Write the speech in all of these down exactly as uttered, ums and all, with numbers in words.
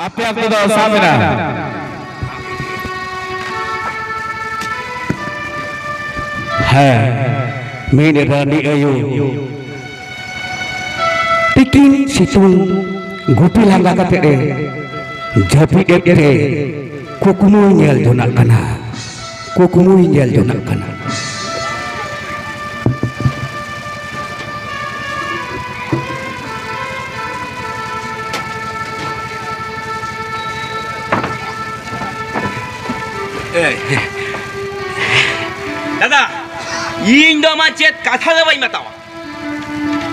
ᱟᱯᱮ ᱟᱹᱛᱩ ᱫᱚ ᱥᱟᱵ ᱮᱱᱟ᱾ ᱦᱮᱸ, ᱢᱤᱫ ᱨᱟᱹᱱᱤ ᱟᱭᱳ ᱛᱤᱠᱤᱱ ᱥᱤᱛᱩᱝ ᱜᱩᱯᱤ ᱞᱟᱸᱜᱟ ᱠᱟᱛᱮ ᱮ ᱡᱟᱹᱯᱤᱫ ᱮᱫ ᱛᱮ ᱠᱩᱠᱢᱩᱭ ᱧᱮᱞ ᱡᱚᱱᱟᱜ ᱠᱟᱱᱟ, ᱠᱩᱠᱢᱩᱭ ᱧᱮᱞ ᱡᱚᱱᱟᱜ ᱠᱟᱱᱟ᱾ ᱮᱭ, ᱫᱟᱫᱟ, ᱤᱧ ᱫᱚ ᱟᱢᱟᱜ ᱪᱮᱫ ᱠᱟᱛᱷᱟ ᱜᱮ ᱵᱟᱹᱧ ᱵᱟᱛᱟᱣᱟ᱾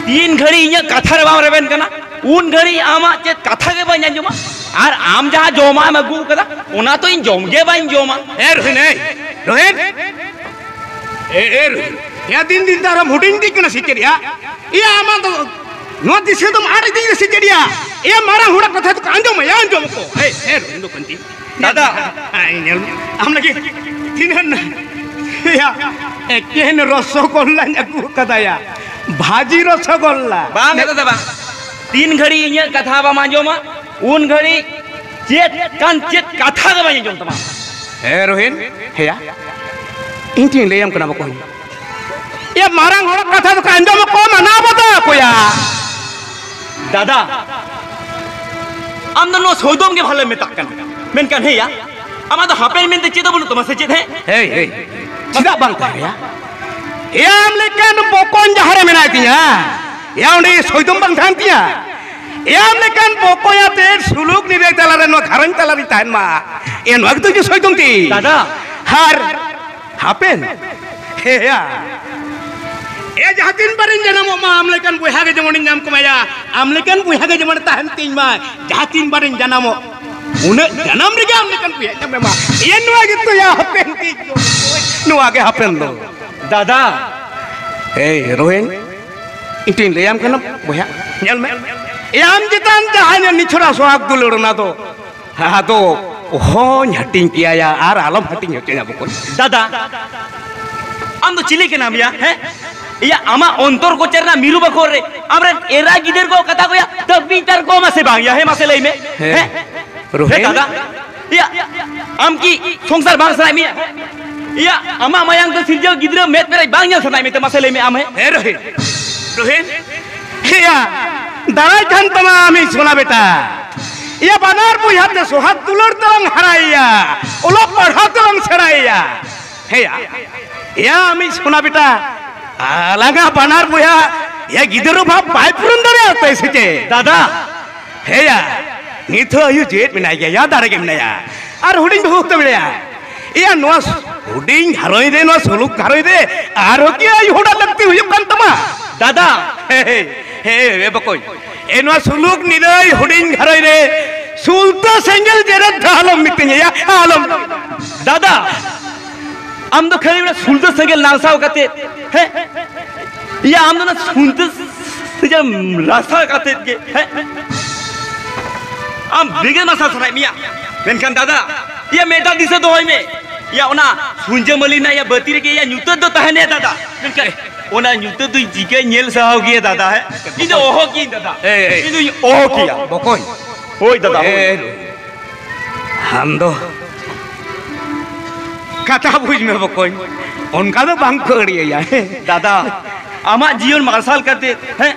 ᱛᱤᱱ ᱜᱷᱟᱹᱲᱤ ᱤᱧᱟᱹᱜ ᱠᱟᱛᱷᱟ ᱨᱮ ᱵᱟᱢ ᱨᱮᱵᱮᱱ ᱠᱟᱱᱟ, ᱩᱱ ᱜᱷᱟᱹᱲᱤ ᱟᱢᱟᱜ ᱪᱮᱫ ᱠᱟᱛᱷᱟ ᱜᱮ ᱵᱟᱹᱧ ᱟᱸᱡᱚᱢᱟ᱾ ᱟᱨ ᱟᱢ ᱡᱟᱦᱟᱸ ᱡᱚᱢᱟᱜ ᱮᱢ ᱟᱹᱜᱩ ᱟᱠᱟᱫᱟ, ᱚᱱᱟ ᱛᱚ ᱤᱧ ᱡᱚᱢ ᱜᱮ ᱵᱟᱹᱧ ᱡᱚᱢᱟ᱾ ᱮ ᱨᱳᱦᱤᱱ, ᱮᱭ, ᱨᱳᱦᱤᱱ᱾ ᱮ, ᱮ, ᱨᱳᱦᱤᱱ᱾ ᱭᱟ, ᱫᱤᱱ ᱫᱤᱱ ᱛᱮ ᱟᱨᱦᱚᱸ ᱦᱩᱰᱤᱧ ᱤᱫᱤᱜ ᱠᱟᱱᱟ ᱥᱮ ᱪᱮᱫ ᱭᱟ? ᱮᱭᱟ, ᱟᱢᱟᱜ ᱫᱚ ᱱᱚᱣᱟ ᱫᱤᱥᱟᱹ ᱫᱚᱢ ᱟᱫ ᱤᱫᱤᱭᱮᱫᱟ ᱥᱮ ᱪᱮᱫ ᱭᱟ? ᱮᱭᱟ, ᱢᱟᱨᱟᱝ ᱦᱚᱲᱟᱜ ᱠᱟᱛᱷᱟ ᱫᱚᱠᱚ ᱟᱸᱡᱚᱢᱟ ᱭᱟ, ᱟᱸᱡᱚᱢ ᱠᱚ᱾ ᱮᱭ, ᱮ, ᱨᱳᱦᱤᱱ ᱫᱚ ᱯᱟᱹᱱᱛᱤ᱾ ᱫᱟᱫᱟ᱾ ᱟᱭ, ᱧᱮᱞ ᱢᱮ᱾ ᱟᱢ ᱞᱟᱹᱜᱤᱫ ᱛᱤᱱᱟᱹᱜ ᱭᱟ, ᱮᱠᱮᱱ ᱨᱚᱥᱚᱜᱚᱞᱞᱟᱧ ᱟᱹᱜᱩ ᱟᱠᱟᱫᱟ ᱭᱟ᱾ ᱵᱷᱟᱹᱡᱤ ᱨᱚᱥᱚᱜᱚᱞᱞᱟ᱾ ᱵᱟᱝ ᱫᱟᱫᱟ, ᱵᱟᱝ᱾ ᱛᱤᱱ ᱜᱷᱟᱹᱲᱤ ᱤᱧᱟᱹᱜ ᱠᱟᱛᱷᱟ ᱵᱟᱢ ᱟᱸᱡᱚᱢᱟ, ᱩᱱ ᱜᱷᱟᱹᱲᱤ ᱪᱮᱫ ᱠᱟᱱ ᱪᱮᱫ ᱠᱟᱛᱷᱟ ᱜᱮ ᱵᱟᱹᱧ ᱟᱸᱡᱚᱢ ᱛᱟᱢᱟ᱾ ᱦᱮᱸ ᱨᱳᱦᱤᱱ, ᱦᱮᱭᱟ, ᱤᱧ ᱴᱷᱮᱱ ᱞᱟᱹᱭᱟᱢ ᱠᱟᱱᱟ ᱵᱚᱠᱚᱧ᱾ ᱮ ᱢᱟᱨᱟᱝ ᱦᱚᱲᱟᱜ ᱠᱟᱛᱷᱟ ᱫᱚᱠᱚ ᱟᱸᱡᱚᱢ ᱟᱠᱚ, ᱢᱟᱱᱟᱣ ᱵᱟᱛᱟᱣ ᱟᱠᱚᱭᱟ᱾ ᱫᱟᱫᱟ, ᱟᱢ ᱫᱚ ᱱᱚᱣᱟ ᱥᱚᱭᱫᱚᱢ ᱜᱮ ᱵᱷᱟᱞᱮᱢ ᱢᱮᱛᱟᱜ ᱠᱟᱱᱟ, ᱢᱮᱱᱠᱷᱟᱱ ᱦᱮᱭᱟ, ᱟᱢᱟᱜ ᱫᱚ ᱦᱟᱯᱮᱱ ᱢᱮᱱᱛᱮ ᱪᱮᱫ ᱦᱚᱸ ᱵᱟᱹᱱᱩᱜ ᱛᱟᱢᱟ ᱥᱮ ᱪᱮᱫ? ᱦᱮᱸ, ᱦᱮᱭ, ᱦᱮᱭ, ᱪᱮᱫᱟᱜ ᱵᱟᱝ ᱛᱟᱦᱮᱸᱭᱟ? ᱮ ᱟᱢ ᱞᱮᱠᱟᱱ ᱵᱚᱠᱚᱧ ᱡᱟᱦᱟᱸ ᱨᱮ ᱢᱮᱱᱟᱭ ᱛᱤᱧᱟ, ᱮ ᱚᱸᱰᱮ ᱥᱚᱭᱫᱚᱢ ᱵᱟᱝ ᱛᱟᱦᱮᱱ ᱛᱤᱧᱟ? ᱮ ᱟᱢ ᱞᱮᱠᱟᱱ ᱵᱚᱠᱚᱧ ᱟᱛᱮ ᱥᱩᱞᱩᱠ ᱱᱤᱨᱟᱹᱭ ᱛᱟᱞᱟᱨᱮ ᱱᱚᱣᱟ ᱜᱷᱟᱨᱚᱸᱡᱽ ᱛᱟᱞᱟᱨᱤᱧ ᱛᱟᱦᱮᱱ ᱢᱟ, ᱮ ᱱᱚᱣᱟ ᱜᱮᱛᱚ ᱤᱧᱟᱹᱜ ᱥᱚᱭᱫᱚᱢ ᱛᱤᱧ᱾ ᱫᱟᱫᱟ᱾ ᱟᱨ ᱦᱟᱯᱮᱱ, ᱦᱮᱭᱟ, ᱮ ᱡᱟᱦᱟᱸ ᱛᱤᱱ ᱵᱟᱨᱤᱧ ᱡᱟᱱᱟᱢᱚᱜ ᱢᱟ, ᱟᱢ ᱞᱮᱠᱟᱱ ᱵᱚᱭᱦᱟ ᱜᱮ ᱡᱮᱢᱚᱱᱤᱧ ᱧᱟᱢ ᱠᱚᱢᱟᱭᱟ, ᱟᱢ ᱞᱮᱠᱟᱱ ᱵᱚᱭᱦᱟ ᱜᱮ ᱡᱮᱢᱚᱱ ᱛᱟᱦᱮᱱ ᱛᱤᱧ ᱢᱟ, ᱡᱟᱦᱟᱸ ᱛᱤᱱ ᱵᱟᱨᱤᱧ ᱡᱟᱱᱟᱢᱚᱜ, ᱩᱱᱟᱹᱜ ᱡᱟᱱᱟᱢ ᱨᱮᱜᱮ ᱟᱢ ᱞᱮᱠᱟᱱ ᱵᱚᱭᱦᱟ ᱧᱟᱢ ᱢᱟ᱾ ᱮ ᱱᱚᱣᱟ ᱜᱮᱛᱚ ᱭᱟ ᱦᱟᱯᱮᱱ ᱫᱤᱱ ᱫᱚ, ᱱᱚᱣᱟ ᱜᱮ ᱦᱟᱯᱮᱱ ᱫᱚ᱾ ᱫᱟᱫᱟ᱾ ᱮᱭ ᱨᱳᱦᱤᱱ, ᱤᱧ ᱴᱷᱮᱱ ᱞᱟᱹᱭᱟᱢ ᱠᱟᱱᱟ ᱵᱚᱭᱦᱟ, ᱧᱮᱞ ᱢᱮ, ᱮ ᱟᱢ ᱪᱮᱛᱟᱱ ᱡᱟᱦᱟᱸᱭ ᱱᱤᱪᱷᱚᱨᱟ ᱥᱚᱦᱟᱜ ᱫᱩᱞᱟᱹᱲ, ᱚᱱᱟ ᱫᱚ ᱟᱫᱚ ᱚᱦᱚᱧ ᱦᱟᱹᱴᱤᱧ ᱠᱮᱭᱟ ᱭᱟ, ᱟᱨ ᱟᱞᱚᱢ ᱦᱟᱹᱴᱤᱧ ᱦᱚᱪᱚᱧᱟ ᱵᱚᱠᱚᱧ᱾ ᱫᱟᱫᱟ, ᱟᱢ ᱫᱚ ᱪᱤᱞᱤ ᱠᱟᱱᱟᱢ ᱭᱟ? ᱦᱮᱸ? ᱤᱭᱟ, ᱟᱢᱟᱜ ᱚᱱᱛᱚᱨ ᱠᱚᱪᱮ ᱨᱮᱱᱟᱜ ᱢᱤᱨᱩ ᱵᱟᱠᱷᱳᱞ ᱨᱮ ᱟᱢᱨᱮᱱ ᱮᱨᱟ ᱜᱤᱫᱟᱹᱨ ᱠᱚ ᱠᱟᱛᱷᱟ ᱠᱚᱭᱟ ᱛᱟᱹᱯᱤᱧ ᱛᱟᱨᱠᱚ ᱢᱟᱥᱮ ᱵᱟᱝ ᱭᱟ? ᱦᱮᱸ, ᱢᱟᱥᱮ ᱞᱟᱹᱭ ᱢᱮ᱾ ᱦᱮᱸ᱾ ᱦᱮᱸ? ᱨᱳᱦᱮᱱ? ᱦᱮᱸ ᱫᱟᱫᱟ, ᱤᱭᱟ, ᱟᱢ ᱠᱤ ᱥᱚᱝᱥᱟᱨ ᱵᱟᱝ ᱥᱟᱱᱟᱭᱮᱫ ᱢᱮᱭᱟ? ᱤᱭᱟ, ᱟᱢᱟᱜ ᱢᱟᱭᱟᱝ ᱛᱮ ᱥᱤᱨᱡᱟᱹᱣ ᱜᱤᱫᱽᱨᱟᱹ ᱢᱮᱫ ᱯᱮᱨᱮᱡ ᱵᱟᱝ ᱧᱮᱞ ᱥᱟᱱᱟᱭᱮᱫ ᱢᱮᱛᱮ? ᱢᱟᱥᱮ ᱞᱟᱹᱭ ᱢᱮ ᱟᱢ, ᱦᱮᱸ? ᱦᱮᱸ ᱨᱳᱦᱮᱱ, ᱨᱳᱦᱮᱱ, ᱦᱮᱭᱟ, ᱫᱟᱨᱟᱭ ᱠᱟᱱ ᱛᱟᱢᱟ ᱟᱢᱤᱡ ᱥᱳᱱᱟ ᱵᱮᱴᱟ᱾ ᱤᱭᱟ, ᱵᱟᱱᱟᱨ ᱵᱚᱭᱦᱟ ᱛᱮ ᱥᱚᱦᱟᱜ ᱫᱩᱞᱟᱹᱲ ᱛᱮᱞᱟᱝ ᱦᱟᱨᱟᱭᱮᱭᱟ, ᱚᱞᱚᱜ ᱯᱟᱲᱦᱟᱣ ᱛᱮᱞᱟᱝ ᱥᱮᱬᱟᱭᱮᱭᱟ᱾ ᱦᱮᱭᱟ, ᱮᱭᱟ ᱟᱢᱤᱡ ᱥᱳᱱᱟ ᱵᱮᱴᱟ, ᱟᱞᱟᱝᱟ ᱵᱟᱱᱟᱨ ᱵᱚᱭᱦᱟ ᱮᱭᱟ ᱜᱤᱫᱽᱨᱟᱹ ᱵᱷᱟᱵᱽ ᱵᱟᱭ ᱯᱩᱨᱩᱱ ᱫᱟᱲᱮᱭᱟᱜ ᱛᱟᱭ ᱥᱮ ᱪᱮᱫ? ᱫᱟᱫᱟ! ᱦᱮᱭᱟ, ᱱᱤᱛ ᱦᱚᱸ ᱟᱭᱩ ᱡᱮᱣᱮᱫ ᱢᱮᱱᱟᱭ ᱜᱮᱭᱟ, ᱭᱟ ᱫᱟᱲᱮ ᱜᱮ ᱢᱮᱱᱟᱭᱟ᱾ ᱟᱨ ᱦᱩᱰᱤᱧ ᱵᱟᱹᱦᱩ ᱛᱟᱢ ᱢᱮᱱᱟᱭᱟ᱾ ᱮᱭᱟ ᱱᱚᱣᱟ ᱦᱩᱰᱤᱧ ᱜᱷᱟᱨᱚᱸᱡᱽ ᱨᱮ, ᱱᱚᱣᱟ ᱥᱩᱞᱩᱠ ᱜᱷᱟᱨᱚᱸᱡᱽ ᱨᱮ ᱟᱨᱦᱚᱸ ᱠᱤ ᱟᱭᱩ ᱦᱚᱲᱟᱜ ᱞᱟᱹᱠᱛᱤ ᱦᱩᱭᱩᱜ ᱠᱟᱱ ᱛᱟᱢᱟ? ᱫᱟᱫᱟ! ᱦᱮ, ᱦᱮ, ᱦᱮ, ᱵᱚᱠᱚᱧ, ᱮ ᱱᱚᱣᱟ ᱥᱩᱞᱩᱠ ᱱᱤᱨᱟᱹᱭ ᱦᱩᱰᱤᱧ ᱜᱷᱟᱨᱚᱸᱡᱽ ᱨᱮ ᱥᱩᱞᱛᱟᱹ ᱥᱮᱸᱜᱮᱞ ᱡᱮᱨᱮᱫ ᱫᱚ ᱟᱞᱚᱢ ᱢᱤᱛᱟᱹᱧᱟ, ᱭᱟ, ᱟᱞᱚᱢ᱾ ᱫᱟᱫᱟ, ᱟᱢ ᱫᱚ ᱠᱷᱟᱹᱞᱤ ᱚᱱᱟ ᱥᱩᱞᱛᱟᱹ ᱥᱮᱸᱜᱮᱞ ᱱᱟᱥᱟᱣ ᱠᱟᱛᱮ, ᱦᱮᱸ? ᱤᱭᱟ, ᱟᱢ ᱫᱚ ᱚᱱᱟ ᱥᱩᱞᱛᱟᱹ ᱥᱮᱸᱜᱮᱞ ᱨᱟᱥᱟ ᱠᱟᱛᱮ ᱜᱮ, ᱦᱮᱸ? ᱟᱢ ᱵᱮᱸᱜᱮᱫ ᱢᱟᱨᱥᱟᱞ ᱥᱟᱱᱟᱭᱮᱫ ᱢᱮᱭᱟ᱾ ᱢᱮᱱᱠᱷᱟᱱ ᱫᱟᱫᱟ, ᱤᱭᱟ, ᱢᱤᱫᱴᱟᱝ ᱫᱤᱥᱟᱹ ᱫᱚᱦᱚᱭ ᱢᱮ᱾ ᱤᱭᱟ, ᱚᱱᱟ ᱥᱩᱧᱡᱟᱹ ᱢᱟᱹᱞᱤ ᱨᱮᱱᱟᱜ ᱤᱭᱟ ᱵᱟᱹᱛᱤ ᱨᱮᱜᱮ ᱤᱭᱟ ᱧᱩᱛᱟᱹᱛ ᱫᱚ ᱛᱟᱦᱮᱱᱟ ᱫᱟᱫᱟ᱾ ᱢᱮᱱᱠᱷᱟᱱ ᱚᱱᱟ ᱧᱩᱛᱟᱹᱛ ᱫᱚ ᱪᱤᱠᱟᱹᱧ ᱧᱮᱞ ᱥᱟᱦᱟᱣ ᱜᱮᱭᱟ ᱫᱟᱫᱟ, ᱦᱮᱸ? ᱤᱧ ᱫᱚ ᱚᱦᱚ ᱠᱤᱭᱟᱹᱧ ᱫᱟᱫᱟ᱾ ᱮᱭ, ᱮᱭ᱾ ᱤᱧ ᱫᱚᱧ ᱚᱦᱚ ᱠᱤᱭᱟ᱾ ᱵᱚᱠᱚᱧ᱾ ᱦᱳᱭ ᱫᱟᱫᱟ, ᱦᱳᱭ᱾ ᱮᱭ, ᱟᱢ ᱫᱚ ᱠᱟᱛᱷᱟ ᱵᱩᱡᱽ ᱢᱮ ᱵᱚᱠᱚᱧ, ᱚᱱᱠᱟ ᱫᱚ ᱵᱟᱝ ᱠᱚ ᱟᱹᱲᱤᱭᱟᱹᱭᱟ᱾ ᱫᱟᱫᱟ, ᱟᱢᱟᱜ ᱡᱤᱭᱚᱱ ᱢᱟᱨᱥᱟᱞ ᱠᱟᱛᱮ, ᱦᱮᱸ,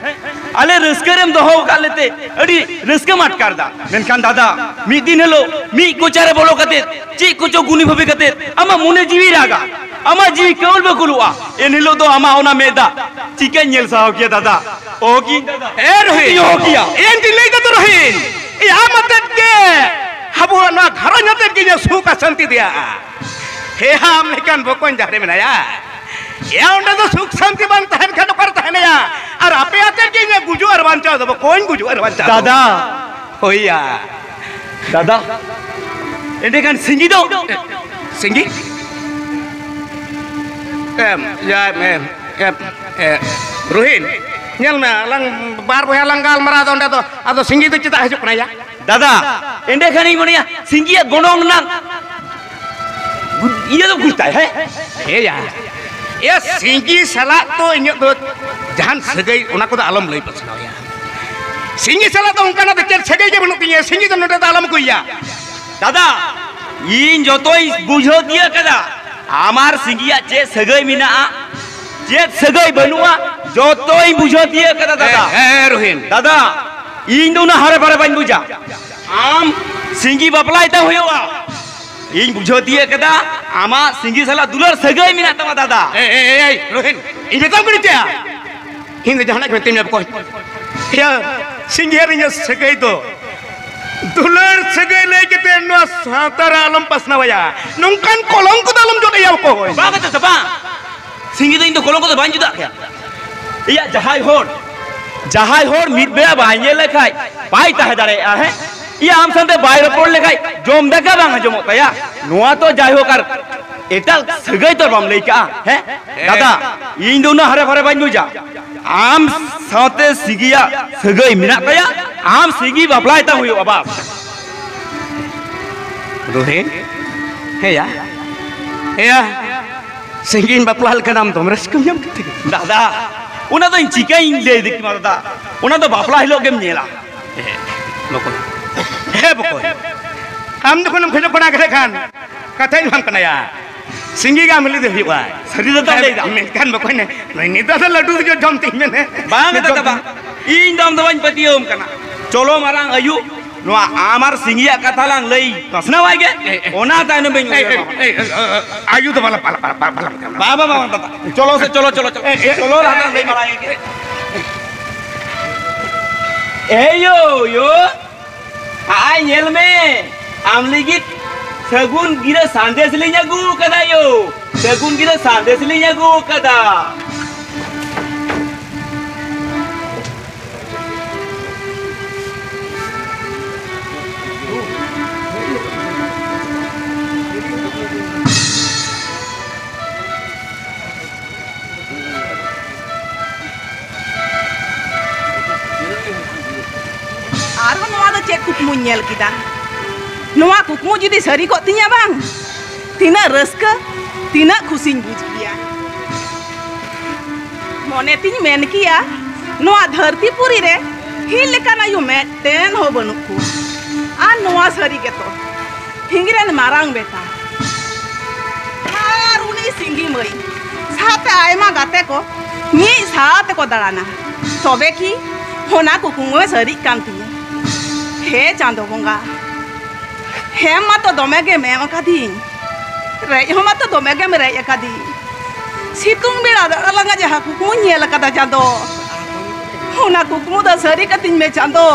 ᱟᱞᱮ ᱨᱟᱹᱥᱠᱟᱹ ᱨᱮᱢ ᱫᱚᱦᱚ ᱟᱠᱟᱫ ᱞᱮᱛᱮ ᱟᱹᱰᱤ ᱨᱟᱹᱥᱠᱟᱹᱢ ᱟᱴᱠᱟᱨ ᱫᱟ᱾ ᱢᱮᱱᱠᱷᱟᱱ ᱫᱟᱫᱟ, ᱢᱤᱫ ᱫᱤᱱ ᱦᱤᱞᱳᱜ ᱢᱤᱫ ᱠᱚᱪᱟ ᱨᱮ ᱵᱚᱞᱚ ᱠᱟᱛᱮ ᱪᱮᱫ ᱠᱚᱪᱚ ᱜᱩᱱᱤ ᱵᱷᱟᱹᱵᱤ ᱠᱟᱛᱮ ᱟᱢᱟᱜ ᱢᱚᱱᱮ ᱡᱤᱣᱤ ᱨᱟᱜᱟ, ᱟᱢᱟᱜ ᱡᱤᱣᱤ ᱠᱟᱹᱣᱞ ᱵᱟᱹᱠᱩᱞᱚᱜᱼᱟ᱾ ᱮᱱ ᱦᱤᱞᱳᱜ ᱫᱚ ᱟᱢᱟᱜ ᱚᱱᱟ ᱢᱮᱫ ᱫᱟᱜ ᱪᱤᱠᱟᱹᱧ ᱧᱮᱞ ᱥᱟᱦᱟᱣ ᱠᱮᱭᱟ ᱫᱟᱫᱟ? ᱚᱦᱚ ᱠᱤᱭᱟᱹᱧ ᱫᱟᱫᱟ᱾ ᱮ ᱨᱳᱦᱤᱛ᱾ ᱤᱧ ᱚᱦᱚ ᱠᱮᱭᱟ᱾ ᱤᱧ ᱫᱩᱧ ᱞᱟᱹᱭ ᱫᱟ ᱛᱚ ᱨᱳᱦᱤᱛ, ᱤᱧ ᱟᱢ ᱟᱛᱮᱫ ᱜᱮ, ᱟᱵᱚᱣᱟᱜ ᱱᱚᱣᱟ ᱜᱷᱟᱨᱚᱸᱡᱽ ᱟᱛᱮᱫ ᱜᱮ ᱤᱧᱟᱹᱜ ᱥᱩᱠ ᱟᱨ ᱥᱟᱱᱛᱤ ᱫᱮᱭᱟ᱾ ᱦᱮ ᱟᱢ ᱞᱮᱠᱟᱱ ᱵᱚᱠᱚᱧ ᱡᱟᱦᱟᱸ ᱨᱮ ᱢᱮᱱᱟᱭᱟ, ᱮᱭᱟ ᱚᱸᱰᱮ ᱫᱚ ᱥᱩᱠ ᱥᱟᱱᱛᱤ ᱵᱟᱝ ᱛᱟᱦᱮᱱ ᱠᱷᱟᱱ ᱚᱠᱟᱨᱮ ᱛᱟᱦᱮᱱᱟᱭᱟ? ᱟᱨ ᱟᱯᱮ ᱟᱛᱮᱫ ᱜᱮ ᱤᱧᱟᱹᱜ ᱜᱩᱡᱩᱜ ᱟᱨ ᱵᱟᱧᱪᱟᱣ ᱫᱚ ᱵᱚᱠᱚᱧ, ᱜᱩᱡᱩᱜ ᱟᱨ ᱵᱟᱧᱪᱟᱣ ᱫᱚ᱾ ᱫᱟᱫᱟ᱾ ᱦᱳᱭᱭᱟ᱾ ᱫᱟᱫᱟ, ᱮᱸᱰᱮᱠᱷᱟᱱ ᱥᱤᱸᱜᱤ ᱫᱚ? ᱥᱤᱸᱜᱤ? ᱮᱢ, ᱭᱟ, ᱮᱢ, ᱮᱢ, ᱮ, ᱨᱳᱦᱤᱱ, ᱧᱮᱞ ᱢᱮ, ᱟᱞᱟᱝ ᱵᱟᱨ ᱵᱚᱭᱦᱟ ᱞᱟᱝ ᱜᱟᱞᱢᱟᱨᱟᱣ ᱮᱫᱟ ᱚᱸᱰᱮ ᱫᱚ, ᱟᱫᱚ ᱥᱤᱸᱜᱤ ᱫᱚ ᱪᱮᱫᱟᱜ ᱦᱤᱡᱩᱜ ᱠᱟᱱᱟ ᱭᱟ? ᱫᱟᱫᱟ, ᱮᱸᱰᱮᱠᱷᱟᱱᱤᱧ ᱢᱚᱱᱮᱭᱟ ᱥᱤᱸᱜᱤᱭᱟᱜ ᱜᱚᱱᱚᱝ ᱨᱮᱱᱟᱜ ᱤᱭᱟᱹ ᱫᱚ ᱵᱩᱡᱽ ᱛᱟᱭ, ᱦᱮᱸ? ᱦᱮᱸᱭᱟ, ᱮ ᱥᱤᱸᱜᱤ ᱥᱟᱞᱟᱜ ᱫᱚ ᱤᱧᱟᱹᱜ ᱫᱚ ᱡᱟᱦᱟᱱ ᱥᱟᱹᱜᱟᱹᱭ ᱚᱱᱟ ᱠᱚᱫᱚ ᱟᱞᱚᱢ ᱞᱟᱹᱭ ᱯᱟᱥᱱᱟᱣ ᱭᱟ᱾ ᱥᱤᱸᱜᱤ ᱥᱟᱞᱟᱜ ᱫᱚ ᱚᱱᱠᱟᱱᱟᱜ ᱫᱚ ᱪᱮᱫ ᱥᱟᱹᱜᱟᱹᱭ ᱜᱮ ᱵᱟᱹᱱᱩᱜ ᱛᱤᱧᱟᱹ᱾ ᱥᱤᱸᱜᱤ ᱫᱚ ᱱᱚᱰᱮ ᱫᱚ ᱟᱞᱚᱢ ᱟᱹᱜᱩᱭᱟ᱾ ᱫᱟᱫᱟ, ᱤᱧ ᱡᱚᱛᱚᱧ ᱵᱩᱡᱷᱟᱹᱣ ᱛᱤᱭᱟᱹᱜ ᱠᱟᱫᱟ᱾ ᱟᱢᱟᱨ ᱥᱤᱸᱜᱤᱭᱟᱜ ᱪᱮᱫ ᱥᱟᱹᱜᱟᱹᱭ ᱢᱮᱱᱟᱜᱼᱟ, ᱪᱮᱫ ᱥᱟᱹᱜᱟᱹᱭ ᱵᱟᱹᱱᱩᱜᱼᱟ, ᱡᱚᱛᱚᱧ ᱵᱩᱡᱷᱟᱹᱣ ᱛᱤᱭᱟᱹᱜ ᱠᱟᱫᱟ ᱫᱟᱫᱟ᱾ ᱦᱮᱸ, ᱦᱮᱸ, ᱨᱚᱦᱤᱱ᱾ ᱫᱟᱫᱟ, ᱤᱧ ᱫᱚ ᱩᱱᱟᱹᱜ ᱦᱟᱨᱮ ᱵᱟᱨᱮ ᱵᱟᱹᱧ ᱵᱩᱡᱟ᱾ ᱟᱢ ᱥᱤᱸᱜᱤ ᱵᱟᱯᱞᱟᱭ ᱛᱟᱢ ᱦᱩᱭᱩᱜᱼᱟ᱾ ᱤᱧ ᱵᱩᱡᱷᱟᱹᱣ ᱛᱤᱭᱟᱹᱜ ᱠᱟᱫᱟ, ᱟᱢᱟᱜ ᱥᱤᱸᱜᱤ ᱥᱟᱞᱟᱜ ᱫᱩᱞᱟᱹᱲ ᱥᱟᱹᱜᱟᱹᱭ ᱢᱮᱱᱟᱜ ᱛᱟᱢᱟ ᱫᱟᱫᱟ᱾ ᱮᱭ, ᱮᱭ, ᱮᱭ, ᱨᱚᱦᱤᱱ, ᱤᱧ ᱢᱮᱛᱟᱢ ᱠᱟᱹᱱᱟᱹᱧ ᱪᱮᱫ? ᱤᱧ ᱫᱚ ᱡᱟᱦᱟᱱᱟᱜ ᱜᱮ ᱢᱮᱛᱟᱹᱧ ᱢᱮ ᱵᱚᱠᱚᱧ᱾ ᱤᱭᱟᱹ, ᱥᱤᱸᱜᱤ ᱟᱨ ᱤᱧᱟᱹᱜ ᱥᱟᱹᱜᱟᱹᱭ ᱫᱚ ᱫᱩᱞᱟᱹᱲ ᱥᱟᱹᱜᱟᱹᱭ ᱞᱟᱹᱭ ᱠᱟᱛᱮ ᱱᱚᱣᱟ ᱥᱟᱶᱛᱟ ᱨᱮ ᱟᱞᱚᱢ ᱯᱟᱥᱱᱟᱣᱟᱭᱟ᱾ ᱱᱚᱝᱠᱟᱱ ᱠᱚᱞᱚᱝᱠᱚ ᱫᱚ ᱟᱞᱚᱢ ᱡᱚᱴᱮᱫ ᱟᱭᱟ ᱵᱚᱠᱚᱧ᱾ ᱵᱟᱝ ᱠᱟᱛᱮ ᱫᱚ ᱵᱟᱝ᱾ ᱥᱤᱸᱜᱤ ᱫᱚ ᱤᱧ ᱫᱚ ᱠᱚᱞᱚᱝᱠᱚ ᱫᱚ ᱵᱟᱹᱧ ᱡᱩᱫᱟᱜ ᱠᱟᱭᱟ᱾ ᱤᱭᱟ, ᱡᱟᱦᱟᱸᱭ ᱦᱚᱲ, ᱡᱟᱦᱟᱸᱭ ᱦᱚᱲ ᱢᱤᱫ ᱵᱮᱲᱟ ᱵᱟᱭ ᱧᱮᱞ ᱞᱮᱠᱷᱟᱡ ᱵᱟᱭ ᱛᱟᱦᱮᱸ ᱫᱟᱲᱮᱭᱟᱜᱼᱟ, ᱦᱮᱸ? ᱤᱭᱟ, ᱟᱢ ᱥᱟᱶᱛᱮ ᱵᱟᱭ ᱨᱚᱯᱚᱲ ᱞᱮᱠᱷᱟᱡ ᱡᱚᱢ ᱫᱟᱠᱟ ᱵᱟᱝ ᱦᱚᱡᱚᱢᱚᱜ ᱛᱟᱭᱟ᱾ ᱱᱚᱣᱟ ᱛᱚ ᱡᱟᱭᱦᱳᱠ, ᱟᱨ ᱮᱴᱟᱜ ᱥᱟᱹᱜᱟᱹᱭ ᱛᱚ ᱵᱟᱢ ᱞᱟᱹᱭ ᱠᱟᱜᱼᱟ, ᱦᱮᱸ? ᱦᱮᱸ᱾ ᱫᱟᱫᱟ, ᱤᱧ ᱫᱚ ᱩᱱᱟᱹᱜ ᱦᱟᱨᱮ ᱯᱷᱟᱨᱮ ᱵᱟᱹᱧ ᱵᱩᱡᱟ᱾ ᱟᱢ ᱥᱟᱶᱛᱮ ᱥᱤᱸᱜᱤᱭᱟᱜ ᱥᱟᱹᱜᱟᱹᱭ ᱢᱮᱱᱟᱜ ᱛᱟᱭᱟ, ᱟᱢ ᱥᱤᱸᱜᱤ ᱵᱟᱯᱞᱟᱭ ᱛᱟᱢ ᱦᱩᱭᱩᱜᱼᱟ, ᱵᱟᱥ᱾ ᱨᱳᱦᱤᱱ, ᱦᱮᱸᱭᱟ, ᱦᱮᱸᱭᱟ, ᱥᱤᱸᱜᱤᱧ ᱵᱟᱯᱞᱟ ᱞᱮᱠᱷᱟᱱ ᱟᱢ ᱫᱚᱢᱮ ᱨᱟᱹᱥᱠᱟᱹᱢ ᱧᱟᱢ ᱠᱮᱫ ᱛᱮ᱾ ᱫᱟᱫᱟ, ᱚᱱᱟ ᱫᱚ ᱤᱧ ᱪᱤᱠᱟᱹᱧ ᱞᱟᱹᱭ ᱫᱟᱲᱮ ᱠᱮᱢᱟ ᱫᱟᱫᱟ? ᱚᱱᱟ ᱫᱚ ᱵᱟᱯᱞᱟ ᱦᱤᱞᱳᱜ ᱜᱮᱢ ᱧᱮᱞᱟ᱾ ᱦᱮᱸ, ᱵᱚᱠᱚᱧ᱾ ᱦᱮᱸ, ᱵᱚᱠᱚᱧ᱾ ᱟᱢ ᱡᱚᱠᱷᱚᱱᱮᱢ ᱠᱷᱚᱡᱚᱜ ᱠᱟᱱᱟ ᱠᱷᱟᱱ, ᱠᱟᱛᱷᱟᱧ ᱮᱢᱟᱢ ᱠᱟᱱᱟ ᱭᱟ᱾ ᱥᱤᱸᱜᱤ ᱜᱮ ᱟᱢ ᱦᱤᱞᱤ ᱫᱚ ᱦᱩᱭᱩᱜᱼᱟ᱾ ᱥᱟᱹᱨᱤ ᱫᱟᱫᱟᱢ ᱞᱟᱹᱭᱫᱟ? ᱢᱮᱱᱠᱷᱟᱱ ᱵᱚᱠᱚᱧ, ᱱᱩᱭ ᱱᱤᱛᱚᱜ ᱫᱚ ᱞᱟᱹᱰᱩ ᱫᱚ ᱡᱚᱢ ᱛᱤᱧ ᱢᱮᱱᱮ᱾ ᱵᱟᱝ ᱡᱚᱢ ᱫᱟᱫᱟ, ᱵᱟᱝ᱾ ᱤᱧ ᱫᱚ ᱟᱢ ᱫᱚ ᱵᱟᱹᱧ ᱯᱟᱹᱛᱭᱟᱹᱣᱟᱢ ᱠᱟᱱᱟ᱾ ᱪᱚᱞᱚ ᱢᱟᱨᱟᱝ ᱟᱭᱩ, ᱱᱚᱣᱟ ᱟᱢ ᱟᱨ ᱥᱤᱸᱜᱤᱭᱟᱜ ᱠᱟᱛᱷᱟ ᱞᱟᱝ ᱞᱟᱹᱭ ᱯᱟᱥᱱᱟᱣᱟᱭ ᱜᱮ᱾ ᱮ, ᱮ᱾ ᱚᱱᱟ ᱛᱟᱭᱱᱚᱢ ᱤᱧ ᱮ, ᱮ, ᱩᱭᱦᱟᱹᱨᱟ᱾ ᱮ, ᱮ, ᱮ, ᱟᱭᱩ ᱫᱚ ᱵᱟᱞᱟ, ᱵᱟᱞᱟ, ᱵᱟᱞᱟ, ᱵᱟᱞᱟ, ᱵᱟᱞᱟ᱾ ᱵᱟᱝ, ᱵᱟᱝ, ᱵᱟᱝ, ᱫᱟᱫᱟ᱾ ᱪᱚᱞᱚ ᱥᱮ, ᱪᱚᱞᱚ, ᱪᱚᱞᱚ, ᱪᱚᱞᱚ᱾ ᱮ, ᱮ᱾ ᱪᱚᱞᱚ, ᱞᱟᱦᱟ ᱞᱟᱹᱭ ᱢᱟᱨᱟᱝ ᱟᱭᱩ ᱜᱮ᱾ ᱮ ᱭᱳ, ᱭᱳ᱾ ᱟᱭ, ᱧᱮᱞ ᱢᱮ, ᱟᱢ ᱞᱟᱹᱜᱤᱫ ᱥᱟᱹᱜᱩᱱ ᱜᱤᱨᱟᱹ ᱥᱟᱸᱫᱮᱥ ᱞᱤᱧ ᱟᱹᱜᱩ ᱟᱠᱟᱫᱟ ᱭᱳ᱾ ᱥᱟᱹᱜᱩᱱ ᱜᱤᱨᱟᱹ ᱥᱟᱸᱫᱮᱥ ᱞᱤᱧ ᱟᱹᱜᱩ ᱟᱠᱟᱫᱟ᱾ ᱟᱨᱦᱚᱸ ᱱᱚᱣᱟ ᱫᱚ ᱪᱮᱫ ᱠᱩᱠᱢᱩᱧ ᱧᱮᱞ ᱠᱮᱫᱟ? ᱱᱚᱣᱟ ᱠᱩᱠᱢᱩ ᱡᱩᱫᱤ ᱥᱟᱹᱨᱤ ᱠᱚᱜ ᱛᱤᱧᱟ ᱵᱟᱝ, ᱛᱤᱱᱟᱹᱜ ᱨᱟᱹᱥᱠᱟᱹ, ᱛᱤᱱᱟᱹᱜ ᱠᱷᱩᱥᱤᱧ ᱵᱩᱡᱽ ᱠᱮᱭᱟ᱾ ᱢᱚᱱᱮ ᱛᱤᱧ ᱢᱮᱱ ᱠᱮᱭᱟ, ᱱᱚᱣᱟ ᱫᱷᱟᱹᱨᱛᱤ ᱯᱩᱨᱤ ᱨᱮ ᱦᱤ ᱞᱮᱠᱟᱱ ᱟᱭᱳ ᱢᱤᱫᱴᱮᱱ ᱦᱚᱸ ᱵᱟᱹᱱᱩᱜ ᱠᱚ᱾ ᱟᱨ ᱱᱚᱣᱟ ᱥᱟᱹᱨᱤ ᱜᱮᱛᱚ, ᱦᱤᱝᱜᱤ ᱨᱮᱱ ᱢᱟᱨᱟᱝ ᱵᱮᱴᱟ ᱟᱨ ᱩᱱᱤ ᱥᱤᱝᱜᱤ ᱢᱟᱹᱭ ᱥᱟᱶᱛᱮ ᱟᱭᱢᱟ ᱜᱟᱛᱮ ᱠᱚ ᱢᱤᱫ ᱥᱟᱶ ᱛᱮᱠᱚ ᱫᱟᱬᱟᱱᱟ᱾ ᱛᱚᱵᱮ ᱠᱤ ᱚᱱᱟ ᱠᱩᱠᱢᱩ ᱥᱟᱹᱨᱤᱜ ᱠᱟᱱ ᱛᱤᱧᱟᱹ? ᱦᱮ ᱪᱟᱸᱫᱚ ᱵᱚᱸᱜᱟ, ᱦᱮᱢ ᱢᱟᱛᱚ ᱫᱚᱢᱮ ᱜᱮᱢ ᱮᱢ ᱟᱠᱟᱫᱤᱧ, ᱨᱮᱡ ᱦᱚᱸ ᱢᱟᱛᱚ ᱫᱚᱢᱮ ᱜᱮᱢ ᱨᱮᱡ ᱟᱠᱟᱫᱤᱧ᱾ ᱥᱤᱛᱩᱝ ᱵᱮᱲᱟ ᱫᱟᱬᱟ ᱞᱟᱸᱜᱟ ᱡᱟᱦᱟᱸ ᱠᱩᱠᱢᱩᱧ ᱧᱮᱞ ᱟᱠᱟᱫᱟ ᱪᱟᱸᱫᱚ, ᱚᱱᱟ ᱠᱩᱠᱢᱩ ᱫᱚ ᱥᱟᱹᱨᱤ ᱠᱟᱹᱛᱤᱧ ᱢᱮ ᱪᱟᱸᱫᱚ,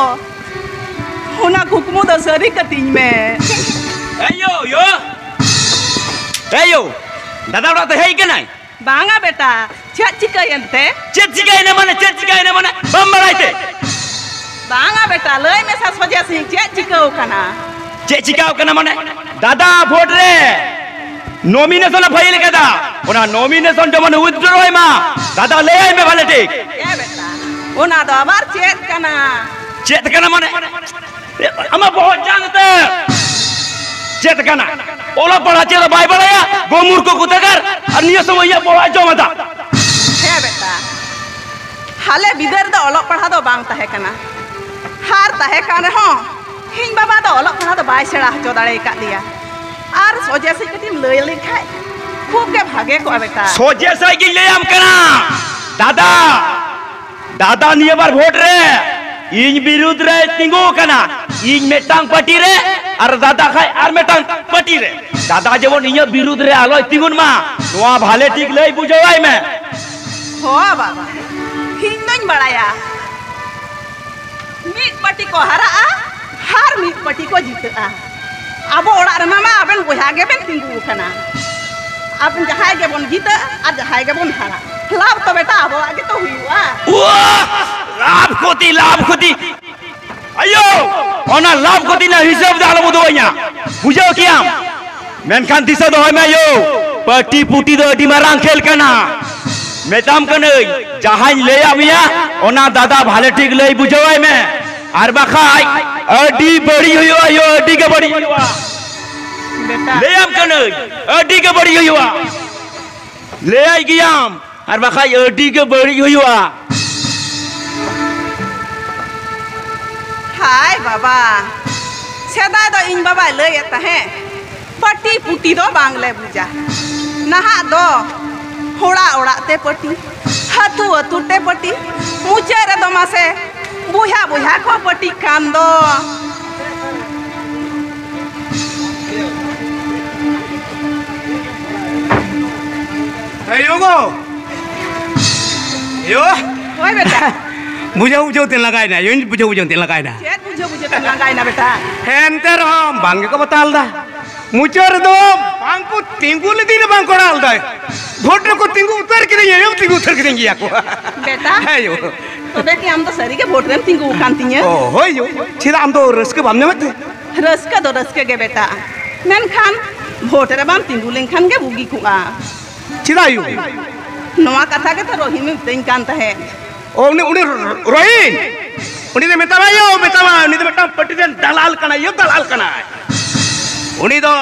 ᱚᱱᱟ ᱠᱩᱠᱢᱩ ᱫᱚ ᱥᱟᱹᱨᱤ ᱠᱟᱹᱛᱤᱧ ᱢᱮ᱾ ᱮᱭ ᱭᱳ, ᱭᱳ! ᱮᱭ ᱭᱳ! ᱫᱟᱫᱟ ᱚᱲᱟᱜ ᱛᱮ ᱦᱮᱡ ᱠᱟᱱᱟᱭ? ᱵᱟᱝᱟ ᱵᱮᱴᱟ, ᱪᱮᱫ ᱪᱤᱠᱟᱹᱭᱮᱱ ᱛᱮ? ᱪᱮᱫ ᱪᱤᱠᱟᱹᱭᱮᱱᱟ ᱢᱟᱱᱮ? ᱪᱮᱫ ᱪᱤᱠᱟᱹᱭᱮᱱᱟ ᱢᱟᱱᱮ? ᱵᱟᱢ ᱵᱟᱲᱟᱭ ᱛᱮ? ᱵᱟᱝᱟ ᱵᱮᱴᱟ, ᱞᱟᱹᱭ ᱢᱮᱥᱟ ᱥᱚᱡᱷᱮ ᱥᱤᱧ, ᱪᱮᱫ ᱪᱤᱠᱟᱹᱣ ᱠᱟᱱᱟ? ᱪᱮᱫ ᱪᱤᱠᱟᱹᱣ ᱠᱟᱱᱟ ᱢᱟᱱᱮ? ᱫᱟᱫᱟ ᱵᱷᱳᱴ ᱨᱮ ᱱᱚᱢᱤᱱᱮᱥᱚᱱ ᱮ ᱯᱷᱟᱭᱤᱞ ᱠᱟᱫᱟ, ᱚᱱᱟ ᱱᱚᱢᱤᱱᱮᱥᱚᱱ ᱡᱮᱢᱚᱱ ᱩᱭᱤᱛᱷᱰᱨᱚᱭ ᱢᱟ᱾ ᱫᱟᱫᱟ ᱞᱟᱹᱭᱟᱭ ᱢᱮ ᱵᱷᱟᱞᱮ ᱴᱷᱤᱠ᱾ ᱮ ᱵᱮᱴᱟ, ᱚᱱᱟ ᱫᱚ ᱟᱵᱟᱨ ᱪᱮᱫ ᱠᱟᱱᱟ? ᱪᱮᱫ ᱠᱟᱱᱟ ᱢᱟᱱᱮ? ᱟᱢᱟᱜ ᱵᱚᱦᱚᱜ ᱡᱟᱝ ᱛᱮ ᱪᱮᱫ ᱠᱟᱱᱟ? ᱚᱞᱚᱜ ᱯᱟᱲᱦᱟᱜ ᱪᱮᱫ ᱦᱚᱸ ᱵᱟᱭ ᱵᱟᱲᱟᱭᱟ, ᱜᱚ ᱢᱩᱨᱠᱷᱚ ᱠᱚᱛᱮᱠᱟᱨ, ᱟᱨ ᱱᱤᱭᱟᱹ ᱥᱚᱢᱚᱭ ᱤᱧᱟᱹᱜ ᱵᱚᱦᱚᱜ ᱮ ᱡᱚᱢ ᱮᱫᱟ᱾ ᱦᱮᱸ ᱵᱮᱴᱟ, ᱟᱞᱮ ᱵᱤᱫᱟᱹᱞ ᱨᱮᱫᱚ ᱚᱞᱚᱜ ᱯᱟᱲᱦᱟᱜ ᱫᱚ ᱵᱟᱝ ᱛᱟᱦᱮᱸ ᱠᱟᱱᱟ, ᱟᱨ ᱛᱟᱦᱮᱸ ᱠᱟᱱ ᱨᱮᱦᱚᱸ ᱤᱧ ᱵᱟᱵᱟ ᱫᱚ ᱚᱞᱚᱜ ᱯᱟᱲᱦᱟᱜ ᱫᱚ ᱵᱟᱭ ᱥᱮᱬᱟ ᱦᱚᱪᱚ ᱫᱟᱲᱮ ᱟᱠᱟᱫ ᱞᱮᱭᱟ᱾ ᱟᱨ ᱥᱚᱡᱷᱮ ᱥᱮᱫ ᱠᱟᱹᱴᱤᱡ ᱮᱢ ᱞᱟᱹᱭ ᱞᱮᱠᱷᱟᱡ ᱠᱷᱩᱵ ᱜᱮ ᱵᱷᱟᱜᱮ ᱠᱚᱜᱼᱟ ᱵᱮᱴᱟ᱾ ᱥᱚᱡᱷᱮ ᱥᱟᱹᱦᱤᱡ ᱜᱤᱧ ᱞᱟᱹᱭᱟᱢ ᱠᱟᱱᱟ ᱫᱟᱫᱟ, ᱫᱟᱫᱟ ᱱᱤᱭᱟᱹ ᱵᱟᱨ ᱵᱷᱳᱴ ᱨᱮ ᱤᱧ ᱵᱤᱨᱩᱫᱷ ᱨᱮᱭ ᱛᱤᱸᱜᱩ ᱟᱠᱟᱱᱟ, ᱤᱧ ᱢᱤᱫᱴᱟᱝ ᱯᱟᱨᱴᱤ ᱨᱮ ᱟᱨ ᱫᱟᱫᱟ ᱠᱷᱟᱡ ᱟᱨ ᱢᱤᱫᱴᱟᱝ ᱯᱟᱨᱴᱤ ᱨᱮ᱾ ᱫᱟᱫᱟ ᱡᱮᱢᱚᱱ ᱤᱧᱟᱹᱜ ᱵᱤᱨᱩᱫᱷ ᱨᱮ ᱟᱞᱚᱭ ᱛᱤᱸᱜᱩᱱ ᱢᱟ, ᱱᱚᱣᱟ ᱵᱷᱟᱞᱮ ᱴᱷᱤᱠ ᱞᱟᱹᱭ ᱵᱩᱡᱷᱟᱹᱣᱟᱭ ᱢᱮ᱾ ᱦᱚ ᱵᱟᱵᱟ, ᱤᱧ ᱫᱚᱧ ᱵᱟᱲᱟᱭᱟ ᱢᱤᱫ ᱯᱟᱨᱴᱤ ᱠᱚ ᱦᱟᱨᱟᱜᱼᱟ ᱟᱨ ᱢᱤᱫ ᱯᱟᱨᱴᱤ ᱠᱚ ᱡᱤᱛᱟᱹᱜᱼᱟ᱾ ᱟᱵᱚ ᱚᱲᱟᱜ ᱨᱮᱢᱟ ᱢᱟ ᱟᱵᱮᱱ ᱵᱚᱭᱦᱟ ᱜᱮᱵᱮᱱ ᱛᱤᱸᱜᱩ ᱟᱠᱟᱱᱟ᱾ ᱟᱵᱮᱱ ᱡᱟᱦᱟᱸᱭ ᱜᱮᱵᱚᱱ ᱡᱤᱛᱟᱹᱜ ᱟᱨ ᱡᱟᱦᱟᱸᱭ ᱜᱮᱵᱚᱱ ᱦᱟᱨᱟᱜ, ᱞᱟᱵᱷ ᱛᱚ ᱵᱮᱴᱟ ᱟᱵᱚᱣᱟᱜ ᱜᱮᱛᱚ ᱦᱩᱭᱩᱜᱼᱟ᱾ ᱩᱣᱟ! ᱞᱟᱵᱷ ᱠᱷᱚᱛᱤ, ᱞᱟᱵᱷ ᱠᱷᱚᱛᱤ᱾ ᱟᱭᱳ, ᱚᱱᱟ ᱞᱟᱵᱷ ᱠᱷᱚᱛᱤ ᱨᱮᱱᱟᱜ ᱦᱤᱥᱟᱹᱵ ᱫᱚ ᱟᱞᱚᱢ ᱩᱫᱩᱜ ᱟᱹᱧᱟ, ᱵᱩᱡᱷᱟᱹᱣ ᱠᱮᱭᱟᱢ? ᱢᱮᱱᱠᱷᱟᱱ ᱫᱤᱥᱟᱹ ᱫᱚᱦᱚᱭ ᱢᱮ ᱭᱳ, ᱯᱟᱹᱴᱤ ᱯᱩᱴᱤ ᱫᱚ ᱟᱹᱰᱤ ᱢᱟᱨᱟᱝ ᱠᱷᱮᱞ ᱠᱟᱱᱟ᱾ ᱢᱮᱛᱟᱢ ᱠᱟᱹᱱᱟᱹᱧ, ᱡᱟᱦᱟᱸᱧ ᱞᱟᱹᱭᱟᱫ ᱢᱮᱭᱟ, ᱚᱱᱟ ᱫᱟᱫᱟ ᱵᱷᱟᱞᱮ ᱴᱷᱤᱠ ᱞᱟᱹᱭ ᱵᱩᱡᱷᱟᱹᱣᱟᱭ ᱢᱮ, ᱟᱨ ᱵᱟᱠᱷᱟᱡ ᱟᱹᱰᱤ ᱵᱟᱹᱲᱤᱡ ᱦᱩᱭᱩᱜᱼᱟ ᱭᱳ, ᱟᱹᱰᱤ ᱜᱮ ᱵᱟᱹᱲᱤᱡ ᱦᱩᱭᱩᱜᱼᱟ᱾ ᱵᱮᱴᱟ᱾ ᱞᱟᱹᱭᱟᱢ ᱠᱟᱹᱱᱟᱹᱧ, ᱟᱹᱰᱤ ᱜᱮ ᱵᱟᱹᱲᱤᱡ ᱦᱩᱭᱩᱜᱼᱟ᱾ ᱞᱟᱹᱭᱟᱭ ᱜᱮᱭᱟᱢ, ᱟᱨ ᱵᱟᱠᱷᱟᱡ ᱟᱹᱰᱤ ᱜᱮ ᱵᱟᱹᱲᱤᱡ ᱦᱩᱭᱩᱜᱼᱟ᱾ ᱟᱭ ᱵᱟᱵᱟ, ᱥᱮᱫᱟᱭ ᱫᱚ ᱤᱧ ᱵᱟᱵᱟᱭ ᱞᱟᱹᱭᱮᱫ ᱛᱟᱦᱮᱸ, ᱯᱟᱹᱴᱤ ᱯᱩᱴᱤ ᱫᱚ ᱵᱟᱝᱞᱮ ᱵᱩᱡᱟ᱾ ᱱᱟᱦᱟᱜ ᱫᱚ ᱦᱚᱲᱟᱜ ᱚᱲᱟᱜ ᱛᱮ ᱯᱟᱹᱴᱤ, ᱟᱹᱛᱩ ᱟᱹᱛᱩ ᱛᱮ ᱯᱟᱹᱴᱤ, ᱢᱩᱪᱟᱹᱫ ᱨᱮᱫᱚ ᱢᱟᱥᱮ ᱵᱚᱭᱦᱟ ᱵᱚᱭᱦᱟ ᱠᱚ ᱯᱟᱹᱴᱤᱜ ᱠᱟᱱ ᱫᱚ᱾ ᱮᱭ ᱜᱚᱜᱚ, ᱭᱳ᱾ ᱦᱳᱭ ᱵᱮᱴᱟ᱾ ᱵᱩᱡᱷᱟᱹᱣ ᱵᱩᱡᱷᱟᱹᱣ ᱛᱮ ᱞᱟᱸᱜᱟᱭᱮᱱᱟ, ᱭᱳᱧ ᱵᱩᱡᱷᱟᱹᱣ ᱵᱩᱡᱷᱟᱹᱣ ᱛᱮ ᱞᱟᱸᱜᱟᱭᱮᱱᱟ᱾ ᱪᱮᱫ ᱵᱩᱡᱷᱟᱹᱣ ᱵᱩᱡᱷᱟᱹᱣ ᱛᱮᱢ ᱞᱟᱸᱜᱟᱭᱮᱱᱟ ᱵᱮᱴᱟ? ᱮᱱᱛᱮ ᱨᱮᱦᱚᱸ ᱵᱟᱝ ᱜᱮᱠᱚ ᱵᱟᱛᱟᱣ ᱞᱮᱫᱟ᱾ ᱢᱩᱪᱟᱹᱫ ᱨᱮᱫᱚ ᱵᱟᱝ ᱠᱚ ᱛᱤᱸᱜᱩ ᱞᱮᱫᱮᱧ ᱨᱮ ᱵᱟᱝ ᱠᱚ ᱟᱲᱟᱜ ᱞᱮᱫᱟ᱾ ᱵᱷᱳᱴ ᱨᱮᱠᱚ ᱛᱤᱸᱜᱩ ᱩᱛᱟᱹᱨ ᱠᱤᱫᱤᱧᱟ, ᱭᱳ, ᱛᱤᱸᱜᱩ ᱩᱛᱟᱹᱨ ᱠᱤᱫᱤᱧ ᱜᱮᱭᱟ ᱠᱚ᱾ ᱵᱮᱴᱟ, ᱦᱮᱸ ᱭᱳ᱾ ᱛᱚᱵᱮ ᱠᱤ ᱟᱢ ᱫᱚ ᱥᱟᱹᱨᱤ ᱜᱮ ᱵᱷᱳᱴ ᱨᱮᱢ ᱛᱤᱸᱜᱩ ᱟᱠᱟᱱ ᱛᱤᱧᱟᱹ? ᱚ, ᱦᱳᱭ ᱭᱳ᱾ ᱪᱮᱫᱟᱜ ᱟᱢ ᱫᱚ ᱨᱟᱹᱥᱠᱟᱹ ᱵᱟᱢ ᱧᱟᱢᱮᱫ ᱛᱮ? ᱨᱟᱹᱥᱠᱟᱹ ᱫᱚ ᱨᱟᱹᱥᱠᱟᱹ ᱜᱮ ᱵᱮᱴᱟ, ᱢᱮᱱᱠᱷᱟᱱ ᱵᱷᱳᱴ ᱨᱮ ᱵᱟᱢ ᱛᱤᱸᱜᱩ ᱞᱮᱱᱠᱷᱟᱱ ᱜᱮ ᱵᱩᱜᱤ ᱠᱚᱜᱼᱟ᱾ ᱪᱮᱫᱟᱜ ᱭᱳ? ᱱᱚᱣᱟ ᱠᱟᱛᱷᱟ ᱜᱮᱛᱚ ᱨᱚᱦᱤᱢᱮ ᱢᱤᱛᱟᱹᱧ ᱠᱟᱱ ᱛᱟᱦᱮᱸᱫ᱾ ᱚ, ᱩᱱᱤ, ᱩᱱᱤ ᱨᱚᱦᱤᱢ? ᱩᱱᱤ ᱫᱚ ᱢᱮᱛᱟᱢᱟᱭ ᱭᱳ, ᱢᱮᱛᱟᱢᱟᱭ, ᱩᱱᱤ ᱫᱚ ᱢᱤᱫᱴᱟᱝ ᱯᱟᱹᱴᱤ ᱨᱮᱱ ᱫᱟᱞᱟᱞ ᱠᱟᱱᱟᱭ ᱭᱳ, ᱫᱟᱞᱟᱞ ᱠᱟᱱᱟᱭ᱾ ᱩᱱᱤ ᱫᱚ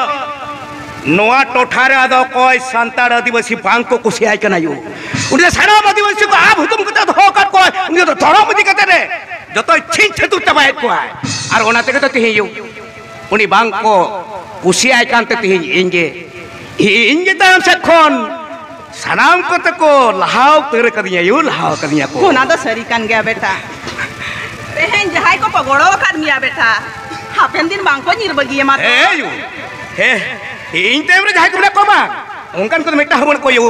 ᱱᱚᱣᱟ ᱴᱚᱴᱷᱟ ᱨᱮ ᱟᱫᱚ ᱚᱠᱚᱭ ᱥᱟᱱᱛᱟᱲ ᱟᱹᱫᱤᱵᱟᱹᱥᱤ ᱵᱟᱝ ᱠᱚ ᱠᱩᱥᱤᱭᱟᱭ ᱠᱟᱱᱟ ᱭᱳ᱾ ᱩᱱᱤ ᱫᱚ ᱥᱟᱱᱟᱢ ᱟᱹᱫᱤᱵᱟᱹᱥᱤ ᱠᱚ ᱟᱵ ᱦᱩᱛᱩᱢ ᱠᱟᱛᱮ ᱫᱚᱦᱚ ᱟᱠᱟᱫ ᱠᱚᱣᱟᱭ᱾ ᱩᱱᱤ ᱫᱚ ᱫᱷᱚᱨᱚᱢ ᱤᱫᱤ ᱠᱟᱛᱮ ᱨᱮ ᱡᱚᱛᱚᱭ ᱪᱷᱤᱝ ᱪᱷᱟᱹᱛᱩᱨ ᱪᱟᱵᱟᱭᱮᱫ ᱠᱚᱣᱟᱭ᱾ ᱟᱨ ᱚᱱᱟ ᱛᱮᱜᱮ ᱛᱚ ᱛᱮᱦᱮᱧ ᱭᱳ ᱩᱱᱤ ᱵᱟᱝ ᱠᱚ ᱠᱩᱥᱤᱭᱟᱭ ᱠᱟᱱᱛᱮ ᱛᱮᱦᱮᱧ ᱤᱧ ᱜᱮ, ᱤᱧ ᱜᱮ ᱛᱟᱭᱚᱢ ᱥᱮᱫ ᱠᱷᱚᱱ ᱥᱟᱱᱟᱢ ᱠᱚᱛᱮ ᱠᱚ ᱞᱟᱦᱟ ᱩᱛᱟᱹᱨ ᱠᱟᱫᱤᱧᱟ ᱭᱳ, ᱞᱟᱦᱟ ᱠᱟᱫᱤᱧᱟ ᱠᱚ᱾ ᱚᱱᱟ ᱫᱚ ᱥᱟᱹᱨᱤ ᱠᱟᱱ ᱜᱮᱭᱟ ᱵᱮᱴᱟ᱾ ᱛᱮᱦᱮᱧ ᱡᱟᱦᱟᱸᱭ ᱠᱚᱠᱚ ᱜᱚᱲᱚ ᱟᱠᱟᱫ ᱢᱮᱭᱟ ᱵᱮᱴᱟ, ᱦᱟᱯᱮᱱ ᱫᱤᱱ ᱵᱟᱝ ᱠᱚ ᱧᱤᱨ ᱵᱟᱹᱜᱤᱭᱟᱢᱟ ᱛᱚ᱾ ᱦᱮᱸ ᱭᱳ, ᱦᱮᱸ, ᱤᱧ ᱛᱟᱭᱚᱢ ᱨᱮ ᱡᱟᱦᱟᱸᱭ ᱠᱚ ᱢᱮᱱᱟᱜ ᱠᱚᱣᱟ ᱵᱟᱝ, ᱚᱱᱠᱟᱱ ᱠᱚᱫᱚ ᱢᱤᱫᱴᱟᱝ ᱦᱚᱸ ᱵᱟᱹᱱᱩᱜ ᱠᱚᱣᱟ ᱭᱳ᱾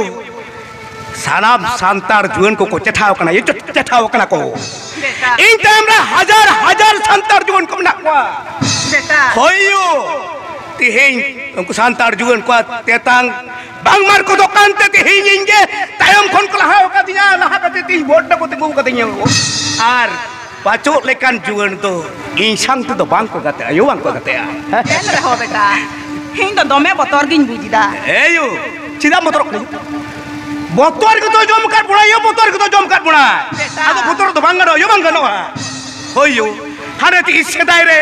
ᱥᱟᱱᱟᱢ ᱥᱟᱱᱛᱟᱲ ᱡᱩᱣᱟᱹᱱ ᱠᱚᱠᱚ ᱪᱮᱴᱷᱟᱣ ᱠᱟᱱᱟ, ᱪᱮᱴᱷᱟᱣ ᱠᱟᱱᱟ ᱠᱚ᱾ ᱵᱮᱴᱟ᱾ ᱤᱧ ᱛᱟᱭᱚᱢ ᱨᱮ ᱦᱟᱡᱟᱨ ᱦᱟᱡᱟᱨ ᱥᱟᱱᱛᱟᱲ ᱡᱩᱣᱟᱹᱱ ᱠᱚ ᱢᱮᱱᱟᱜ ᱠᱚᱣᱟ᱾ ᱵᱮᱴᱟ᱾ ᱦᱳᱭ ᱭᱳ, ᱛᱮᱦᱮᱧ ᱩᱱᱠᱩ ᱥᱟᱱᱛᱟᱲ ᱡᱩᱣᱟᱹᱱ ᱠᱚᱣᱟᱜ ᱛᱮᱛᱟᱝ ᱵᱟᱝᱢᱟ ᱠᱚ ᱫᱚᱠᱟᱱ ᱛᱮ ᱛᱮᱦᱮᱧ ᱤᱧ ᱜᱮ ᱛᱟᱭᱚᱢ ᱠᱷᱚᱱ ᱠᱚ ᱞᱟᱦᱟ ᱟᱠᱟᱫᱤᱧᱟ, ᱞᱟᱦᱟ ᱠᱟᱛᱮ ᱛᱮᱦᱮᱧ ᱵᱷᱳᱴ ᱨᱮᱠᱚ ᱛᱤᱸᱜᱩ ᱟᱠᱟᱫᱤᱧᱟ᱾ ᱟᱨ ᱯᱟᱪᱚᱜ ᱞᱮᱠᱟᱱ ᱡᱩᱣᱟᱹᱱ ᱫᱚ ᱤᱧ ᱥᱟᱶ ᱛᱮᱫᱚ ᱵᱟᱝ ᱠᱚ ᱜᱟᱛᱮᱜᱼᱟ ᱭᱳ, ᱵᱟᱝ ᱠᱚ ᱜᱟᱛᱮᱜᱼᱟ᱾ ᱮᱱ ᱨᱮᱦᱚᱸ ᱵᱮᱴᱟ, ᱤᱧ ᱫᱚ ᱫᱚᱢᱮ ᱵᱚᱛᱚᱨ ᱜᱤᱧ ᱵᱩᱡᱽ ᱮᱫᱟ᱾ ᱮ ᱭᱳ, ᱪᱮᱫᱟᱜ ᱵᱚᱛᱚᱨᱚᱜ ᱠᱟᱱᱟ? ᱵᱚᱛᱚᱨ ᱜᱮᱛᱚ ᱡᱚᱢ ᱟᱠᱟᱫ ᱵᱚᱱᱟ ᱭᱳ, ᱵᱚᱛᱚᱨ ᱜᱮᱛᱚ ᱡᱚᱢ ᱟᱠᱟᱫ ᱵᱚᱱᱟ᱾ ᱵᱮᱴᱟ᱾ ᱟᱫᱚ ᱵᱚᱛᱚᱨ ᱫᱚ ᱵᱟᱝ ᱜᱟᱱᱚᱜᱼᱟ ᱭᱳ, ᱵᱟᱝ ᱜᱟᱱᱚᱜᱼᱟ᱾ ᱦᱳᱭ ᱭᱳ, ᱦᱟᱱᱮ ᱛᱤᱥ ᱥᱮᱫᱟᱭ ᱨᱮ,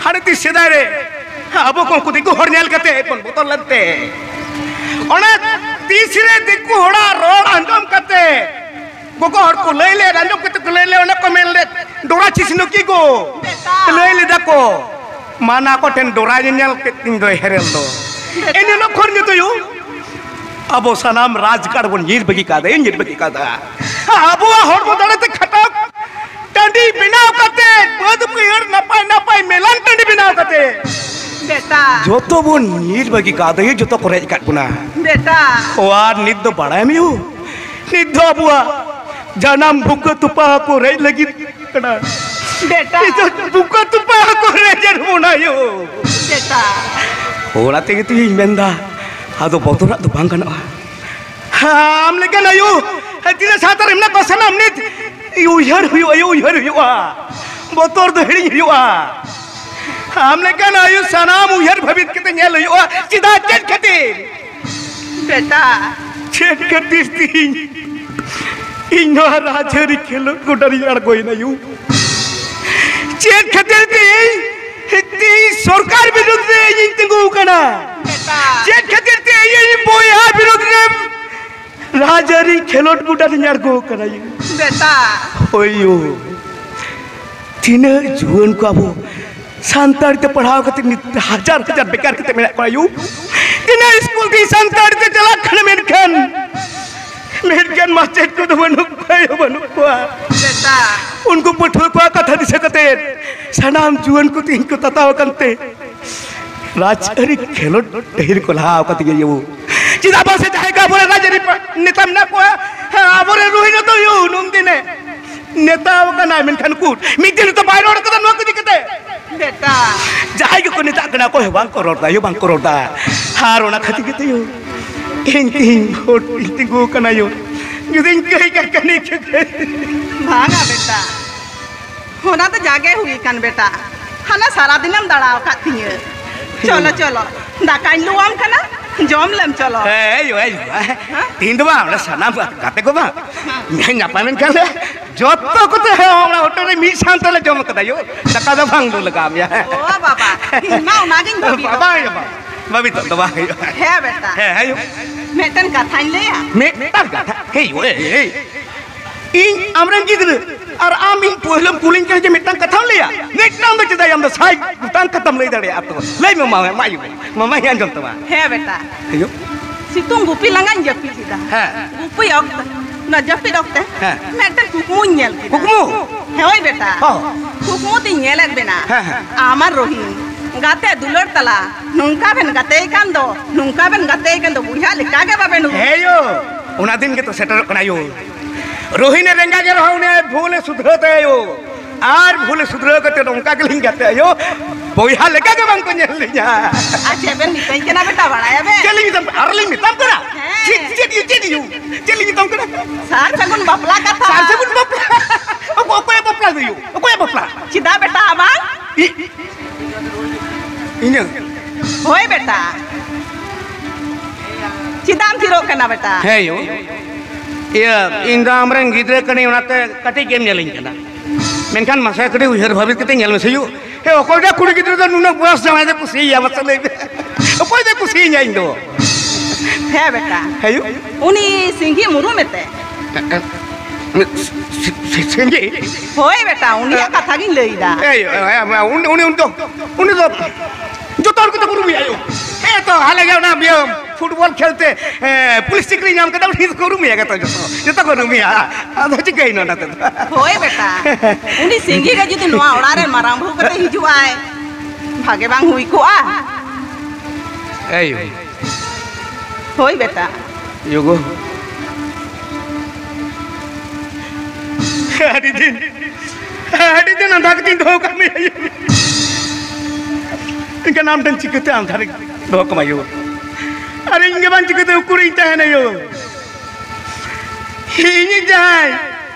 ᱦᱟᱱᱮ ᱛᱤᱥ ᱥᱮᱫᱟᱭ ᱨᱮ ᱟᱵᱚ ᱠᱚ ᱩᱱᱠᱩ ᱫᱤᱠᱩ ᱦᱚᱲ ᱧᱮᱞ ᱠᱟᱛᱮ ᱵᱚᱱ ᱵᱚᱛᱚᱨ ᱞᱮᱱᱛᱮ, ᱚᱱᱟ ᱛᱤᱥ ᱨᱮ ᱫᱤᱠᱩ ᱦᱚᱲᱟᱜ ᱨᱚᱲ ᱟᱸᱡᱚᱢ ᱠᱟᱛᱮ ᱜᱚᱜᱚ ᱦᱚᱲ ᱠᱚ ᱞᱟᱹᱭ ᱞᱮᱫ, ᱟᱸᱡᱚᱢ ᱠᱟᱛᱮ ᱠᱚ ᱞᱟᱹᱭ ᱞᱮᱫ, ᱚᱱᱟ ᱠᱚ ᱢᱮᱱ ᱞᱮᱫ, ᱰᱚᱨᱟ ᱪᱤᱥᱱᱩᱠᱤ ᱜᱚ᱾ ᱵᱮᱴᱟ᱾ ᱞᱟᱹᱭ ᱞᱮᱫᱟ ᱠᱚ, ᱢᱟᱱᱟ ᱠᱚ ᱴᱷᱮᱱ ᱰᱚᱨᱟ ᱧᱮᱧᱮᱞ ᱠᱮᱫ ᱛᱤᱧ ᱫᱚᱭ ᱦᱮᱨᱮᱞ ᱫᱚ᱾ ᱵᱮᱴᱟ᱾ ᱮᱱ ᱦᱤᱞᱳᱜ ᱠᱷᱚᱱ ᱜᱮ ᱛᱚᱭᱳ, ᱟᱵᱚ ᱥᱟᱱᱟᱢ ᱨᱟᱡᱽᱜᱟᱲ ᱵᱚᱱ ᱧᱤᱨ ᱵᱟᱹᱜᱤ ᱠᱟᱫᱟ, ᱧᱤᱨ ᱵᱟᱹᱜᱤ ᱠᱟᱫᱟ᱾ ᱟᱵᱚᱣᱟᱜ ᱦᱚᱲᱢᱚ ᱫᱟᱲᱮ ᱛᱮ ᱠᱷᱟᱴᱟᱣ ᱴᱟᱺᱰᱤ ᱵᱮᱱᱟᱣ ᱠᱟᱛᱮ, ᱵᱟᱹᱫᱽ ᱵᱟᱹᱭᱦᱟᱹᱲ ᱱᱟᱯᱟᱭ ᱱᱟᱯᱟᱭ ᱢᱮᱞᱟᱱ ᱴᱟᱺᱰᱤ ᱵᱮᱱᱟᱣ ᱠᱟᱛᱮ, ᱵᱮᱴᱟ᱾ ᱡᱚᱛᱚ ᱵᱚᱱ ᱧᱤᱨ ᱵᱟᱹᱜᱤ ᱠᱟᱫᱟ, ᱡᱚᱛᱚ ᱠᱚ ᱨᱮᱡ ᱠᱟᱫ ᱵᱚᱱᱟ᱾ ᱵᱮᱴᱟ᱾ ᱚ, ᱟᱨ ᱱᱤᱛ ᱫᱚ ᱵᱟᱲᱟᱭ ᱢᱮᱭᱳ, ᱱᱤᱛ ᱫᱚ ᱟᱵᱚᱣᱟᱜ ᱡᱟᱱᱟᱢ ᱵᱩᱠᱟᱹ ᱛᱚᱯᱟ ᱠᱚ ᱨᱮᱡ ᱞᱟᱹᱜᱤᱫ ᱠᱟᱱᱟ᱾ ᱵᱮᱴᱟ᱾ ᱱᱤᱛᱚᱜ ᱵᱩᱠᱟᱹ ᱛᱚᱯᱟ ᱠᱚ ᱨᱮᱡ ᱮᱫ ᱵᱚᱱᱟ ᱭᱳ᱾ ᱵᱮᱴᱟ᱾ ᱚᱱᱟ ᱛᱮᱜᱮ ᱛᱚᱧ ᱢᱮᱱᱫᱟ, ᱟᱫᱚ ᱵᱚᱛᱚᱨᱟᱜ ᱫᱚ ᱵᱟᱝ ᱜᱟᱱᱚᱜᱼᱟ᱾ ᱟᱢ ᱞᱮᱠᱟᱱ ᱟᱭᱳ, ᱛᱤᱱᱟᱹᱜ ᱥᱟᱶᱛᱟ ᱨᱮ ᱢᱮᱱᱟᱜ ᱠᱚᱣᱟ ᱥᱟᱱᱟᱢ ᱱᱤᱛ ᱩᱭᱦᱟᱹᱨ ᱦᱩᱭᱩᱜᱼᱟ, ᱩᱭᱦᱟᱹᱨ ᱦᱩᱭᱩᱜᱼᱟ᱾ ᱵᱚᱛᱚᱨ ᱫᱚ ᱦᱤᱲᱤᱧ ᱦᱩᱭᱩᱜᱼᱟ᱾ ᱟᱢ ᱞᱮᱠᱟᱱ ᱟᱭᱳ ᱥᱟᱱᱟᱢ ᱩᱭᱦᱟᱹᱨ ᱵᱷᱟᱹᱵᱤᱛ ᱠᱟᱛᱮ ᱧᱮᱞ ᱦᱩᱭᱩᱜᱼᱟ᱾ ᱪᱮᱫᱟᱜ, ᱪᱮᱫ ᱠᱷᱟᱹᱛᱤᱨ? ᱵᱮᱴᱟ᱾ ᱪᱮᱫ ᱠᱷᱟᱹᱛᱤᱨ ᱛᱮ ᱤᱧ, ᱤᱧ ᱱᱚᱣᱟ ᱨᱟᱡᱽᱟᱹᱨᱤ ᱠᱷᱮᱞᱳᱰ ᱜᱚᱰᱟ ᱨᱤᱧ ᱟᱬᱜᱚᱭᱮᱱᱟ ᱭᱩ? ᱪᱮᱫ ᱠᱷᱟᱹᱛᱤᱨ ᱛᱮ ᱤᱧ, ᱛᱮᱦᱮᱧ ᱥᱚᱨᱠᱟᱨ ᱵᱤᱨᱩᱫᱽ ᱨᱮ ᱤᱧᱤᱧ ᱛᱤᱸᱜᱩ ᱟᱠᱟᱱᱟ? ᱵᱮᱴᱟ᱾ ᱪᱮᱫ ᱠᱷᱟᱹᱛᱤᱨ ᱛᱮ ᱤᱧ ᱵᱚᱭᱦᱟ ᱵᱤᱨᱩᱫᱽ ᱨᱮ ᱨᱟᱡᱽᱟᱹᱨᱤ ᱠᱷᱮᱞᱳᱰ ᱜᱚᱰᱟ ᱨᱤᱧ ᱟᱬᱜᱚ ᱟᱠᱟᱱᱟ ᱭᱩ? ᱵᱮᱴᱟ᱾ ᱦᱳᱭ ᱭᱩ, ᱛᱤᱱᱟᱹᱜ ᱡᱩᱣᱟᱹᱱ ᱠᱚ ᱟᱵᱚ ᱥᱟᱱᱛᱟᱲ ᱛᱮ ᱯᱟᱲᱦᱟᱣ ᱠᱟᱛᱮ ᱱᱤᱛ ᱦᱟᱡᱟᱨ ᱦᱟᱡᱟᱨ ᱵᱮᱠᱟᱨ ᱠᱟᱛᱮ ᱢᱮᱱᱟᱜ ᱠᱚᱣᱟ ᱭᱩ᱾ ᱛᱤᱱᱟᱹᱜ ᱥᱠᱩᱞ ᱛᱮ ᱥᱟᱱᱛᱟᱲ ᱛᱮ ᱪᱟᱞᱟᱜ ᱠᱟᱱᱟ, ᱢᱮᱱᱠᱷᱟᱱ, ᱢᱮᱱᱠᱷᱟᱱ ᱢᱟᱪᱮᱫ ᱠᱚᱫᱚ ᱵᱟᱹᱱᱩᱜ ᱠᱚᱣᱟ ᱭᱩ, ᱵᱟᱹᱱᱩᱜ ᱠᱚᱣᱟ᱾ ᱵᱮᱴᱟ᱾ ᱩᱱᱠᱩ ᱯᱟᱹᱴᱷᱩᱣᱟᱹ ᱠᱚᱣᱟᱜ ᱠᱟᱛᱷᱟ ᱫᱤᱥᱟᱹ ᱠᱟᱛᱮ ᱥᱟᱱᱟᱢ ᱡᱩᱣᱟᱹᱱ ᱠᱚ ᱛᱮᱦᱮᱧ ᱠᱚ ᱛᱟᱛᱟᱣ ᱟᱠᱟᱱ ᱛᱮ ᱨᱟᱡᱽᱟᱹᱨᱤ ᱠᱷᱮᱞᱳᱰ ᱰᱟᱹᱦᱤ ᱨᱮᱠᱚ ᱞᱟᱦᱟ ᱟᱠᱟᱫᱤᱧᱟ ᱭᱩ᱾ ᱪᱮᱫᱟᱜ ᱵᱟᱝ ᱥᱮ ᱡᱟᱦᱟᱸᱭ ᱠᱚ ᱟᱵᱚᱨᱮᱱ ᱨᱟᱡᱽᱟᱹᱨᱤ ᱯᱟ-, ᱱᱮᱛᱟ ᱢᱮᱱᱟᱜ ᱠᱚᱣᱟ, ᱦᱮᱸ, ᱟᱵᱚᱨᱮᱱ ᱨᱳᱦᱤᱱ ᱫᱚ ᱭᱩ ᱱᱩᱱᱫᱤᱱᱮ ᱱᱮᱛᱟ ᱟᱠᱟᱱᱟᱭ, ᱢᱮᱱᱠᱷᱟᱱ ᱩᱠᱩᱨ ᱢᱤᱫ ᱫᱤᱱ ᱦᱚᱸᱛᱚ ᱵᱟᱭ ᱨᱚᱲ ᱠᱟᱫᱟ ᱱᱚᱣᱟ ᱠᱚ ᱤᱫᱤ ᱠᱟᱛᱮ᱾ ᱵᱮᱴᱟ᱾ ᱡᱟᱦᱟᱸᱭ ᱜᱮᱠᱚ ᱱᱮᱛᱟᱜ ᱠᱟᱱᱟ, ᱚᱠᱚᱭ ᱦᱚᱸ ᱵᱟᱝ ᱠᱚ ᱨᱚᱲ ᱫᱟ ᱭᱩ, ᱵᱟᱝ ᱠᱚ ᱨᱚᱲ ᱫᱟ᱾ ᱟᱨ ᱚᱱᱟ ᱠᱷᱟᱹᱛᱤᱨ ᱜᱮᱛᱚ ᱭᱩ, ᱤᱧ ᱛᱮᱦᱮᱧ ᱵᱷᱳᱴ ᱤᱧ ᱛᱤᱸᱜᱩ ᱟᱠᱟᱱᱟ ᱭᱩ᱾ ᱡᱩᱫᱤᱧ ᱠᱟᱹᱭ ᱠᱟᱠᱟᱱᱤ ᱠᱟᱹᱠᱟᱹᱭ᱾ ᱵᱟᱝᱟ ᱵᱮᱴᱟ, ᱚᱱᱟ ᱫᱚ ᱡᱟᱜᱮ ᱦᱩᱭ ᱠᱟᱱ ᱵᱮᱴᱟ, ᱦᱟᱱᱟ ᱥᱟᱨᱟ ᱫᱤᱱᱮᱢ ᱫᱟᱬᱟ ᱟᱠᱟᱫ ᱛᱤᱧᱟᱹ᱾ ᱪᱚᱞᱚ, ᱪᱚᱞᱚ, ᱫᱟᱠᱟᱧ ᱞᱩᱣᱟᱢ ᱠᱟᱱᱟ, ᱡᱚᱢ ᱞᱮᱢ ᱪᱚᱞᱚ᱾ ᱮᱭ, ᱮᱭ, ᱮᱭ, ᱦᱮᱸ? ᱛᱤᱦᱤᱧ ᱫᱚ ᱵᱟᱝ, ᱚᱸᱰᱮ ᱥᱟᱱᱟᱢ ᱜᱟᱛᱮ ᱠᱚ ᱵᱟᱝ, ᱦᱮᱸ᱾ ᱧᱟᱯᱟᱢᱮᱱ ᱠᱷᱟᱱ ᱞᱮ, ᱡᱚᱛᱚ ᱠᱚᱛᱮ ᱦᱮᱸ, ᱚᱱᱟ ᱦᱳᱴᱮᱞ ᱨᱮ ᱢᱤᱫ ᱥᱟᱶ ᱛᱮᱞᱮ ᱡᱚᱢ ᱠᱟᱫᱟ ᱭᱳ᱾ ᱫᱟᱠᱟ ᱫᱚ ᱵᱟᱝ ᱞᱩ ᱞᱟᱜᱟᱣ ᱢᱮᱭᱟ᱾ ᱚ ᱵᱟᱵᱟ, ᱤᱧ ᱢᱟ ᱚᱱᱟᱜᱤᱧ ᱵᱷᱟᱹᱵᱤᱭᱮᱫ᱾ ᱵᱟᱝ ᱦᱩᱭᱩᱜᱼᱟ, ᱵᱟᱝ᱾ ᱵᱟᱹᱵᱤ, ᱛᱚ ᱫᱚ ᱵᱟᱝ ᱦᱩᱭᱩᱜᱼᱟ᱾ ᱦᱮᱸ ᱵᱮᱴᱟ᱾ ᱦᱮᱸ, ᱦᱮᱸ, ᱦᱩᱭᱩᱜ᱾ ᱢᱤᱫᱴᱟᱝ ᱠᱟᱛᱷᱟᱧ ᱞᱟᱹᱭᱟ᱾ ᱢᱤᱫᱴᱟᱝ ᱠᱟᱛᱷᱟ? ᱦᱮᱸ, ᱦᱩᱭᱩᱜᱼᱟ, ᱦᱮᱸ, ᱦᱮᱸ᱾ ᱤᱧ ᱟᱢᱨᱮᱱ ᱜᱤᱫᱽᱨᱟᱹ, ᱟᱨ ᱟᱢ ᱤᱧ ᱯᱳᱭᱞᱳᱢ ᱠᱩᱞᱤᱧ ᱠᱟᱱᱟ ᱡᱮ ᱢᱤᱫᱴᱟᱝ ᱠᱟᱛᱷᱟᱢ ᱞᱟᱹᱭᱟ? ᱢᱤᱫᱴᱟᱝ ᱫᱚ ᱪᱮᱫᱟᱜ ᱟᱢ ᱫᱚ ᱥᱟᱭ ᱜᱚᱴᱟᱝ ᱠᱟᱛᱷᱟᱢ ᱞᱟᱹᱭ ᱫᱟᱲᱮᱭᱟᱜᱼᱟ? ᱛᱚ ᱞᱟᱹᱭ ᱢᱮ, ᱢᱟ, ᱢᱟ, ᱟᱭᱳ, ᱢᱟᱢᱟᱧ ᱟᱸᱡᱚᱢ ᱛᱟᱢᱟ᱾ ᱦᱮᱸ ᱵᱮᱴᱟ᱾ ᱟᱭᱳ᱾ ᱥᱤᱛᱩᱝ ᱜᱩᱯᱤ ᱞᱟᱸᱜᱟᱧ ᱡᱟᱹᱯᱤᱫ ᱮᱫᱟ᱾ ᱦᱮᱸ᱾ ᱜᱩᱯᱤ ᱚᱠᱛᱚ, ᱚᱱᱟ ᱡᱟᱹᱯᱤᱫ ᱚᱠᱛᱮ ᱦᱮᱸ᱾ ᱢᱤᱫᱴᱮᱱ ᱠᱩᱠᱢᱩᱧ ᱧᱮᱞ ᱠᱮᱫᱟ᱾ ᱠᱩᱠᱢᱩ? ᱦᱳᱭ ᱵᱮᱴᱟ᱾ ᱦᱚᱸ᱾ ᱠᱩᱠᱢᱩ ᱛᱤᱧ ᱧᱮᱞᱮᱫ ᱵᱮᱱᱟ᱾ ᱦᱮᱸ, ᱦᱮᱸ᱾ ᱟᱢ ᱟᱨ ᱨᱚᱦᱤᱢ ᱜᱟᱛᱮ ᱫᱩᱞᱟᱹᱲ ᱛᱟᱞᱟ ᱱᱚᱝᱠᱟ ᱵᱮᱱ ᱜᱟᱛᱮᱭ ᱠᱟᱱ ᱫᱚ, ᱱᱚᱝᱠᱟ ᱵᱮᱱ ᱜᱟᱛᱮᱭ ᱠᱟᱱ ᱫᱚ, ᱵᱚᱭᱦᱟ ᱞᱮᱠᱟ ᱜᱮ ᱵᱟᱵᱮᱱ ᱩᱨᱩᱢ᱾ ᱦᱮᱸ ᱭᱳ, ᱚᱱᱟ ᱫᱤᱱ ᱜᱮᱛᱚ ᱥᱮᱴᱮᱨᱚᱜ ᱠᱟᱱᱟ ᱭᱳ᱾ ᱨᱳᱦᱤᱱᱮ ᱨᱮᱸᱜᱟ ᱜᱮ ᱨᱮᱦᱚᱸ ᱩᱱᱤ ᱵᱷᱩᱞᱮ ᱥᱩᱫᱷᱨᱟᱹᱣ ᱛᱟᱭᱟ ᱭᱳ᱾ ᱟᱨ ᱵᱷᱩᱞᱮ ᱥᱩᱫᱷᱨᱟᱹᱣ ᱠᱟᱛᱮ ᱱᱚᱝᱠᱟ ᱜᱮᱞᱤᱧ ᱜᱟᱛᱮᱜᱼᱟ ᱭᱳ, ᱵᱚᱭᱦᱟ ᱞᱮᱠᱟ ᱜᱮ ᱵᱟᱝ ᱠᱚ ᱧᱮᱞ ᱞᱤᱧᱟ᱾ ᱟᱨ ᱪᱮᱫ ᱵᱮᱱ ᱢᱮᱛᱟᱹᱧ ᱠᱟᱱᱟ ᱵᱮᱴᱟ, ᱵᱟᱲᱟᱭᱟᱵᱮᱱ? ᱪᱮᱫ ᱞᱤᱧ ᱢᱮᱛᱟᱢ, ᱟᱨ ᱞᱤᱧ ᱢᱮᱛᱟᱢ ᱠᱟᱱᱟ? ᱦᱮᱸ᱾ ᱪᱮᱫ, ᱪᱮᱫ, ᱪᱮᱫ ᱭᱳ? ᱪᱮᱫ ᱞᱤᱧ ᱢᱮᱛᱟᱢ ᱠᱟᱱᱟ? ᱥᱟᱨ ᱥᱟᱹᱜᱩᱱ ᱵᱟᱯᱞᱟ ᱠᱟᱛᱷᱟ᱾ ᱥᱟᱨ ᱥᱟᱹᱜᱩᱱ ᱵᱟᱯᱞᱟ? ᱚᱠᱚᱭ, ᱚᱠᱚᱭ ᱵᱟᱯᱞᱟ ᱫᱚ ᱭᱳ? ᱚᱠᱚᱭ ᱵᱟᱯᱞᱟ? ᱪᱮᱫᱟᱜ ᱵᱮᱴᱟ ᱟᱵᱟᱨ? ᱤ-, ᱤᱧᱟᱹᱜ? ᱦᱳᱭ ᱵᱮᱴᱟ᱾ ᱪᱮᱫᱟᱜ ᱮᱢ ᱛᱷᱤᱨᱚᱜ ᱠᱟᱱᱟ ᱵᱮᱴᱟ? ᱦᱮᱸ ᱭᱳ᱾ ᱤᱭᱟᱹ, ᱤᱧ ᱫᱚ ᱟᱢᱨᱮᱱ ᱜᱤᱫᱽᱨᱟᱹ ᱠᱟᱹᱱᱟᱹᱧ, ᱚᱱᱟᱛᱮ ᱠᱟᱹᱴᱤᱡ ᱜᱮᱢ ᱧᱮᱞᱤᱧ ᱠᱟᱱᱟ᱾ ᱢᱮᱱᱠᱷᱟᱱ ᱢᱟᱥᱮ ᱠᱟᱹᱴᱤᱡ ᱩᱭᱦᱟᱹᱨ ᱵᱷᱟᱵᱤᱛ ᱠᱟᱛᱮ ᱧᱮᱞ ᱢᱮᱥᱮ ᱭᱳ᱾ ᱦᱮᱸ, ᱚᱠᱚᱭᱴᱟᱜ ᱠᱩᱲᱤ ᱜᱤᱫᱽᱨᱟᱹ ᱫᱚ ᱱᱩᱱᱟᱹᱜ ᱵᱚᱭᱚᱥ ᱡᱟᱶᱟᱭ ᱫᱚ ᱠᱩᱥᱤᱭᱟᱭᱟ, ᱢᱟᱥᱮ ᱞᱟᱹᱭ ᱢᱮ? ᱚᱠᱚᱭ ᱫᱚᱭ ᱠᱩᱥᱤᱭᱟᱹᱧᱟ ᱤᱧ ᱫᱚ? ᱦᱮᱸ ᱵᱮᱴᱟ᱾ ᱦᱮᱸ ᱭᱳ᱾ ᱩᱱᱤ ᱥᱤᱝᱜᱤ ᱢᱩᱨᱩᱢ ᱮᱛᱮ? ᱥᱤ-, ᱥᱤ-, ᱥᱤᱝᱜᱤ? ᱦᱳᱭ ᱵᱮᱴᱟ, ᱩᱱᱤᱭᱟᱜ ᱠᱟᱛᱷᱟ ᱜᱤᱧ ᱞᱟᱹᱭᱫᱟ᱾ ᱮᱭ, ᱮ, ᱮ, ᱩᱱᱤ, ᱩᱱᱤ, ᱩᱱᱤ ᱫᱚ, ᱩᱱᱤ ᱫᱚ ᱡᱚᱛᱚ ᱦᱚᱲ ᱠᱚᱛᱮ ᱠᱚ ᱩᱨᱩᱢᱮᱭᱟ ᱭᱳ᱾ ᱦᱮᱸ ᱛᱚ, ᱦᱟᱞᱮ ᱜᱮ ᱚᱱᱟ ᱤᱭᱟᱹ ᱯᱷᱩᱴᱵᱚᱞ ᱠᱷᱮᱞ ᱛᱮ, ᱮ, ᱯᱩᱞᱤᱥ ᱪᱟᱹᱠᱨᱤ ᱧᱟᱢ ᱠᱟᱫᱟ, ᱩᱱᱤ ᱫᱚᱠᱚ ᱩᱨᱩᱢᱮᱭᱟ ᱡᱚᱛᱚ, ᱡᱚᱛᱚ, ᱡᱚᱛᱚ ᱠᱚ ᱩᱨᱩᱢᱮᱭᱟ᱾ ᱟᱫᱚ ᱪᱤᱠᱟᱹᱭᱮᱱᱟ ᱚᱱᱟ ᱛᱮᱫᱚ? ᱦᱳᱭ ᱵᱮᱴᱟ, ᱩᱱᱤ ᱥᱤᱝᱜᱤ ᱜᱮ ᱡᱩᱫᱤ ᱱᱚᱣᱟ ᱚᱲᱟᱜ ᱨᱮ ᱢᱟᱨᱟᱝ ᱵᱟᱹᱦᱩ ᱠᱟᱛᱮ ᱦᱤᱡᱩᱜ ᱟᱭ, ᱵᱷᱟᱜᱮ ᱵᱟᱝ ᱦᱩᱭ ᱠᱚᱜᱼᱟ? ᱮᱭ᱾ ᱦᱳᱭ ᱵᱮᱴᱟ᱾ ᱭᱳ ᱜᱳ᱾ ᱟᱹᱰᱤ ᱫᱤᱱ, ᱟᱹᱰᱤ ᱫᱤᱱ ᱟᱸᱫᱷᱟ ᱠᱟᱛᱮᱧ ᱫᱚᱦᱚ ᱠᱟᱜ ᱢᱮᱭᱟ ᱭᱳ᱾ ᱮᱱᱠᱷᱟᱱ ᱟᱢ ᱴᱷᱮᱱ ᱪᱤᱠᱟᱹᱛᱮ ᱟᱸᱫᱷᱟ ᱨᱮ ᱫᱚᱦᱚ ᱠᱟᱢᱟ ᱭᱳ? ᱟᱨ ᱤᱧ ᱜᱮ ᱵᱟᱝ ᱪᱤᱠᱟᱹᱛᱮ ᱩᱠᱩᱨᱤᱧ ᱛᱟᱦᱮᱱᱟ ᱭᱳ? ᱤᱧᱤᱡ ᱡᱟᱦᱟᱸᱭ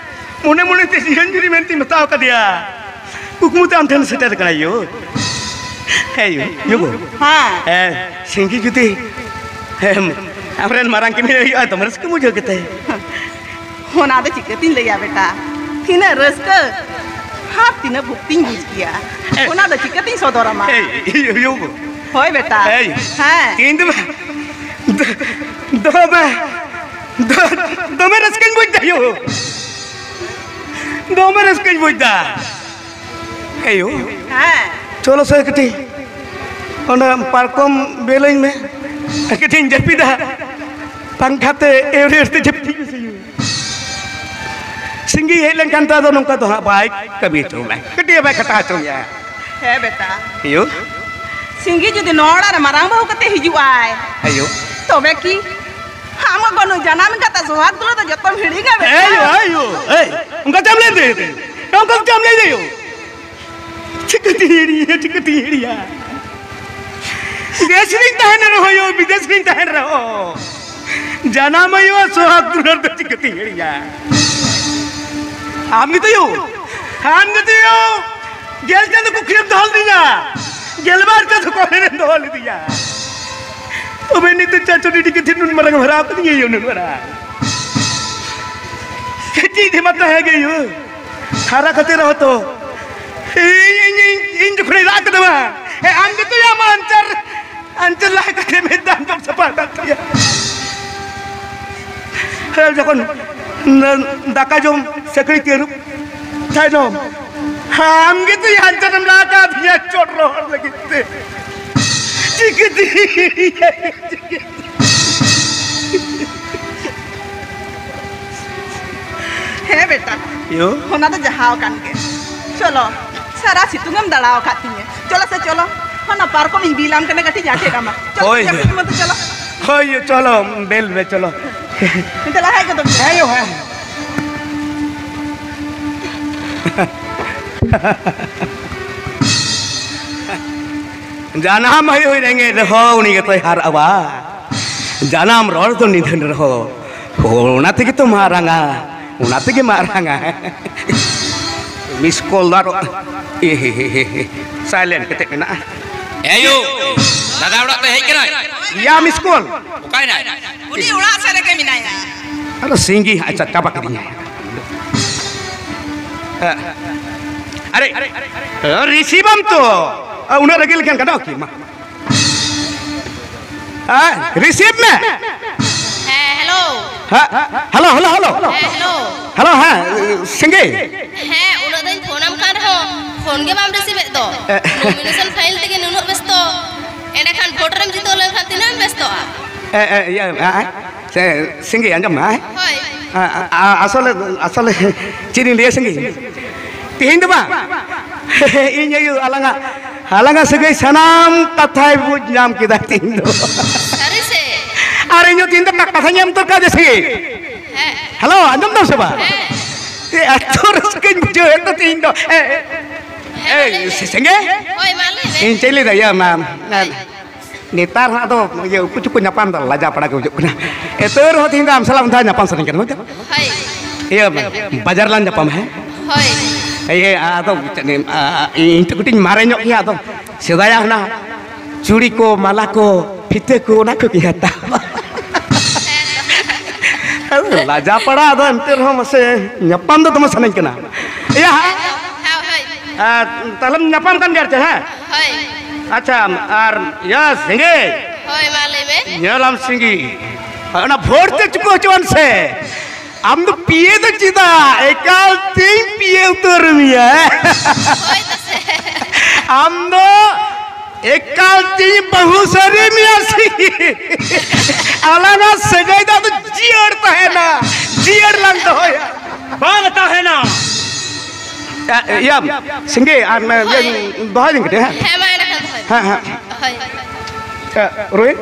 ᱢᱚᱱᱮ ᱢᱚᱱᱮ ᱛᱮ ᱡᱤᱭᱚᱱ ᱡᱩᱨᱤ ᱢᱮᱱᱛᱮᱧ ᱢᱮᱛᱟᱣ ᱠᱟᱫᱮᱭᱟ, ᱠᱩᱠᱢᱩ ᱛᱮ ᱟᱢ ᱴᱷᱮᱱ ᱥᱮᱴᱮᱨ ᱠᱟᱱᱟᱭ ᱭᱳ᱾ ᱦᱮᱸ ᱭᱳ, ᱭᱳ ᱜᱳ᱾ ᱦᱮᱸ᱾ ᱦᱮᱸ, ᱥᱤᱝᱜᱤ ᱡᱩᱫᱤ, ᱦᱮᱸ, ᱟᱢᱨᱮᱱ ᱢᱟᱨᱟᱝ ᱠᱤᱢᱤᱱ ᱦᱩᱭᱩᱜᱼᱟ, ᱫᱚᱢᱮ ᱨᱟᱹᱥᱠᱟᱹ ᱵᱩᱡᱷᱟᱹᱣ ᱠᱮᱛᱮ᱾ ᱚᱱᱟ ᱫᱚ ᱪᱤᱠᱟᱹᱛᱤᱧ ᱞᱟᱹᱭᱟ ᱵᱮᱴᱟ, ᱛᱤᱱᱟᱹᱜ ᱨᱟᱹᱥᱠᱟᱹ ᱟᱨ ᱛᱤᱱᱟᱹᱜ ᱵᱷᱩᱠᱛᱤᱧ ᱵᱩᱡᱽ ᱠᱮᱭᱟ, ᱮ᱾ ᱚᱱᱟ ᱫᱚ ᱪᱤᱠᱟᱹᱛᱤᱧ ᱥᱚᱫᱚᱨᱟᱢᱟ? ᱮᱭ, ᱭᱳ, ᱭᱳ ᱜᱳ᱾ ᱦᱳᱭ ᱵᱮᱴᱟ᱾ ᱮᱭ᱾ ᱦᱮᱸ᱾ ᱤᱧ ᱫᱚ, ᱫᱚ, ᱫᱚᱢᱮ, ᱫᱚ, ᱫᱚᱢᱮ ᱨᱟᱹᱥᱠᱟᱹᱧ ᱵᱩᱡᱽ ᱫᱟ ᱭᱳ᱾ ᱫᱚᱢᱮ ᱨᱟᱹᱥᱠᱟᱹᱧ ᱵᱩᱡᱽ ᱫᱟ᱾ ᱮᱭᱳ, ᱦᱮᱸ᱾ ᱪᱚᱞᱚ ᱥᱮ ᱠᱟᱹᱴᱤᱡ ᱚᱱᱟ ᱯᱟᱨᱠᱚᱢ ᱵᱮᱞᱟᱹᱧ ᱢᱮ, ᱠᱟᱹᱴᱤᱡ ᱤᱧ ᱡᱟᱹᱯᱤᱫᱟ᱾ ᱯᱟᱝᱠᱷᱟ ᱛᱮ ᱮᱣᱨᱮ ᱮᱣᱨᱮ ᱛᱮ ᱡᱟᱹᱯᱤᱫ ᱢᱮ ᱥᱮ ᱭᱳ᱾ ᱥᱤᱸᱜᱤ ᱦᱮᱡ ᱞᱮᱱᱠᱷᱟᱱ ᱛᱚ ᱟᱫᱚ ᱱᱚᱝᱠᱟ ᱫᱚ ᱦᱟᱸᱜ ᱵᱟᱭ ᱠᱟᱹᱢᱤ ᱦᱚᱪᱚ ᱢᱮ, ᱠᱟᱹᱴᱤᱡ ᱮ ᱵᱟᱭ ᱠᱷᱟᱴᱟ ᱦᱚᱪᱚ ᱢᱮᱭᱟ᱾ ᱦᱮᱸ ᱵᱮᱴᱟ᱾ ᱭᱳ᱾ ᱥᱤᱸᱜᱤ ᱡᱩᱫᱤ ᱱᱚᱣᱟ ᱚᱲᱟᱜ ᱨᱮ ᱢᱟᱨᱟᱝ ᱵᱟᱹᱦᱩ ᱠᱟᱛᱮ ᱦᱤᱡᱩᱜ ᱟᱭ, ᱟᱭᱳ᱾ ᱛᱚᱵᱮ ᱠᱤ ᱟᱢ ᱜᱚᱜᱚ ᱱᱩᱭ ᱡᱟᱱᱟᱢ ᱮᱸᱜᱟᱛ ᱥᱚᱦᱟᱜ ᱫᱩᱞᱟᱹᱲ ᱫᱚ ᱡᱚᱛᱚᱢ ᱦᱤᱲᱤᱧᱟ ᱵᱮᱴᱟ? ᱮᱭ ᱭᱳ, ᱮᱭ ᱭᱳ, ᱮᱭ, ᱚᱱᱠᱟ ᱪᱮᱫ ᱮᱢ ᱞᱟᱹᱭ ᱫᱟᱲᱮᱭᱟᱜ ᱠᱟᱱᱟ? ᱚᱱᱠᱟ ᱪᱮᱫ ᱮᱢ ᱞᱟᱹᱭ ᱫᱟᱲᱮᱭᱟᱜ? ᱪᱤᱠᱟᱹᱛᱤᱧ ᱦᱤᱲᱤᱧᱟ, ᱪᱤᱠᱟᱹᱛᱤᱧ ᱦᱤᱲᱤᱧᱟ? ᱵᱤᱫᱮᱥ ᱨᱤᱧ ᱛᱟᱦᱮᱱ ᱨᱮᱦᱚᱸ ᱭᱳ, ᱵᱤᱫᱮᱥ ᱨᱤᱧ ᱛᱟᱦᱮᱱ ᱨᱮᱦᱚᱸ, ᱡᱟᱱᱟᱢ ᱟᱭᱳᱣᱟᱜ ᱥᱚᱦᱟᱜ ᱫᱩᱞᱟᱹᱲ ᱫᱚ ᱪᱤᱠᱟᱹᱛᱤᱧ ᱦᱤᱲᱤᱧᱟ? ᱟᱢ ᱜᱮᱛᱚ ᱭᱳ, ᱟᱢ ᱜᱮᱛᱚ ᱭᱳ, ᱜᱮᱞ ᱪᱟᱸᱫᱚ ᱠᱩᱠᱷᱤᱭᱟᱹᱢ ᱫᱚᱦᱚ ᱞᱤᱫᱤᱧᱟ, ᱜᱮᱞᱵᱟᱨ ᱪᱟᱸᱫᱚ ᱠᱚᱞᱮᱨᱮᱢ ᱫᱚᱦᱚ ᱞᱤᱫᱤᱧᱟ᱾ ᱛᱚᱵᱮ ᱱᱤᱛᱚᱜ ᱪᱟᱪᱚ ᱰᱤᱰᱤ ᱠᱟᱛᱮ ᱱᱩᱱ ᱢᱟᱨᱟᱝ ᱮᱢ ᱦᱟᱨᱟ ᱟᱠᱟᱫᱤᱧᱟ ᱭᱳ, ᱱᱩᱱ ᱢᱟᱨᱟᱝ᱾ ᱠᱟᱹᱴᱤᱡ ᱫᱷᱤᱢᱟ ᱛᱟᱦᱮᱸ ᱜᱮ ᱭᱳ, ᱦᱟᱨᱟ ᱠᱟᱛᱮ ᱨᱮᱦᱚᱸ ᱛᱚ ᱤᱧ, ᱤᱧ, ᱤᱧ, ᱤᱧ ᱡᱚᱠᱷᱚᱱᱤᱧ ᱨᱟᱜ ᱠᱮᱫᱟ ᱵᱟᱝ, ᱦᱮᱸ, ᱟᱢ ᱜᱮᱛᱚ ᱭᱟ ᱟᱢᱟᱜ ᱟᱧᱪᱟᱨ, ᱟᱧᱪᱟᱨ ᱞᱟᱦᱟ ᱠᱟᱛᱮ ᱢᱮᱫ ᱫᱟᱜ ᱮᱢ ᱡᱚᱢ ᱥᱟᱯᱷᱟ ᱟᱠᱟᱫ ᱛᱤᱧᱟ᱾ ᱦᱮᱸ, ᱡᱚᱠᱷᱚᱱ ᱫᱟᱠᱟ ᱡᱚᱢ ᱥᱟᱹᱠᱲᱤ ᱛᱮ ᱟᱹᱨᱩᱵ ᱛᱟᱭᱱᱚᱢ, ᱟᱢ ᱜᱮᱛᱚ ᱭᱟ ᱟᱧᱪᱟᱨ ᱮᱢ ᱞᱟᱦᱟ ᱠᱟᱫᱤᱧᱟ ᱪᱚᱴ ᱨᱚᱦᱚᱲ ᱞᱟᱹᱜᱤᱫ ᱛᱮ᱾ ᱪᱤᱠᱟᱹᱛᱮ? ᱦᱮᱸ ᱵᱮᱴᱟ, ᱭᱳ᱾ ᱚᱱᱟ ᱫᱚ ᱡᱟᱦᱟᱸ ᱠᱟᱱ ᱜᱮ᱾ ᱪᱚᱞᱚ, ᱥᱟᱨᱟ ᱥᱤᱛᱩᱝ ᱮᱢ ᱫᱟᱬᱟ ᱟᱠᱟᱫ ᱛᱤᱧᱟᱹ᱾ ᱪᱚᱞᱚ ᱥᱮ ᱪᱚᱞᱚ, ᱚᱱᱟ ᱯᱟᱨᱠᱚᱢ ᱤᱧ ᱵᱤᱞᱟᱢ ᱠᱟᱱᱟ, ᱠᱟᱹᱴᱤᱡ ᱟᱴᱮᱫ ᱟᱢᱟ᱾ ᱪᱚᱞᱚ, ᱦᱳᱭ, ᱡᱟᱹᱯᱤᱫ ᱢᱮ ᱛᱚ, ᱪᱚᱞᱚ᱾ ᱦᱳᱭ, ᱪᱚᱞᱚ, ᱵᱮᱞ ᱢᱮ, ᱪᱚᱞᱚ᱾ ᱫᱮᱞᱟ, ᱦᱮᱡ ᱜᱚᱫᱚᱜ ᱢᱮ᱾ ᱦᱮᱸ ᱭᱳ, ᱦᱮᱸ᱾ ᱡᱟᱱᱟᱢ ᱟᱭᱳᱭ ᱨᱮᱸᱜᱮᱡ ᱨᱮᱦᱚᱸ ᱩᱱᱤ ᱜᱮᱛᱚᱭ ᱦᱟᱨᱟᱜᱼᱟ᱾ ᱡᱟᱱᱟᱢ ᱨᱚᱲ ᱫᱚ ᱱᱤᱫᱷᱟᱹᱱ ᱨᱮᱦᱚᱸ ᱚᱱᱟ ᱛᱮᱜᱮ ᱛᱚ ᱢᱟᱨᱟᱝᱟ, ᱚᱱᱟ ᱛᱮᱜᱮ ᱢᱟᱨᱟᱝᱟ᱾ ᱢᱤᱥ ᱠᱚᱞ ᱫᱚ ᱟᱨᱚ ᱥᱟᱭᱞᱮᱱᱴ ᱠᱟᱛᱮ ᱢᱮᱱᱟᱜᱼᱟ᱾ ᱮᱭᱳ, ᱫᱟᱫᱟ ᱚᱲᱟᱜ ᱛᱮ ᱦᱮᱡ ᱠᱟᱱᱟᱭ? ᱭᱟ, ᱢᱤᱥ ᱠᱚᱞ᱾ ᱚᱠᱟᱭᱱᱟᱭ? ᱩᱱᱤ ᱚᱲᱟᱜ ᱥᱮᱫ ᱨᱮᱜᱮ ᱢᱮᱱᱟᱭᱟ᱾ ᱟᱨᱚ ᱥᱤᱸᱜᱤ, ᱟᱪᱪᱷᱟ, ᱪᱟᱵᱟ ᱠᱤᱫᱤᱧᱟᱭ᱾ ᱟᱨᱮ, ᱨᱤᱥᱤᱵᱷ ᱟᱢ ᱛᱚ᱾ ᱩᱱᱟᱹᱜ ᱨᱟᱹᱜᱤ ᱞᱮᱠᱷᱟᱱ ᱜᱟᱱᱚᱜᱼᱟ ᱠᱤ? ᱢᱟ᱾ ᱦᱮᱸ, ᱨᱤᱥᱤᱵᱷ ᱢᱮ᱾ ᱦᱮᱸ, ᱦᱮᱞᱳ᱾ ᱦᱮᱸ, ᱦᱮᱞᱳ, ᱦᱮᱞᱳ, ᱦᱮᱞᱳ᱾ ᱦᱮᱸ, ᱦᱮᱞᱳ᱾ ᱦᱮᱞᱳ, ᱦᱮᱸ, ᱥᱮᱸᱜᱮ᱾ ᱦᱮᱸ, ᱩᱱᱟᱹᱜ ᱫᱷᱟᱣᱤᱧ ᱯᱷᱳᱱᱟᱢ ᱠᱟᱱ ᱨᱮᱦᱚᱸ ᱯᱷᱳᱱ ᱜᱮ ᱵᱟᱢ ᱨᱤᱥᱤᱵᱷ ᱮᱫ ᱫᱚ᱾ ᱮ᱾ Nomination file ᱛᱮᱜᱮ ᱱᱩᱱᱟᱹᱜ ᱵᱮᱥᱛᱚ, ᱮᱸᱰᱮᱠᱷᱟᱱ ᱵᱷᱳᱴ ᱨᱮᱢ ᱡᱤᱛᱟᱹᱣ ᱞᱮᱱᱠᱷᱟᱱ ᱛᱤᱱᱟᱹᱜ ᱮᱢ ᱵᱮᱥᱛᱚᱜᱼᱟ? ᱮ, ᱮ, ᱤᱭᱟᱹ, ᱟ, ᱟ, ᱥᱮ, ᱥᱮᱸᱜᱮ, ᱟᱸᱡᱚᱢ ᱢᱮ, ᱟ? ᱦᱳᱭ᱾ ᱟ, ᱟ, ᱟ, ᱟᱥᱚᱞᱮ, ᱟᱥᱚᱞᱮ, ᱪᱮᱫ ᱤᱧ ᱞᱟᱹᱭᱟ, ᱥᱮᱸᱜᱮ? ᱛᱮᱦᱮᱧ ᱫᱚ ᱵᱟᱝ, ᱤᱧ ᱟᱭᱳ ᱟᱞᱟᱝᱟᱜ, ᱟᱞᱟᱝᱟᱜ ᱥᱟᱹᱜᱟᱹᱭ ᱥᱟᱱᱟᱢ ᱠᱟᱛᱷᱟᱭ ᱵᱩᱡᱽ ᱧᱟᱢ ᱠᱮᱫᱟ ᱛᱮᱦᱮᱧ ᱫᱚ᱾ ᱥᱟᱹᱨᱤ ᱥᱮ? ᱟᱨ ᱤᱧ ᱦᱚᱸ ᱛᱮᱦᱮᱧ ᱫᱚ ᱠᱟ-, ᱠᱟᱛᱷᱟᱧ ᱮᱢ ᱩᱛᱟᱹᱨ ᱠᱟᱫᱮ ᱥᱮ? ᱦᱮᱸ᱾ ᱦᱮᱞᱳ, ᱟᱸᱡᱚᱢ ᱫᱟᱢ ᱥᱮ ᱵᱟᱝ? ᱦᱮᱸ᱾ ᱮ, ᱮᱛᱚ ᱨᱟᱹᱥᱠᱟᱹᱧ ᱵᱩᱡᱷᱟᱹᱣᱮᱫ ᱫᱚ ᱛᱮᱦᱮᱧ ᱫᱚ᱾ ᱮ, ᱦᱮᱸ, ᱮᱭ, ᱞᱟᱹᱭ ᱢᱮ᱾ ᱥᱮ-, ᱥᱮᱸᱜᱮ? ᱦᱳᱭ, ᱢᱟ ᱞᱟᱹᱭ ᱢᱮ᱾ ᱤᱧ ᱪᱮᱫ ᱤᱧ ᱞᱟᱹᱭᱫᱟ, ᱤᱭᱟᱹ, ᱚᱱᱟ, ᱚᱱᱟ, ᱦᱳᱭ᱾ ᱱᱮᱛᱟᱨ ᱦᱚᱸ ᱟᱫᱚ ᱤᱭᱟᱹ ᱩᱠᱩ ᱪᱩᱠᱩ ᱧᱟᱯᱟᱢ ᱫᱚ ᱞᱟᱡᱟ ᱯᱟᱲᱟ ᱜᱮ ᱵᱩᱡᱷᱟᱹᱜ ᱠᱟᱱᱟ᱾ ᱮ, ᱛᱟᱹᱣ ᱨᱮᱦᱚᱸ ᱛᱮᱦᱮᱧ ᱫᱚ ᱟᱢ ᱥᱟᱞᱟᱜ ᱢᱤᱫ ᱫᱷᱟᱣ ᱧᱟᱯᱟᱢ ᱥᱟᱱᱟᱧ ᱠᱟᱱᱟ, ᱵᱩᱡᱽ ᱫᱟᱢ? ᱦᱳᱭ᱾ ᱤᱭᱟᱹ, ᱵᱟᱡᱟᱨ ᱞᱟᱝ ᱧᱟᱯᱟᱢᱟ, ᱦᱮᱸ? ᱦᱳᱭ᱾ ᱤᱭᱟᱹ, ᱟᱫᱚ ᱪᱮᱫ ᱤᱧ, ᱟ, ᱤᱧ ᱛᱚ ᱠᱟᱹᱴᱤᱡ ᱤᱧ ᱢᱟᱨᱮ ᱧᱚᱜ ᱜᱮᱭᱟ, ᱟᱫᱚ ᱥᱮᱫᱟᱭᱟᱜ ᱚᱱᱟ ᱪᱩᱲᱤ ᱠᱚ, ᱢᱟᱞᱟ ᱠᱚ, ᱯᱷᱤᱛᱟᱹ ᱠᱚ, ᱚᱱᱟ ᱠᱚᱜᱮ ᱦᱟᱛᱟᱣ᱾ ᱞᱟᱡᱟ ᱯᱟᱲᱟ, ᱟᱫᱚ ᱮᱱᱛᱮ ᱨᱮᱦᱚᱸ ᱢᱟᱥᱮ ᱧᱟᱯᱟᱢ ᱫᱚ ᱫᱚᱢᱮ ᱥᱟᱱᱟᱧ ᱠᱟᱱᱟ᱾ ᱤᱭᱟᱹ, ᱦᱮᱸ, ᱦᱳᱭ᱾ ᱟᱨ ᱛᱟᱦᱞᱮᱢ ᱧᱟᱯᱟᱢ ᱠᱟᱱ ᱜᱮᱭᱟ ᱪᱮ, ᱦᱮᱸ? ᱦᱳᱭ᱾ ᱟᱪᱪᱷᱟ, ᱟᱨ ᱭᱟ ᱥᱮᱸᱜᱮ᱾ ᱦᱳᱭ, ᱢᱟ ᱞᱟᱹᱭ ᱢᱮ᱾ ᱧᱮᱞᱟᱢ ᱥᱮᱸᱜᱮ, ᱚᱱᱟ ᱵᱷᱳᱴ ᱛᱮ ᱪᱩᱠᱟᱹᱣ ᱦᱚᱪᱚᱣᱟᱱ ᱥᱮ᱾ ᱟᱢ ᱫᱚ ᱯᱤᱭᱮ ᱫᱚ ᱪᱮᱫᱟᱜ? ᱮᱠᱟᱞ ᱛᱮᱧ ᱯᱤᱭᱮ ᱩᱛᱟᱹᱨ ᱢᱮᱭᱟ᱾ ᱦᱳᱭ ᱛᱚ ᱥᱮ᱾ ᱟᱢ ᱫᱚ ᱮᱠᱟᱞ ᱛᱮᱧ ᱵᱟᱹᱦᱩ ᱥᱟᱹᱨᱤ ᱢᱮᱭᱟ ᱥᱮᱸᱜᱮ᱾ ᱟᱞᱟᱝᱟᱜ ᱥᱟᱹᱜᱟᱹᱭ ᱫᱚ ᱟᱫᱚ ᱡᱤᱭᱟᱹᱲ ᱛᱟᱦᱮᱱᱟ, ᱡᱤᱭᱟᱹᱲ ᱞᱟᱝ ᱫᱚᱦᱚᱭᱟ᱾ ᱵᱟᱝ ᱛᱟᱦᱮᱱᱟ᱾ ᱮ, ᱤᱭᱟᱹ, ᱥᱮᱸᱜᱮ, ᱟᱨ ᱢᱮ, ᱤᱭᱟᱹ, ᱦᱳᱭ᱾ ᱫᱚᱦᱚᱭ ᱫᱟᱹᱧ ᱠᱟᱹᱴᱤᱡ, ᱦᱮᱸ? ᱦᱮᱸ, ᱢᱟ ᱮᱸᱰᱮᱠᱷᱟᱱ ᱫᱚᱦᱚᱭ ᱢᱮ᱾ ᱦᱮᱸ, ᱦᱮᱸ᱾ ᱦᱳᱭ᱾ ᱮ, ᱨᱳᱦᱤᱛ?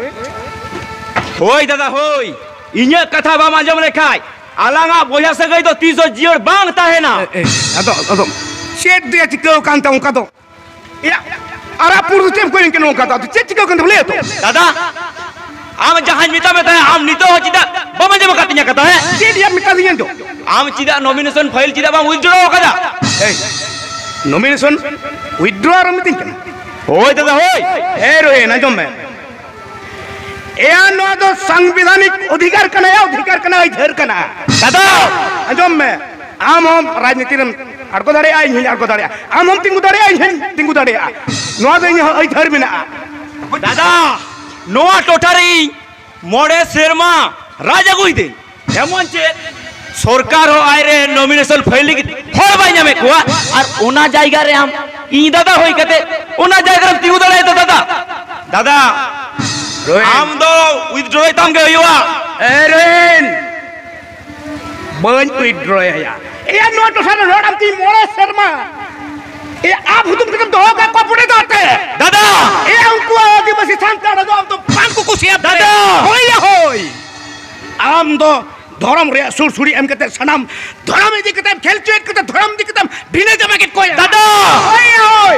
ᱦᱳᱭ ᱫᱟᱫᱟ, ᱦᱳᱭ᱾ ᱤᱧᱟᱹᱜ ᱠᱟᱛᱷᱟ ᱵᱟᱢ ᱟᱸᱡᱚᱢ ᱞᱮᱠᱷᱟᱡ, ᱟᱞᱟᱝᱟᱜ ᱵᱚᱭᱦᱟ ᱥᱟᱹᱜᱟᱹᱭ ᱫᱚ ᱛᱤᱥ ᱦᱚᱸ ᱡᱤᱭᱟᱹᱲ ᱵᱟᱝ ᱛᱟᱦᱮᱱᱟ᱾ ᱮ, ᱮ, ᱟᱫᱚ, ᱟᱫᱚ, ᱪᱮᱫ ᱫᱚᱭᱟ ᱪᱤᱠᱟᱹᱣ ᱠᱟᱱ ᱛᱟᱢ ᱚᱱᱠᱟ ᱫᱚ? ᱮᱭᱟ, ᱟᱨᱟᱜ ᱯᱩᱸᱰ ᱫᱚ ᱪᱮᱫ ᱮᱢ ᱠᱚᱭᱚᱜ ᱠᱟᱱᱟ ᱚᱱᱠᱟ ᱫᱚ? ᱟᱫᱚ ᱪᱮᱫ ᱪᱤᱠᱟᱹᱣ ᱠᱟᱱ ᱛᱟᱢᱟ ᱞᱟᱹᱭ ᱟᱛᱚ? ᱫᱟᱫᱟ, ᱟᱢ ᱡᱟᱦᱟᱸᱧ ᱢᱮᱛᱟᱢ ᱢᱮ ᱛᱟᱦᱮᱸᱫ, ᱟᱢ ᱱᱤᱛᱚᱜ ᱦᱚᱸ ᱪᱮᱫᱟᱜ ᱵᱟᱢ ᱟᱸᱡᱚᱢ ᱟᱠᱟᱫ ᱛᱤᱧᱟᱹ ᱠᱟᱛᱷᱟ, ᱦᱮᱸ? ᱪᱮᱫ ᱭᱟ ᱢᱮᱛᱟ ᱫᱤᱧᱟ ᱫᱚ? ᱟᱢ ᱪᱮᱫᱟᱜ nomination file ᱪᱮᱫᱟᱜ ᱵᱟᱢ withdraw ᱟᱠᱟᱫᱟ? ᱮᱭ, nomination withdraw ᱮᱢ ᱢᱤᱛᱟᱹᱧ ᱠᱟᱱᱟ? ᱦᱳᱭ ᱫᱟᱫᱟ, ᱦᱳᱭ᱾ ᱮ ᱨᱳᱦᱤᱱ, ᱟᱸᱡᱚᱢ ᱢᱮ᱾ ᱮᱭᱟ, ᱱᱚᱣᱟ ᱫᱚ ᱥᱟᱝᱵᱤᱫᱷᱟᱱᱤᱠ ᱚᱫᱷᱤᱠᱟᱨ ᱠᱟᱱᱟ ᱭᱟ, ᱚᱫᱷᱤᱠᱟᱨ ᱠᱟᱱᱟ, ᱟᱹᱭᱫᱟᱹᱨ ᱠᱟᱱᱟ᱾ ᱫᱟᱫᱟ! ᱟᱸᱡᱚᱢ ᱢᱮ, ᱟᱢ ᱦᱚᱸ ᱨᱟᱡᱽᱱᱤᱛᱤ ᱨᱮᱢ ᱟᱬᱜᱚ ᱫᱟᱲᱮᱭᱟᱜᱼᱟ, ᱤᱧ ᱦᱚᱸᱧ ᱟᱬᱜᱚ ᱫᱟᱲᱮᱭᱟᱜᱼᱟ, ᱟᱢ ᱦᱚᱸᱢ ᱛᱤᱸᱜᱩ ᱫᱟᱲᱮᱭᱟᱜᱼᱟ, ᱤᱧ ᱦᱚᱸᱧ ᱛᱤᱸᱜᱩ ᱫᱟᱲᱮᱭᱟᱜᱼᱟ᱾ ᱱᱚᱣᱟ ᱫᱚ ᱤᱧᱟᱹᱜ ᱟᱹᱭᱫᱟᱹᱨ ᱢᱮᱱᱟᱜᱼᱟ᱾ ᱫᱟᱫᱟ, ᱱᱚᱣᱟ ᱴᱚᱴᱷᱟ ᱨᱮ ᱤᱧ ᱢᱚᱬᱮ ᱥᱮᱨᱢᱟ ᱨᱟᱡᱽ ᱟᱹᱜᱩᱭ ᱫᱟᱹᱧ᱾ ᱮᱢᱚᱱ ᱪᱮᱫ ᱥᱚᱨᱠᱟᱨ ᱦᱚᱸ ᱟᱡᱨᱮ ᱱᱚᱢᱤᱱᱮᱥᱚᱱ ᱯᱷᱟᱭᱤᱞ ᱞᱟᱹᱜᱤᱫ ᱦᱚᱲ ᱵᱟᱭ ᱧᱟᱢᱮᱫ ᱠᱚᱣᱟ, ᱟᱨ ᱚᱱᱟ ᱡᱟᱭᱜᱟ ᱨᱮ ᱟᱢ, ᱤᱧ ᱫᱟᱫᱟ ᱦᱩᱭ ᱠᱟᱛᱮ, ᱚᱱᱟ ᱡᱟᱭᱜᱟ ᱨᱮᱢ ᱛᱤᱸᱜᱩ ᱫᱟᱲᱮᱭᱟᱫᱟ ᱫᱟᱫᱟ? ᱫᱟᱫᱟ, ᱨᱳᱦᱤᱱ᱾ ᱟᱢ ᱫᱚ ᱣᱤᱛᱷᱰᱨᱚᱭ ᱛᱟᱢ ᱜᱮ ᱦᱩᱭᱩᱜᱼᱟ᱾ ᱮ ᱨᱳᱦᱤᱱ, ᱵᱟᱹᱧ ᱣᱤᱛᱷᱰᱨᱚᱭᱟ᱾ ᱮᱭᱟ, ᱱᱚᱣᱟ ᱴᱚᱴᱷᱟ ᱨᱮ ᱨᱚᱲ ᱟᱢ ᱛᱤᱧ ᱢᱚᱬᱮ ᱥᱮᱨᱢᱟ᱾ ᱮᱭᱟ, ᱟᱯ ᱦᱩᱛᱩᱢ ᱠᱟᱛᱮᱢ ᱫᱚᱦᱚ ᱠᱟᱜ ᱠᱚᱣᱟ ᱯᱚᱱᱰᱤᱛ ᱟᱛᱮ᱾ ᱫᱟᱫᱟ! ᱮᱭᱟ, ᱩᱱᱠᱩ ᱟᱹᱫᱤᱵᱟᱹᱥᱤ ᱥᱟᱱᱛᱟᱲ ᱫᱚ ᱟᱢ ᱫᱚ ᱵᱟᱝ ᱠᱚ ᱠᱩᱥᱤᱭᱟᱜ ᱫᱟᱫᱟ! ᱛᱟᱞᱮᱭᱟ᱾ ᱦᱳᱭ ᱭᱟ, ᱦᱳᱭ᱾ ᱟᱢ ᱫᱚ ᱫᱷᱚᱨᱚᱢ ᱨᱮᱭᱟᱜ ᱥᱩᱨ ᱥᱩᱲᱤ ᱮᱢ ᱠᱟᱛᱮ, ᱥᱟᱱᱟᱢ ᱫᱷᱚᱨᱚᱢ ᱤᱫᱤ ᱠᱟᱛᱮ, ᱠᱷᱮᱞ ᱪᱚᱭᱮᱫ ᱠᱟᱛᱮ, ᱫᱷᱚᱨᱚᱢ ᱤᱫᱤ ᱠᱟᱛᱮ ᱵᱷᱤᱱᱟᱹ ᱡᱟᱢᱟ ᱠᱮᱫ ᱠᱚᱣᱟ᱾ ᱫᱟᱫᱟ! ᱦᱳᱭ, ᱦᱳᱭ᱾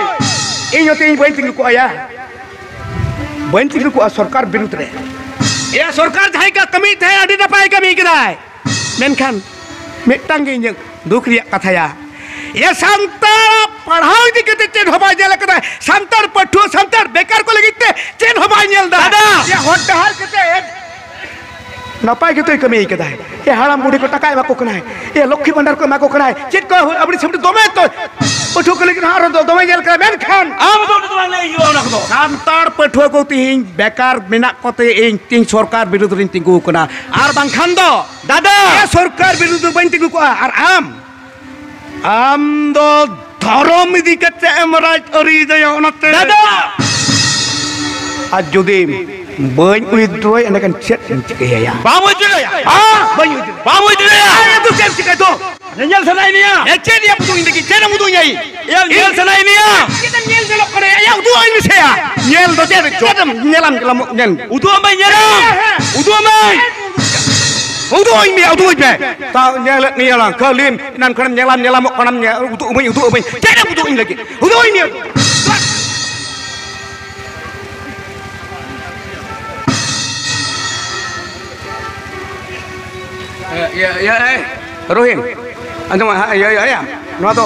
ᱤᱧ ᱦᱚᱸᱛᱚ ᱤᱧ ᱵᱟᱹᱧ ᱛᱤᱸᱜᱩ ᱠᱚᱜᱼᱟ ᱭᱟ᱾ ᱵᱟᱹᱧ ᱛᱤᱸᱜᱩ ᱠᱚᱜᱼᱟ ᱥᱚᱨᱠᱟᱨ ᱵᱤᱨᱩᱫᱽ ᱨᱮ᱾ ᱮᱭᱟ, ᱥᱚᱨᱠᱟᱨ ᱡᱟᱦᱟᱸᱭ ᱠᱟ-, ᱠᱟᱹᱢᱤᱭᱮᱫ ᱛᱟᱦᱮᱸᱫ, ᱟᱹᱰᱤ ᱱᱟᱯᱟᱭ ᱠᱟᱹᱢᱤ ᱠᱮᱫᱟᱭ᱾ ᱢᱮᱱᱠᱷᱟᱱ ᱢᱤᱫᱴᱟᱝ ᱜᱮ ᱤᱧᱟᱹᱜ ᱫᱩᱠ ᱨᱮᱭᱟᱜ ᱠᱟᱛᱷᱟᱭᱟ, ᱮᱭᱟ, ᱥᱟᱱᱛᱟᱲ ᱯᱟᱲᱦᱟᱣ ᱤᱫᱤ ᱠᱟᱛᱮ ᱪᱮᱫ ᱦᱚᱸ ᱵᱟᱭ ᱧᱮᱞ ᱟᱠᱟᱫᱟ᱾ ᱥᱟᱱᱛᱟᱲ ᱯᱟᱹᱴᱷᱩᱣᱟᱹ, ᱥᱟᱱᱛᱟᱲ ᱵᱮᱠᱟᱨ ᱠᱚ ᱞᱟᱹᱜᱤᱫ ᱛᱮ ᱪᱮᱫ ᱦᱚᱸ ᱵᱟᱭ ᱧᱮᱞ ᱮᱫᱟ᱾ ᱫᱟᱫᱟ! ᱮᱭᱟ, ᱦᱚᱨ ᱰᱟᱦᱟᱨ ᱠᱟᱛᱮ ᱱᱟᱯᱟᱭ ᱜᱮᱛᱚᱭ ᱠᱟᱹᱢᱤ ᱠᱟᱫᱟᱭ᱾ ᱮ, ᱦᱟᱲᱟᱢ ᱵᱩᱰᱷᱤ ᱠᱚ ᱴᱟᱠᱟ ᱮᱢᱟ ᱠᱚ ᱠᱟᱱᱟᱭ, ᱮ, ᱞᱚᱠᱠᱷᱤ ᱵᱷᱟᱱᱰᱟᱨ ᱠᱚ ᱮᱢᱟ ᱠᱚ ᱠᱟᱱᱟᱭ, ᱪᱮᱫ ᱠᱚ ᱟᱵᱲᱤ ᱥᱟᱵᱲᱤ ᱫᱚᱢᱮ ᱛᱚ ᱯᱟᱹᱴᱷᱩᱣᱟᱹ ᱠᱚ ᱞᱟᱹᱜᱤᱫ ᱦᱚᱸ ᱟᱨᱚ ᱫᱚ-, ᱫᱚᱢᱮ ᱧᱮᱞ ᱠᱟᱱᱟ᱾ ᱢᱮᱱᱠᱷᱟᱱ ᱟᱢ ᱫᱚ ᱩᱱᱤ ᱫᱚ ᱵᱟᱝ ᱞᱟᱹᱭ ᱦᱩᱭᱩᱜᱼᱟ ᱚᱱᱟ ᱠᱚᱫᱚ᱾ ᱥᱟᱱᱛᱟᱲ ᱯᱟᱹᱴᱷᱩᱣᱟᱹ ᱠᱚ ᱛᱮᱦᱮᱧ ᱵᱮᱠᱟᱨ ᱢᱮᱱᱟᱜ ᱠᱚᱛᱮ ᱤᱧ ᱛᱮᱦᱮᱧ ᱥᱚᱨᱠᱟᱨ ᱵᱤᱨᱩᱫᱽ ᱨᱤᱧ ᱛᱤᱸᱜᱩ ᱟᱠᱟᱱᱟ, ᱟᱨ ᱵᱟᱝᱠᱷᱟᱱ ᱫᱚ ᱫᱟᱫᱟ! ᱮ, ᱥᱚᱨᱠᱟᱨ ᱵᱤᱨᱩᱫᱽ ᱫᱚ ᱵᱟᱹᱧ ᱛᱤᱸᱜᱩ ᱠᱚᱜᱼᱟ᱾ ᱟᱨ ᱟᱢ, ᱟᱢ ᱫᱚ ᱫᱷᱚᱨᱚᱢ ᱤᱫᱤ ᱠᱟᱛᱮ ᱮᱢ ᱨᱟᱡᱽ ᱟᱹᱨᱤ ᱫᱟᱭᱟ, ᱚᱱᱟᱛᱮ᱾ ᱫᱟᱫᱟ! ᱟᱨ ᱡᱩᱫᱤ ᱵᱟᱹᱧ ᱣᱤᱛᱷᱰᱨᱚᱭ, ᱮᱸᱰᱮᱠᱷᱟᱱ ᱪᱮᱫ ᱮᱢ ᱪᱤᱠᱟᱹᱭᱟ ᱭᱟ? ᱵᱟᱢ ᱣᱤᱛᱷᱰᱨᱚᱭᱟ? ᱦᱮᱸ? ᱵᱟᱹᱧ ᱣᱤᱛᱷᱰᱨᱚᱭᱟ᱾ ᱵᱟᱢ ᱣᱤᱛᱷᱰᱨᱚᱭᱟ? ᱟᱨ ᱫᱚ ᱪᱮᱫ ᱮᱢ ᱪᱤᱠᱟᱹᱭᱟ ᱫᱚ? ᱧᱮᱧᱮᱞ ᱥᱟᱱᱟᱭᱮᱫ ᱢᱮᱭᱟ? ᱮ, ᱪᱮᱫ ᱭᱟ ᱩᱫᱩᱜ ᱤᱧ ᱞᱟᱹᱜᱤᱫ? ᱪᱮᱫ ᱮᱢ ᱩᱫᱩᱜ ᱤᱧᱟ ᱤᱧ? ᱧᱮᱞ ᱥᱟᱱᱟᱭᱮᱫ ᱢᱮᱭᱟ? ᱪᱮᱫ ᱮᱢ ᱧᱮᱞ ᱡᱚᱱᱚᱜ ᱠᱟᱱᱟ ᱭᱟ? ᱩᱫᱩᱜ ᱟᱹᱧ ᱢᱮᱥᱮ ᱭᱟ᱾ ᱧᱮᱞ ᱫᱚ ᱪᱮᱫ? ᱪᱮᱫ ᱮᱢ ᱧᱮᱞᱟᱢ, ᱧᱮᱞᱟᱢ, ᱧᱮᱞ? ᱩᱫᱩᱜ ᱟᱢ ᱵᱟᱹᱧ ᱧᱮᱞᱟ᱾ ᱦᱮᱸ, ᱦᱮᱸ᱾ ᱩᱫᱩᱜ ᱟᱢ ᱵᱟᱹᱧ᱾ ᱩᱫᱩᱜ ᱟᱹᱧ ᱢᱮ, ᱩᱫᱩᱜ ᱟᱹᱧ ᱢᱮ᱾ ᱛᱟᱣ ᱧᱮᱞᱮᱫ ᱢᱮᱭᱟ ᱞᱟᱝ, ᱠᱷᱟᱹᱞᱤᱢ ᱮᱱᱟᱱ ᱠᱷᱚᱱᱮᱢ ᱧᱮᱞᱟᱢ, ᱧᱮᱞᱟᱢᱚᱜ ᱠᱟᱱᱟᱢ, ᱧᱮ-, ᱩᱫᱩᱜ ᱟᱹᱢᱟᱹᱧ, ᱩᱫᱩᱜ ᱟᱹᱢᱟᱹᱧ᱾ ᱪᱮᱫ ᱮᱢ ᱩᱫᱩᱜ ᱟᱹᱧ ᱞᱟᱹᱜᱤᱫ? ᱩᱫᱩᱜ ᱟᱹᱧ ᱢᱮ᱾ ᱤᱭᱟᱹ, ᱤᱭᱟᱹ, ᱮᱭ, ᱨᱳᱦᱤᱱ, ᱟᱸᱡᱚᱢ ᱢᱮ, ᱦᱮᱸ, ᱤᱭᱟᱹ, ᱤᱭᱟᱹ, ᱤᱭᱟᱹ, ᱱᱚᱣᱟ ᱫᱚ,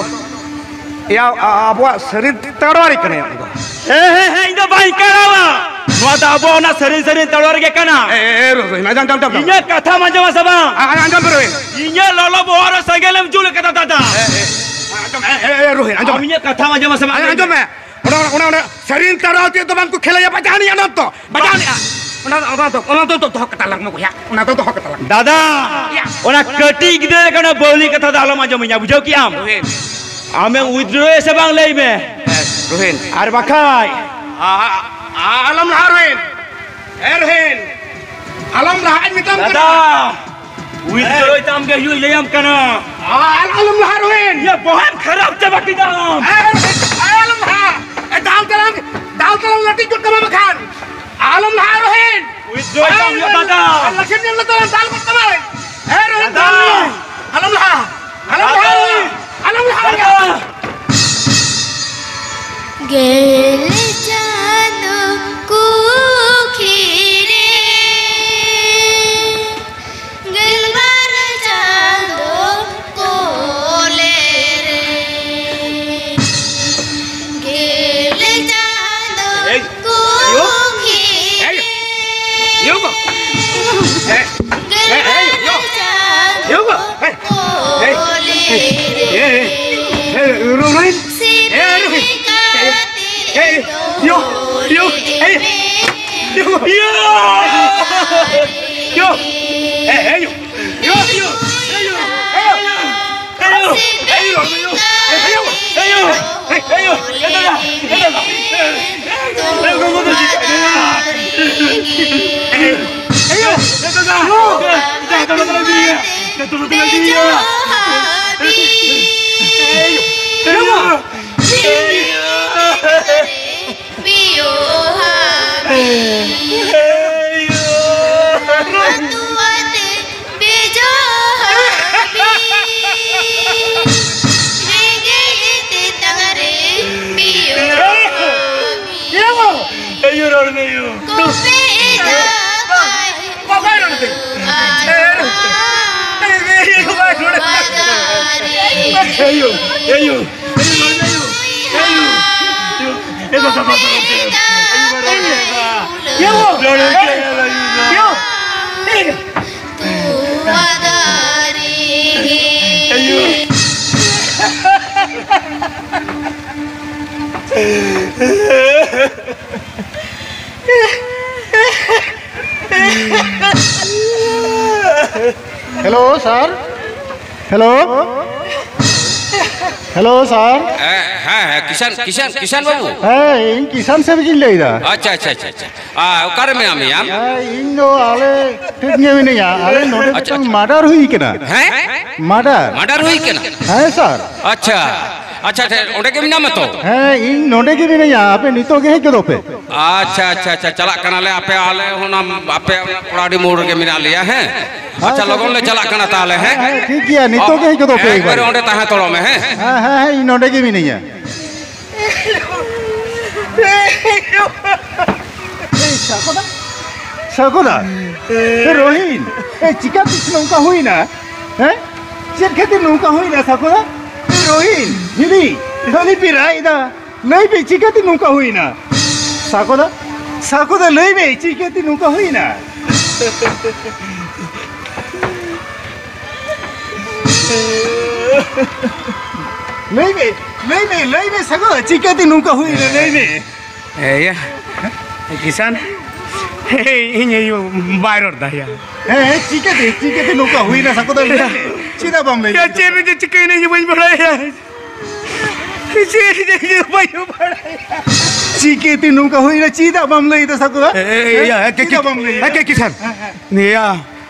ᱤᱭᱟᱹ, ᱟ-, ᱟᱵᱚᱣᱟᱜ ᱥᱟᱹᱨᱤ ᱛᱟᱲᱣᱟᱨᱤ ᱠᱟᱱᱟᱭ ᱩᱱᱤ ᱫᱚ᱾ ᱦᱮᱸ, ᱦᱮᱸ, ᱦᱮᱸ, ᱤᱧ ᱫᱚ ᱵᱟᱹᱧ ᱠᱟᱲᱟᱣᱟ᱾ ᱱᱚᱣᱟ ᱫᱚ ᱟᱵᱚ ᱚᱱᱟ ᱥᱟᱹᱨᱤ, ᱥᱟᱹᱨᱤ ᱛᱟᱲᱣᱟᱨᱤ ᱜᱮ ᱠᱟᱱᱟ᱾ ᱮ, ᱮ, ᱮ, ᱨᱳᱦᱤᱱ, ᱟᱸᱡᱚᱢ, ᱟᱸᱡᱚᱢ, ᱟᱸᱡᱚᱢ, ᱟᱸᱡᱚᱢ᱾ ᱤᱧᱟᱹᱜ ᱠᱟᱛᱷᱟᱢ ᱟᱸᱡᱚᱢᱟ ᱥᱮ ᱵᱟᱝ? ᱟ-, ᱟ-, ᱟᱸᱡᱚᱢ ᱯᱮ, ᱨᱳᱦᱤᱱ᱾ ᱤᱧᱟᱹᱜ ᱞᱚᱞᱚ ᱵᱚᱦᱚᱜ ᱨᱮ ᱥᱮᱸᱜᱮᱞ ᱮᱢ ᱡᱩᱞ ᱠᱟᱫᱟ, ᱫᱟᱫᱟ᱾ ᱮ, ᱮ, ᱟᱸᱡᱚᱢ, ᱮ, ᱮ, ᱮ, ᱨᱳᱦᱤᱱ, ᱟᱸᱡᱚᱢ ᱟᱢ ᱢᱮ᱾ ᱤᱧᱟᱹᱜ ᱠᱟᱛᱷᱟᱢ ᱟᱸᱡᱚᱢᱟ ᱥᱮ ᱵᱟᱝ? ᱟᱸᱡᱚᱢ, ᱟᱸᱡᱚᱢ ᱢᱮ᱾ ᱚᱱᱟ, ᱚᱱᱟ, ᱚᱱᱟ, ᱚᱱᱟ ᱥᱟᱹᱨᱤ ᱛᱟᱲᱣᱟᱨᱤ ᱫᱚ ᱵᱟᱝ ᱠᱚ ᱠᱷᱮᱞᱟᱭᱟ, ᱵᱟᱡᱟᱣ ᱟᱹᱱᱤᱡ ᱟᱱᱟᱢ ᱛᱚ, ᱵᱟᱡᱟᱣ ᱟᱹᱱᱤᱡᱼᱟ᱾ ᱚᱱᱟ, ᱚᱱᱟ ᱫᱚ, ᱚᱱᱟ ᱫᱚ ᱫᱚᱦᱚ ᱠᱟᱛᱟ ᱞᱟᱝ ᱢᱮ ᱵᱚᱭᱦᱟ, ᱚᱱᱟ ᱫᱚ ᱫᱚᱦᱚ ᱠᱟᱛᱟ ᱞᱟᱝ ᱢᱮ᱾ ᱫᱟᱫᱟ, ᱭᱟ᱾ ᱚᱱᱟ ᱠᱟᱹᱴᱤᱡ ᱜᱤᱫᱽᱨᱟᱹ ᱞᱮᱠᱟ ᱚᱱᱟ ᱵᱟᱹᱣᱞᱤ ᱠᱟᱛᱷᱟ ᱫᱚ ᱟᱞᱚᱢ ᱟᱸᱡᱚᱢᱤᱧᱟ, ᱵᱩᱡᱷᱟᱹᱣ ᱠᱮᱜᱼᱟᱢ? ᱨᱳᱦᱤᱱ᱾ ᱟᱢᱮᱢ withdraw ᱥᱮ ᱵᱟᱝ, ᱞᱟᱹᱭ ᱢᱮ᱾ ᱦᱮᱸ, ᱨᱳᱦᱤᱱ᱾ ᱟᱨ ᱵᱟᱠᱷᱟᱡ ᱟ-, ᱟ-, ᱟ-, ᱟᱞᱚᱢ ᱞᱟᱦᱟ, ᱨᱳᱦᱤᱱ᱾ ᱮ, ᱨᱳᱦᱤᱱ, ᱟᱞᱚᱢ ᱞᱟᱦᱟ, ᱤᱧ ᱢᱮᱛᱟᱢ ᱠᱟᱱᱟ᱾ ᱫᱟᱫᱟ, withdraw ᱛᱟᱢ ᱜᱮ ᱦᱩᱭᱩᱜ, ᱞᱟᱹᱭᱟᱢ ᱠᱟᱱᱟ᱾ ᱟ-, ᱟᱞᱚᱢ ᱞᱟᱦᱟ, ᱨᱳᱦᱤᱱ᱾ ᱭᱟ, ᱵᱚᱦᱚᱢ ᱠᱷᱟᱨᱟᱯ ᱪᱟᱵᱟ ᱠᱮᱫᱟᱢ᱾ ᱮ, ᱨᱳᱦᱤᱱ, ᱮ, ᱟᱞᱚᱢ ᱞᱟᱦᱟ᱾ ᱮ, ᱫᱟᱞ ᱛᱟᱞᱟᱝ, ᱫᱟᱞ ᱛᱟᱞᱟᱝ ᱞᱟᱹᱴᱤᱡ ᱜᱚᱫ ᱠᱟᱢᱟ ᱵᱟᱠᱷᱟᱱ᱾ ᱟᱞᱚᱢ ᱞᱟᱦᱟ, ᱨᱳᱦᱤᱱ᱾ Withdraw ᱛᱟᱢ ᱦᱩᱭᱩᱜ, ᱫᱟᱫᱟ᱾ ᱟᱨ ᱞᱟᱹᱠᱷᱤᱢ ᱧᱮᱞ ᱞᱮ ᱛᱟᱞᱟᱝ ᱫᱟᱞ ᱜᱚᱫ ᱠᱟᱢᱟᱭ᱾ ᱮ, ᱨᱳᱦᱤᱱ, ᱫᱟᱫᱟ᱾ ᱫᱟᱞ ᱢᱮ᱾ ᱟᱞᱚᱢ ᱞᱟᱦᱟ, ᱟᱞᱚᱢ ᱞᱟᱦᱟ, ᱨᱳᱦᱤᱱ᱾ ᱟᱞᱚᱢ ᱞᱟᱦᱟ, ᱫᱟᱫᱟ᱾ ᱨᱳᱦᱤᱱ᱾ ᱜᱮᱞ ᱪᱟᱸᱫᱚ ᱠᱩᱠᱷᱤ ᱨᱮ ᱜᱮᱞᱵᱟᱨ ᱪᱟᱸᱫᱚ ᱠᱚᱞᱮ ᱨᱮ, ᱜᱮᱞ ᱪᱟᱸᱫᱚ ᱮᱭ, ᱭᱳ᱾ ᱠᱩᱠᱷᱤ ᱮᱭ, ᱭᱳ ᱜᱚ᱾ ᱮ, ᱮ, ᱮ, ᱭᱳ᱾ ᱜᱮᱞᱵᱟᱨ ᱪᱟᱸᱫᱚ ᱭᱳ ᱜᱚ᱾ ᱮ, ᱮ, ᱠᱚᱞᱮ ᱮ, ᱨᱮ᱾ ᱮ, ᱮ, ᱨᱳᱦᱤᱱ᱾ ᱮ, ᱨᱳᱦᱤᱱ᱾ ᱮ, ᱮ, ᱭᱳ, ᱭᱳ, ᱮ, ᱭᱳ, ᱭᱳ, ᱭᱳ, ᱮ, ᱮ, ᱭᱳ, ᱭᱳ, ᱭᱳ, ᱮ, ᱭᱳ, ᱮ, ᱭᱳ, ᱮ, ᱭᱳ, ᱮ, ᱭᱳ, ᱮ, ᱭᱳ, ᱮ, ᱭᱳ, ᱮ, ᱫᱟᱫᱟ, ᱮ, ᱫᱟᱫᱟ, ᱮ, ᱜᱚᱜᱚ ᱫᱚ ᱪᱮᱫ ᱠᱟᱱᱟ? ᱮ, ᱭᱳ, ᱮ, ᱫᱟᱫᱟ, ᱮ, ᱫᱟᱫᱟ, ᱫᱟᱫᱟ, ᱫᱟᱫᱟ, ᱫᱟᱫᱟ, ᱫᱟᱫᱟ, ᱫᱟᱫᱟ, ᱮ, ᱭᱳ, ᱮ, ᱭᱳ, ᱮ, ᱭᱳ᱾ ᱯᱤᱭᱳ ᱦᱟᱵᱤ᱾ ᱨᱟᱛᱩᱣᱟᱛᱮ ᱵᱤᱡᱳ ᱦᱟᱵᱤ᱾ ᱨᱮᱸᱜᱮᱡ ᱛᱮᱛᱟᱝ ᱨᱮ ᱯᱤᱭᱳ ᱦᱟᱵᱤ᱾ ᱟᱭᱳ, ᱨᱚᱲ ᱢᱮ, ᱟᱭᱳ᱾ ᱠᱚᱯᱮ ᱮᱫᱟ ᱵᱟᱭ ᱵᱟᱵᱟᱭ ᱨᱚᱲ ᱫᱟᱭ᱾ ᱟᱨ ᱮ, ᱨᱚᱲ ᱫᱟᱭ᱾ ᱮ, ᱵᱟᱵᱟᱭ ᱨᱚᱲ ᱫᱟᱭ᱾ ᱟᱭᱳ, ᱟᱭᱳ, ᱟᱭᱳ, ᱨᱚᱲ ᱢᱮ, ᱟᱭᱳ᱾ ᱟᱭᱳ, ᱟᱭᱳ᱾ ᱮ, ᱵᱟᱵᱟ, ᱵᱟᱵᱟ, ᱨᱚᱲ ᱫᱟᱭ᱾ ᱟᱭᱳ, ᱵᱟᱵᱟ, ᱨᱚᱲ ᱫᱟᱭ, ᱵᱟᱵᱟ᱾ ᱟᱭᱳ᱾ ᱨᱚᱲ ᱫᱟᱭ, ᱟᱭᱳ᱾ ᱟᱭᱳ᱾ ᱛᱚᱣᱟ ᱫᱟᱨᱮ ᱜᱮ᱾ ᱟᱭᱳ᱾ ᱦᱮᱞᱳ᱾ ᱦᱮᱞᱳ, ᱥᱟᱨ᱾ ᱦᱮᱸ, ᱦᱮᱸ, ᱦᱮᱸ, ᱠᱤᱥᱟᱱ, ᱠᱤᱥᱟᱱ, ᱠᱤᱥᱟᱱ ᱵᱟᱹᱵᱩ᱾ ᱦᱮᱸ, ᱤᱧ ᱠᱤᱥᱟᱱ ᱥᱮᱨ ᱜᱤᱧ ᱞᱟᱹᱭᱫᱟ᱾ ᱟᱪᱪᱷᱟ, ᱟᱪᱪᱷᱟ, ᱟᱪᱪᱷᱟ, ᱟᱪᱪᱷᱟ᱾ ᱟᱨ ᱚᱠᱟᱨᱮ ᱢᱮᱱᱟᱜ ᱢᱮᱭᱟ ᱟᱢ? ᱦᱮᱸ, ᱤᱧ ᱫᱚ ᱟᱞᱮ ᱴᱷᱮᱱ ᱜᱮ ᱢᱤᱱᱟᱹᱧᱟ᱾ ᱟᱞᱮ ᱱᱚᱰᱮ ᱟᱪᱪᱷᱟ, ᱢᱤᱫᱴᱟᱝ ᱟᱪᱪᱷᱟ᱾ ᱢᱟᱨᱰᱟᱨ ᱦᱩᱭ ᱠᱟᱱᱟ᱾ ᱦᱮᱸ? ᱢᱟᱨᱰᱟᱨ᱾ ᱢᱟᱨᱰᱟᱨ ᱦᱩᱭ ᱠᱟᱱᱟ? ᱦᱮᱸ, ᱥᱟᱨ᱾ ᱟᱪᱪᱷᱟ, ᱟᱪᱪᱷᱟ, ᱟᱪᱪᱷᱟ, ᱚᱸᱰᱮ ᱜᱮ ᱢᱮᱱᱟᱢᱟ ᱛᱚ? ᱦᱮᱸ, ᱤᱧ ᱱᱚᱰᱮ ᱜᱮ ᱢᱤᱱᱟᱹᱧᱟ᱾ ᱟᱯᱮ ᱱᱤᱛᱚᱜ ᱜᱮ ᱦᱮᱡ ᱜᱚᱫᱚᱜ ᱯᱮ᱾ ᱟᱪᱪᱷᱟ, ᱟᱪᱪᱷᱟ, ᱟᱪᱪᱷᱟ, ᱪᱟᱞᱟᱜ ᱠᱟᱱᱟᱞᱮ᱾ ᱟᱯᱮ, ᱟᱞᱮ ᱦᱚᱸ ᱚᱱᱟ, ᱟᱯᱮ ᱚᱱᱟ ᱠᱚᱲᱟᱰᱤ ᱢᱳᱲ ᱨᱮᱜᱮ ᱢᱮᱱᱟᱜ ᱞᱮᱭᱟ, ᱦᱮᱸ? ᱟᱪᱪᱷᱟ, ᱟᱪᱪᱷᱟ, ᱞᱚᱜᱚᱱ ᱞᱮ ᱪᱟᱞᱟᱜ ᱠᱟᱱᱟ ᱛᱟᱦᱚᱞᱮ, ᱦᱮᱸ? ᱦᱮᱸ, ᱦᱮᱸ, ᱴᱷᱤᱠ ᱜᱮᱭᱟ, ᱱᱤᱛᱚᱜ ᱜᱮ ᱦᱮᱡ ᱜᱚᱫᱚᱜ ᱯᱮ ᱮᱠᱵᱟᱨᱮ ᱮᱠᱵᱟᱨᱮ᱾ ᱚᱸᱰᱮ ᱛᱟᱦᱮᱸ ᱛᱚᱲᱚᱜ ᱢᱮ, ᱦᱮᱸ? ᱦᱮᱸ, ᱦᱮᱸ, ᱦᱮᱸ, ᱤᱧ ᱱᱚᱰᱮ ᱜᱮ ᱢᱤᱱᱟᱹᱧᱟ᱾ ᱮᱭ, ᱥᱟᱠᱚᱫᱟ, ᱥᱟᱠᱚᱫᱟ, ᱮ, ᱨᱚᱦᱤᱱ, ᱮ, ᱪᱤᱠᱟᱹᱛᱮ ᱱᱚᱝᱠᱟ ᱦᱩᱭᱱᱟ? ᱦᱮᱸ? ᱪᱮᱫ ᱠᱷᱟᱹᱛᱤᱨ ᱱᱚᱝᱠᱟ ᱦᱩᱭᱱᱟ, ᱥᱟᱠᱚᱫᱟ? ᱮ, ᱨᱚᱦᱤᱱ, ᱦᱤᱞᱤ, ᱠᱷᱟᱹᱞᱤ ᱯᱮ ᱨᱟᱜ ᱮᱫᱟ᱾ ᱞᱟᱹᱭ ᱢᱮ, ᱪᱤᱠᱟᱹᱛᱮ ᱱᱚᱝᱠᱟ ᱦᱩᱭᱱᱟ? ᱥᱟᱠᱚᱫᱟ, ᱥᱟᱠᱚᱫᱟ, ᱞᱟᱹᱭ ᱢᱮ, ᱪᱤᱠᱟᱹᱛᱮ ᱱᱚᱝᱠᱟ ᱦᱩᱭᱱᱟ? ᱞᱟᱹᱭ ᱢᱮ, ᱞᱟᱹᱭ ᱢᱮ, ᱞᱟᱹᱭ ᱢᱮ, ᱥᱟᱠᱚᱫᱟ, ᱪᱤᱠᱟᱹᱛᱮ ᱱᱚᱝᱠᱟ ᱦᱩᱭᱱᱟ? ᱞᱟᱹᱭ ᱢᱮ᱾ ᱮᱭᱟ, ᱠᱤᱥᱟᱱ, ᱤᱧ ᱟᱭᱳ ᱵᱟᱭ ᱨᱚᱲ ᱫᱟᱭᱟ᱾ ᱦᱮᱸ, ᱦᱮᱸ, ᱪᱤᱠᱟᱹᱛᱮ, ᱪᱤᱠᱟᱹᱛᱮ ᱱᱚᱝᱠᱟ ᱦᱩᱭᱱᱟ, ᱥᱟᱠᱚᱫᱟ? ᱞᱟᱹᱭ ᱢᱮ᱾ ᱪᱮᱫᱟᱜ ᱵᱟᱢ ᱞᱟᱹᱭ ᱭᱟ, ᱠᱮᱫᱟ? ᱪᱮᱫ ᱨᱮ ᱪᱤᱠᱟᱹᱭᱮᱱᱟ, ᱤᱧ ᱵᱟᱹᱧ ᱵᱟᱲᱟᱭᱟ᱾ ᱪᱮᱫ ᱨᱮ ᱵᱟᱹᱧ ᱵᱟᱲᱟᱭᱟ᱾ ᱪᱤᱠᱟᱹᱛᱮ ᱱᱚᱝᱠᱟ ᱦᱩᱭᱱᱟ? ᱪᱮᱫᱟᱜ ᱵᱟᱢ ᱞᱟᱹᱭ ᱮᱫᱟ, ᱥᱟᱠᱚᱫᱟ? ᱮ, ᱮ, ᱮ, ᱭᱟ, ᱮ, ᱠᱮ, ᱪᱮᱫᱟᱜ ᱵᱟᱢ ᱞᱟᱹᱭ ᱮ, ᱮᱫᱟ? ᱠᱮ, ᱠᱤᱥᱟᱱ᱾ ᱦᱮᱸ, ᱦᱮᱸ᱾ ᱱᱤᱭᱟ,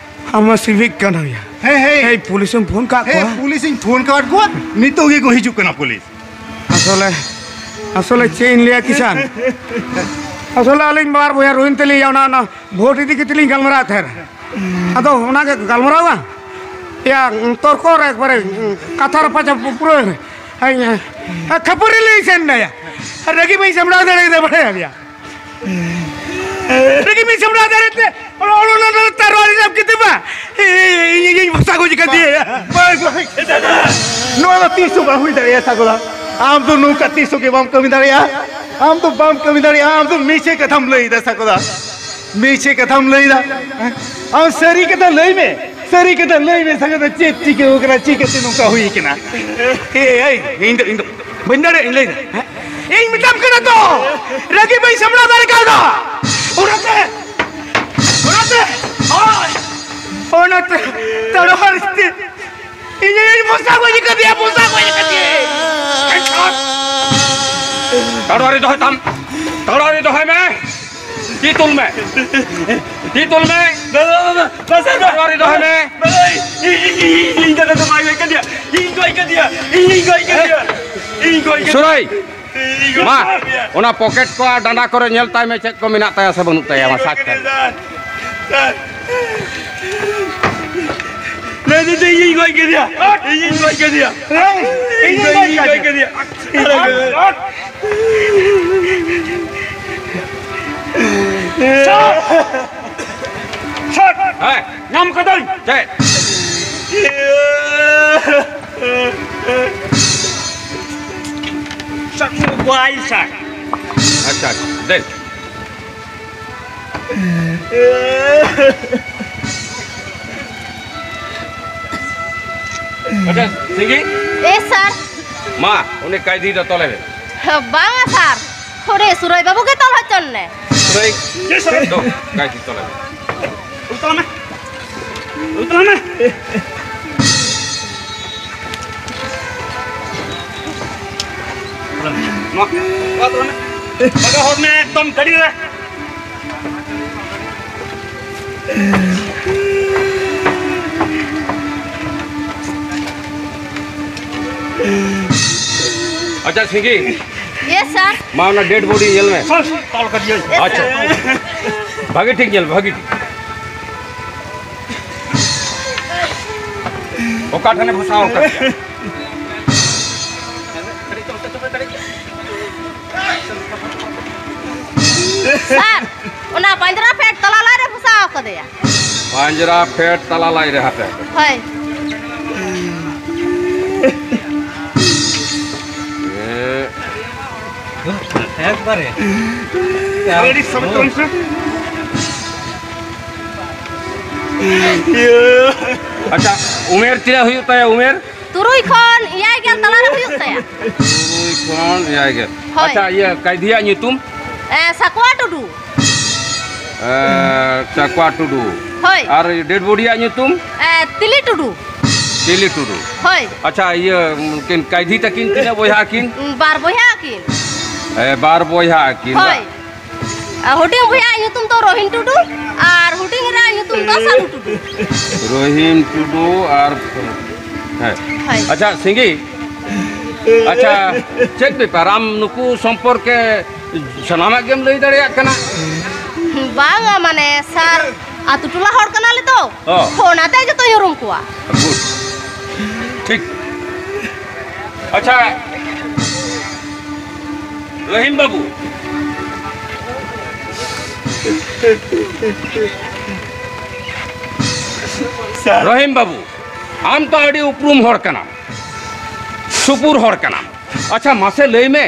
ᱟᱢ ᱢᱟ ᱥᱤᱵᱤᱠ ᱠᱟᱱᱟ, ᱭᱟ᱾ ᱦᱮᱸ, ᱦᱮᱸ᱾ ᱮᱭ, ᱯᱩᱞᱤᱥ ᱮᱢ ᱯᱷᱳᱱ ᱠᱟᱜ ᱦᱮᱸ, ᱠᱚᱣᱟ? ᱯᱩᱞᱤᱥ ᱤᱧ ᱯᱷᱳᱱ ᱠᱟᱜ ᱠᱚᱣᱟ, ᱱᱤᱛᱚᱜ ᱜᱮᱠᱚ ᱦᱤᱡᱩᱜ ᱠᱟᱱᱟ ᱯᱩᱞᱤᱥ᱾ ᱟᱥᱚᱞᱮ, ᱟᱥᱚᱞᱮ ᱪᱮᱫ ᱤᱧ ᱞᱟᱹᱭᱟ, ᱠᱤᱥᱟᱱ? ᱟᱥᱚᱞᱮ ᱟᱹᱞᱤᱧ ᱵᱟᱨ ᱵᱚᱭᱦᱟ ᱨᱳᱦᱤᱱ ᱛᱟᱹᱞᱤᱧ, ᱚᱱᱟ, ᱚᱱᱟ ᱵᱷᱳᱴ ᱤᱫᱤ ᱠᱟᱛᱮ ᱞᱤᱧ ᱜᱟᱞᱢᱟᱨᱟᱣᱮᱫ ᱛᱟᱦᱮᱸᱱᱟ᱾ ᱟᱫᱚ ᱚᱱᱟ ᱜᱮ ᱜᱟᱞᱢᱟᱨᱟᱣᱟ᱾ ᱭᱟ, ᱛᱚᱨᱠᱚ ᱨᱮ ᱮᱠᱵᱟᱨᱮ ᱠᱟᱛᱷᱟ ᱨᱟᱯᱟᱪᱟᱜ ᱯᱩᱨᱟᱹ ᱠᱷᱟᱹᱯᱟᱹᱨᱤ ᱞᱤᱧ ᱥᱮᱱ ᱮᱱᱟ, ᱭᱟ᱾ ᱨᱟᱹᱜᱤ ᱵᱟᱹᱧ ᱥᱟᱢᱵᱲᱟᱣ ᱫᱟᱲᱮᱭᱟᱫᱟ, ᱵᱟᱲᱟᱭᱟᱢ, ᱭᱟ᱾ ᱨᱟᱹᱜᱤ ᱵᱟᱹᱧ ᱥᱟᱢᱵᱲᱟᱣ ᱫᱟᱲᱮᱭᱟᱫ ᱛᱮ, ᱚᱱᱟ, ᱚᱱᱟ, ᱚᱱᱟ, ᱚᱱᱟ ᱛᱟᱨᱣᱟᱲ ᱨᱮ ᱥᱟᱵ ᱠᱮᱫᱮ ᱵᱟ᱾ ᱤᱧ, ᱤᱧ, ᱤᱧ ᱵᱷᱚᱥᱟ ᱜᱚᱡ ᱠᱟᱫᱮᱭᱟ᱾ ᱵᱟᱝ, ᱵᱟᱝ, ᱱᱚᱣᱟ ᱫᱚ ᱛᱤᱥ ᱦᱚᱸ ᱵᱟᱝ ᱦᱩᱭ ᱫᱟᱲᱮᱭᱟᱜᱼᱟ, ᱥᱟᱠᱚᱫᱟ᱾ ᱟᱢ ᱫᱚ ᱱᱚᱝᱠᱟ ᱛᱤᱥ ᱦᱚᱸ ᱜᱮ ᱵᱟᱢ ᱠᱟᱹᱢᱤ ᱫᱟᱲᱮᱭᱟᱜᱼᱟ᱾ ᱟᱢ ᱫᱚ ᱵᱟᱢ ᱠᱟᱹᱢᱤ ᱫᱟᱲᱮᱭᱟᱜᱼᱟ᱾ ᱟᱢ ᱫᱚ ᱢᱤᱪᱷᱟᱹ ᱠᱟᱛᱷᱟᱢ ᱞᱟᱹᱭ ᱮᱫᱟ, ᱥᱟᱠᱚᱫᱟ᱾ ᱢᱤᱪᱷᱟᱹ ᱠᱟᱛᱷᱟᱢ ᱞᱟᱹᱭ ᱮᱫᱟ᱾ ᱟᱢ ᱥᱟᱹᱨᱤ ᱠᱟᱛᱷᱟ ᱞᱟᱹᱭ ᱢᱮ, ᱥᱟᱹᱨᱤ ᱠᱟᱛᱷᱟ ᱞᱟᱹᱭ ᱢᱮ, ᱥᱟᱠᱚᱫᱟ, ᱪᱮᱫ ᱪᱤᱠᱟᱹ ᱟᱠᱟᱱᱟ, ᱪᱤᱠᱟᱹᱛᱮ ᱱᱚᱝᱠᱟ ᱦᱩᱭ ᱟᱠᱟᱱᱟ? ᱮ, ᱮ, ᱤᱧ ᱫᱚ, ᱤᱧ ᱫᱚ ᱵᱟᱹᱧ ᱫᱟᱲᱮᱭᱟᱜᱼᱟ, ᱤᱧ ᱞᱟᱹᱭ ᱮᱫᱟ, ᱦᱮᱸ? ᱤᱧ ᱢᱮᱛᱟᱢ ᱠᱟᱱᱟ ᱛᱚ, ᱨᱟᱹᱜᱤ ᱵᱟᱹᱧ ᱥᱟᱢᱵᱲᱟᱣ ᱫᱟᱲᱮ ᱠᱟᱣᱫᱟ᱾ ᱚᱱᱟᱛᱮ, ᱚᱱᱟᱛᱮ, ᱦᱳᱭ, ᱚᱱᱟᱛᱮ ᱛᱟᱲᱣᱟᱨ ᱛᱮ ᱤᱧᱮ ᱛᱟᱲᱣᱟᱨᱤ ᱫᱚᱦᱚᱭ ᱛᱟᱢ᱾ ᱛᱟᱲᱣᱟᱨᱤ ᱫᱚᱦᱚᱭ ᱢᱮ᱾ ᱛᱤ ᱛᱩᱞ ᱢᱮ᱾ ᱛᱤ ᱛᱩᱞ ᱢᱮ᱾ ᱵᱟᱵᱟ, ᱵᱟᱵᱟ, ᱵᱟᱵᱟ, ᱛᱟᱲᱣᱟᱨᱤ ᱫᱚᱦᱚᱭ ᱢᱮ᱾ ᱵᱟᱵᱟ, ᱤᱧ, ᱤᱧ, ᱤᱧ, ᱤᱧ ᱫᱟᱫᱟ ᱫᱚ ᱵᱟᱭ ᱜᱚᱡ ᱠᱟᱫᱮᱭᱟ᱾ ᱤᱧ ᱜᱚᱡ ᱠᱟᱫᱮᱭᱟ᱾ ᱤᱧ ᱜᱚᱡ ᱠᱟᱫᱮᱭᱟ᱾ ᱤᱧ ᱜᱚᱡ ᱠᱟᱫᱮᱭᱟ᱾ ᱥᱩᱨᱟᱹᱭ, ᱤᱧ ᱜᱚᱡ ᱢᱟ, ᱠᱟᱫᱮᱭᱟ᱾ ᱚᱱᱟ ᱯᱚᱠᱮᱴ ᱠᱚ ᱟᱨ ᱰᱟᱸᱰᱟ ᱠᱚᱨᱮ ᱧᱮᱞ ᱛᱟᱭ ᱢᱮ, ᱪᱮᱫ ᱠᱚ ᱢᱮᱱᱟᱜ ᱛᱟᱭᱟ ᱥᱮ ᱵᱟᱹᱱᱩᱜ ᱛᱟᱭᱟ, ᱤᱧ ᱢᱟ ᱜᱚᱡ ᱥᱟᱨᱴ ᱠᱟᱫᱮᱭᱟ, ᱛᱟᱭ᱾ ᱥᱟᱨ᱾ ᱥᱟᱨ᱾ ᱞᱟᱹᱭ ᱫᱟᱹᱧ ᱤᱧᱤᱧ ᱜᱚᱡ ᱠᱮᱫᱮᱭᱟ᱾ ᱤᱧᱤᱧ ᱜᱚᱡ ᱠᱮᱫᱮᱭᱟ᱾ ᱤᱧ ᱫᱚ ᱤᱧᱤᱧ ᱜᱚᱡ ᱠᱮᱫᱮᱭᱟ᱾ ᱦᱮᱸ, ᱧᱟᱢ ᱠᱟᱫᱟᱹᱧ᱾ ᱪᱮᱫ? ᱥᱟᱠ ᱠᱚᱣᱟᱭ ᱥᱟᱠ᱾ ᱟᱪᱪᱷᱟ, ᱟᱪᱪᱷᱟ, ᱫᱮᱱ᱾ ᱟᱪᱪᱷᱟ, ᱥᱤᱝᱜᱤ᱾ ᱮ ᱥᱟᱨ᱾ ᱢᱟ, ᱩᱱᱤ ᱠᱟᱭᱫᱷᱤ ᱫᱚ ᱛᱚᱞᱮ ᱢᱮ᱾ ᱵᱟᱝᱟ ᱥᱟᱨ, ᱩᱱᱤ ᱥᱩᱨᱟᱹᱭ ᱵᱟᱹᱵᱩ ᱜᱮ ᱛᱚᱞ ᱦᱚᱪᱚᱱ ᱢᱮ᱾ ᱥᱩᱨᱟᱹᱭ, ᱮ ᱥᱩᱨᱟᱹᱭ᱾ ᱫᱚ, ᱠᱟᱭᱫᱷᱤ ᱛᱚᱞᱮ ᱢᱮ᱾ ᱩᱛᱟᱹᱨ ᱢᱮ᱾ ᱩᱛᱟᱹᱨ ᱢᱮ᱾ ᱱᱚᱣᱟ, ᱱᱚᱣᱟ ᱛᱚᱞ ᱢᱮ᱾ ᱞᱟᱜᱟ ᱦᱚᱲ ᱢᱮ ᱮᱠᱫᱚᱢ ᱜᱟᱹᱰᱤ ᱨᱮ᱾ ᱟᱪᱪᱷᱟ, ᱥᱤᱝᱜᱤ᱾ ᱭᱮᱥ, ᱥᱟᱨ᱾ ᱢᱟ, ᱚᱱᱟ ᱰᱮᱰ ᱵᱚᱰᱤ ᱧᱮᱞ ᱢᱮ᱾ ᱛᱚᱞ ᱠᱟᱫᱤᱭᱟᱹᱧ᱾ ᱭᱮᱥ, ᱟᱪᱪᱷᱟ᱾ ᱥᱟᱨ᱾ ᱵᱷᱟᱜᱮ ᱴᱷᱤᱠ ᱧᱮᱞ, ᱵᱷᱟᱜᱮ ᱴᱷᱤᱠ᱾ ᱚᱠᱟ ᱴᱷᱮᱱᱮ ᱵᱷᱚᱥᱟᱣ ᱟᱠᱟᱫᱮᱭᱟ? ᱥᱟᱨ, ᱚᱱᱟ ᱯᱟᱸᱡᱽᱨᱟ ᱯᱷᱮᱰ ᱛᱟᱞᱟ ᱞᱟᱭ ᱨᱮ ᱵᱷᱚᱥᱟᱣ ᱟᱠᱟᱫᱮᱭᱟ᱾ ᱯᱟᱸᱡᱽᱨᱟ ᱯᱷᱮᱰ ᱛᱟᱞᱟ ᱞᱟᱭ ᱨᱮ ᱦᱟᱯᱮ᱾ ᱦᱳᱭ᱾ ᱮ᱾ ᱮᱠᱵᱟᱨᱮ᱾ ᱟᱹᱰᱤ ᱥᱚᱢᱚᱭ ᱛᱚ ᱥᱮ᱾ ᱟᱪᱪᱷᱟ, ᱩᱢᱮᱨ ᱛᱤᱱᱟᱹᱜ ᱦᱩᱭᱩᱜ ᱛᱟᱭᱟ ᱩᱢᱮᱨ? ᱛᱩᱨᱩᱭ ᱠᱷᱚᱱ ᱮᱭᱟᱭ ᱜᱮᱞ ᱛᱟᱞᱟᱨᱮ ᱦᱩᱭᱩᱜ ᱛᱟᱭᱟ᱾ ᱛᱩᱨᱩᱭ ᱠᱷᱚᱱ ᱮᱭᱟᱭ ᱜᱮᱞ᱾ ᱦᱳᱭ᱾ ᱟᱪᱪᱷᱟ, ᱤᱭᱟᱹ, ᱠᱟᱭᱫᱷᱤᱭᱟᱜ ᱧᱩᱛᱩᱢ? ᱮ, ᱥᱟᱠᱣᱟ ᱴᱩᱰᱩ᱾ ᱮ, ᱥᱟᱠᱣᱟ ᱴᱩᱰᱩ᱾ ᱦᱳᱭ᱾ ᱟᱨ ᱰᱮᱰ ᱵᱚᱰᱤᱭᱟᱜ ᱧᱩᱛᱩᱢ? ᱮ, ᱛᱤᱞᱤ ᱴᱩᱰᱩ᱾ ᱛᱤᱞᱤ ᱴᱩᱰᱩ᱾ ᱦᱳᱭ᱾ ᱟᱪᱪᱷᱟ, ᱤᱭᱟᱹ, ᱩᱱᱠᱤᱱ ᱠᱟᱭᱫᱷᱤ ᱛᱟᱹᱠᱤᱱ ᱛᱤᱱᱟᱹᱜ ᱵᱚᱭᱦᱟ ᱟᱹᱠᱤᱱ? ᱵᱟᱨ ᱵᱚᱭᱦᱟ ᱟᱹᱠᱤᱱ᱾ ᱦᱮᱸ, ᱵᱟᱨ ᱵᱚᱭᱦᱟ ᱟᱹᱠᱤᱱ, ᱦᱳᱭ᱾ ᱵᱟᱝ? ᱟᱨ ᱦᱩᱰᱤᱧ ᱵᱚᱭᱦᱟ ᱧᱩᱛᱩᱢ ᱫᱚ ᱨᱚᱦᱤᱢ ᱴᱩᱰᱩ ᱟᱨ ᱦᱩᱰᱤᱧ ᱮᱨᱟ ᱧᱩᱛᱩᱢ ᱫᱚ ᱥᱟᱹᱞᱩ ᱴᱩᱰᱩ᱾ ᱨᱚᱦᱤᱢ ᱴᱩᱰᱩ ᱟᱨ, ᱦᱮᱸ᱾ ᱦᱳᱭ᱾ ᱟᱪᱪᱷᱟ, ᱥᱤᱸᱜᱤ, ᱟᱪᱪᱷᱟ, ᱪᱮᱫ ᱵᱮᱯᱟᱨ? ᱟᱢ ᱱᱩᱠᱩ ᱥᱚᱢᱯᱚᱨᱠᱮ ᱥᱟᱱᱟᱢᱟᱜ ᱜᱮᱢ ᱞᱟᱹᱭ ᱫᱟᱲᱮᱭᱟᱜ ᱠᱟᱱᱟ? ᱵᱟᱝᱟ, ᱢᱟᱱᱮ, ᱥᱟᱨ, ᱟᱛᱳ ᱴᱚᱞᱟ ᱦᱚᱲ ᱠᱟᱱᱟᱞᱮ ᱛᱚ, ᱚ᱾ ᱚᱱᱟᱛᱮ ᱡᱚᱛᱚᱧ ᱩᱨᱩᱢ ᱠᱚᱣᱟ᱾ ᱜᱩᱰ᱾ ᱴᱷᱤᱠ᱾ ᱟᱪᱪᱷᱟ, ᱨᱚᱦᱤᱢ ᱵᱟᱹᱵᱩ᱾ ᱥᱟᱨ᱾ ᱨᱚᱦᱤᱢ ᱵᱟᱹᱵᱩ, ᱟᱢ ᱛᱚ ᱟᱹᱰᱤ ᱩᱯᱨᱩᱢ ᱦᱚᱲ ᱠᱟᱱᱟᱢ, ᱥᱩᱯᱩᱨ ᱦᱚᱲ ᱠᱟᱱᱟᱢ᱾ ᱟᱪᱪᱷᱟ, ᱢᱟᱥᱮ ᱞᱟᱹᱭ ᱢᱮ,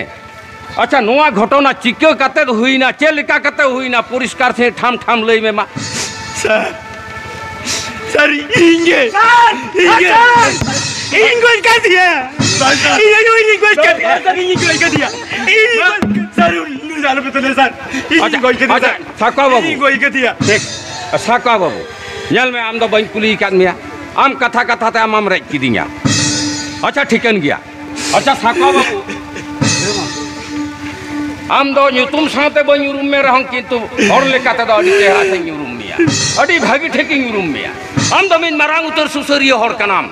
ᱟᱪᱪᱷᱟ, ᱱᱚᱣᱟ ᱜᱷᱚᱴᱚᱱᱟ ᱪᱤᱠᱟᱹ ᱠᱟᱛᱮ ᱦᱩᱭᱱᱟ, ᱪᱮᱫ ᱞᱮᱠᱟ ᱠᱟᱛᱮ ᱦᱩᱭᱱᱟ, ᱯᱚᱨᱤᱥᱠᱟᱨ ᱥᱮ ᱴᱷᱟᱢ ᱴᱷᱟᱢ ᱞᱟᱹᱭ ᱢᱮ ᱢᱟ᱾ ᱥᱟᱨ, ᱥᱟᱨ, ᱤᱧ ᱜᱮ, ᱥᱟᱨ, ᱤᱧ ᱜᱮ, ᱥᱟᱨ! ᱤᱧ ᱜᱚᱡ ᱠᱟᱫᱮᱭᱟ᱾ ᱵᱟᱝ, ᱥᱟᱨ᱾ ᱤᱧ ᱟᱭᱳ, ᱤᱧ ᱜᱚᱡ ᱠᱟᱫᱮᱭᱟ᱾ ᱵᱟᱝ, ᱥᱟᱨ, ᱤᱧ ᱜᱚᱡ ᱠᱟᱫᱮᱭᱟ᱾ ᱤᱧ ᱵᱟᱝ, ᱜᱚᱡ ᱠᱟᱫᱮᱭᱟ᱾ ᱥᱟᱨ, ᱩᱱᱤ ᱟᱞᱚᱯᱮ ᱛᱟᱞᱮ, ᱥᱟᱨ᱾ ᱤᱧ ᱟᱪᱪᱷᱟ, ᱜᱚᱡ ᱠᱟᱫᱮᱭᱟ, ᱟᱪᱪᱷᱟ, ᱥᱟᱨ᱾ ᱥᱟᱠᱣᱟ ᱵᱟᱹᱵᱩ᱾ ᱤᱧ ᱜᱚᱡ ᱠᱟᱫᱮᱭᱟ᱾ ᱴᱷᱤᱠ᱾ ᱥᱟᱠᱣᱟ ᱵᱟᱹᱵᱩ, ᱧᱮᱞ ᱢᱮ, ᱟᱢ ᱫᱚ ᱵᱟᱹᱧ ᱠᱩᱞᱤ ᱟᱠᱟᱫ ᱢᱮᱭᱟ, ᱟᱢ ᱠᱟᱛᱷᱟ ᱠᱟᱛᱷᱟ ᱛᱮ ᱟᱢ ᱟᱢ ᱨᱮᱡ ᱠᱤᱫᱤᱧᱟ᱾ ᱟᱪᱪᱷᱟ, ᱴᱷᱤᱠᱟᱹᱱ ᱜᱮᱭᱟ᱾ ᱟᱪᱪᱷᱟ, ᱥᱟᱠᱣᱟ ᱵᱟᱹᱵᱩ, ᱟᱢ ᱫᱚ ᱧᱩᱛᱩᱢ ᱥᱟᱶᱛᱮ ᱵᱟᱹᱧ ᱩᱨᱩᱢ ᱢᱮ ᱨᱮᱦᱚᱸ, ᱠᱤᱱᱛᱩ ᱦᱚᱲ ᱞᱮᱠᱟ ᱛᱮᱫᱚ ᱟᱹᱰᱤ ᱪᱮᱦᱨᱟ ᱛᱮᱧ ᱩᱨᱩᱢ ᱢᱮᱭᱟ, ᱟᱹᱰᱤ ᱵᱷᱟᱹᱜᱤ ᱴᱷᱤᱠᱤᱧ ᱩᱨᱩᱢ ᱢᱮᱭᱟ᱾ ᱟᱢ ᱫᱚ ᱢᱤᱫ ᱢᱟᱨᱟᱝ ᱩᱛᱟᱹᱨ ᱥᱩᱥᱟᱹᱨᱤᱭᱟᱹ ᱦᱚᱲ ᱠᱟᱱᱟᱢ,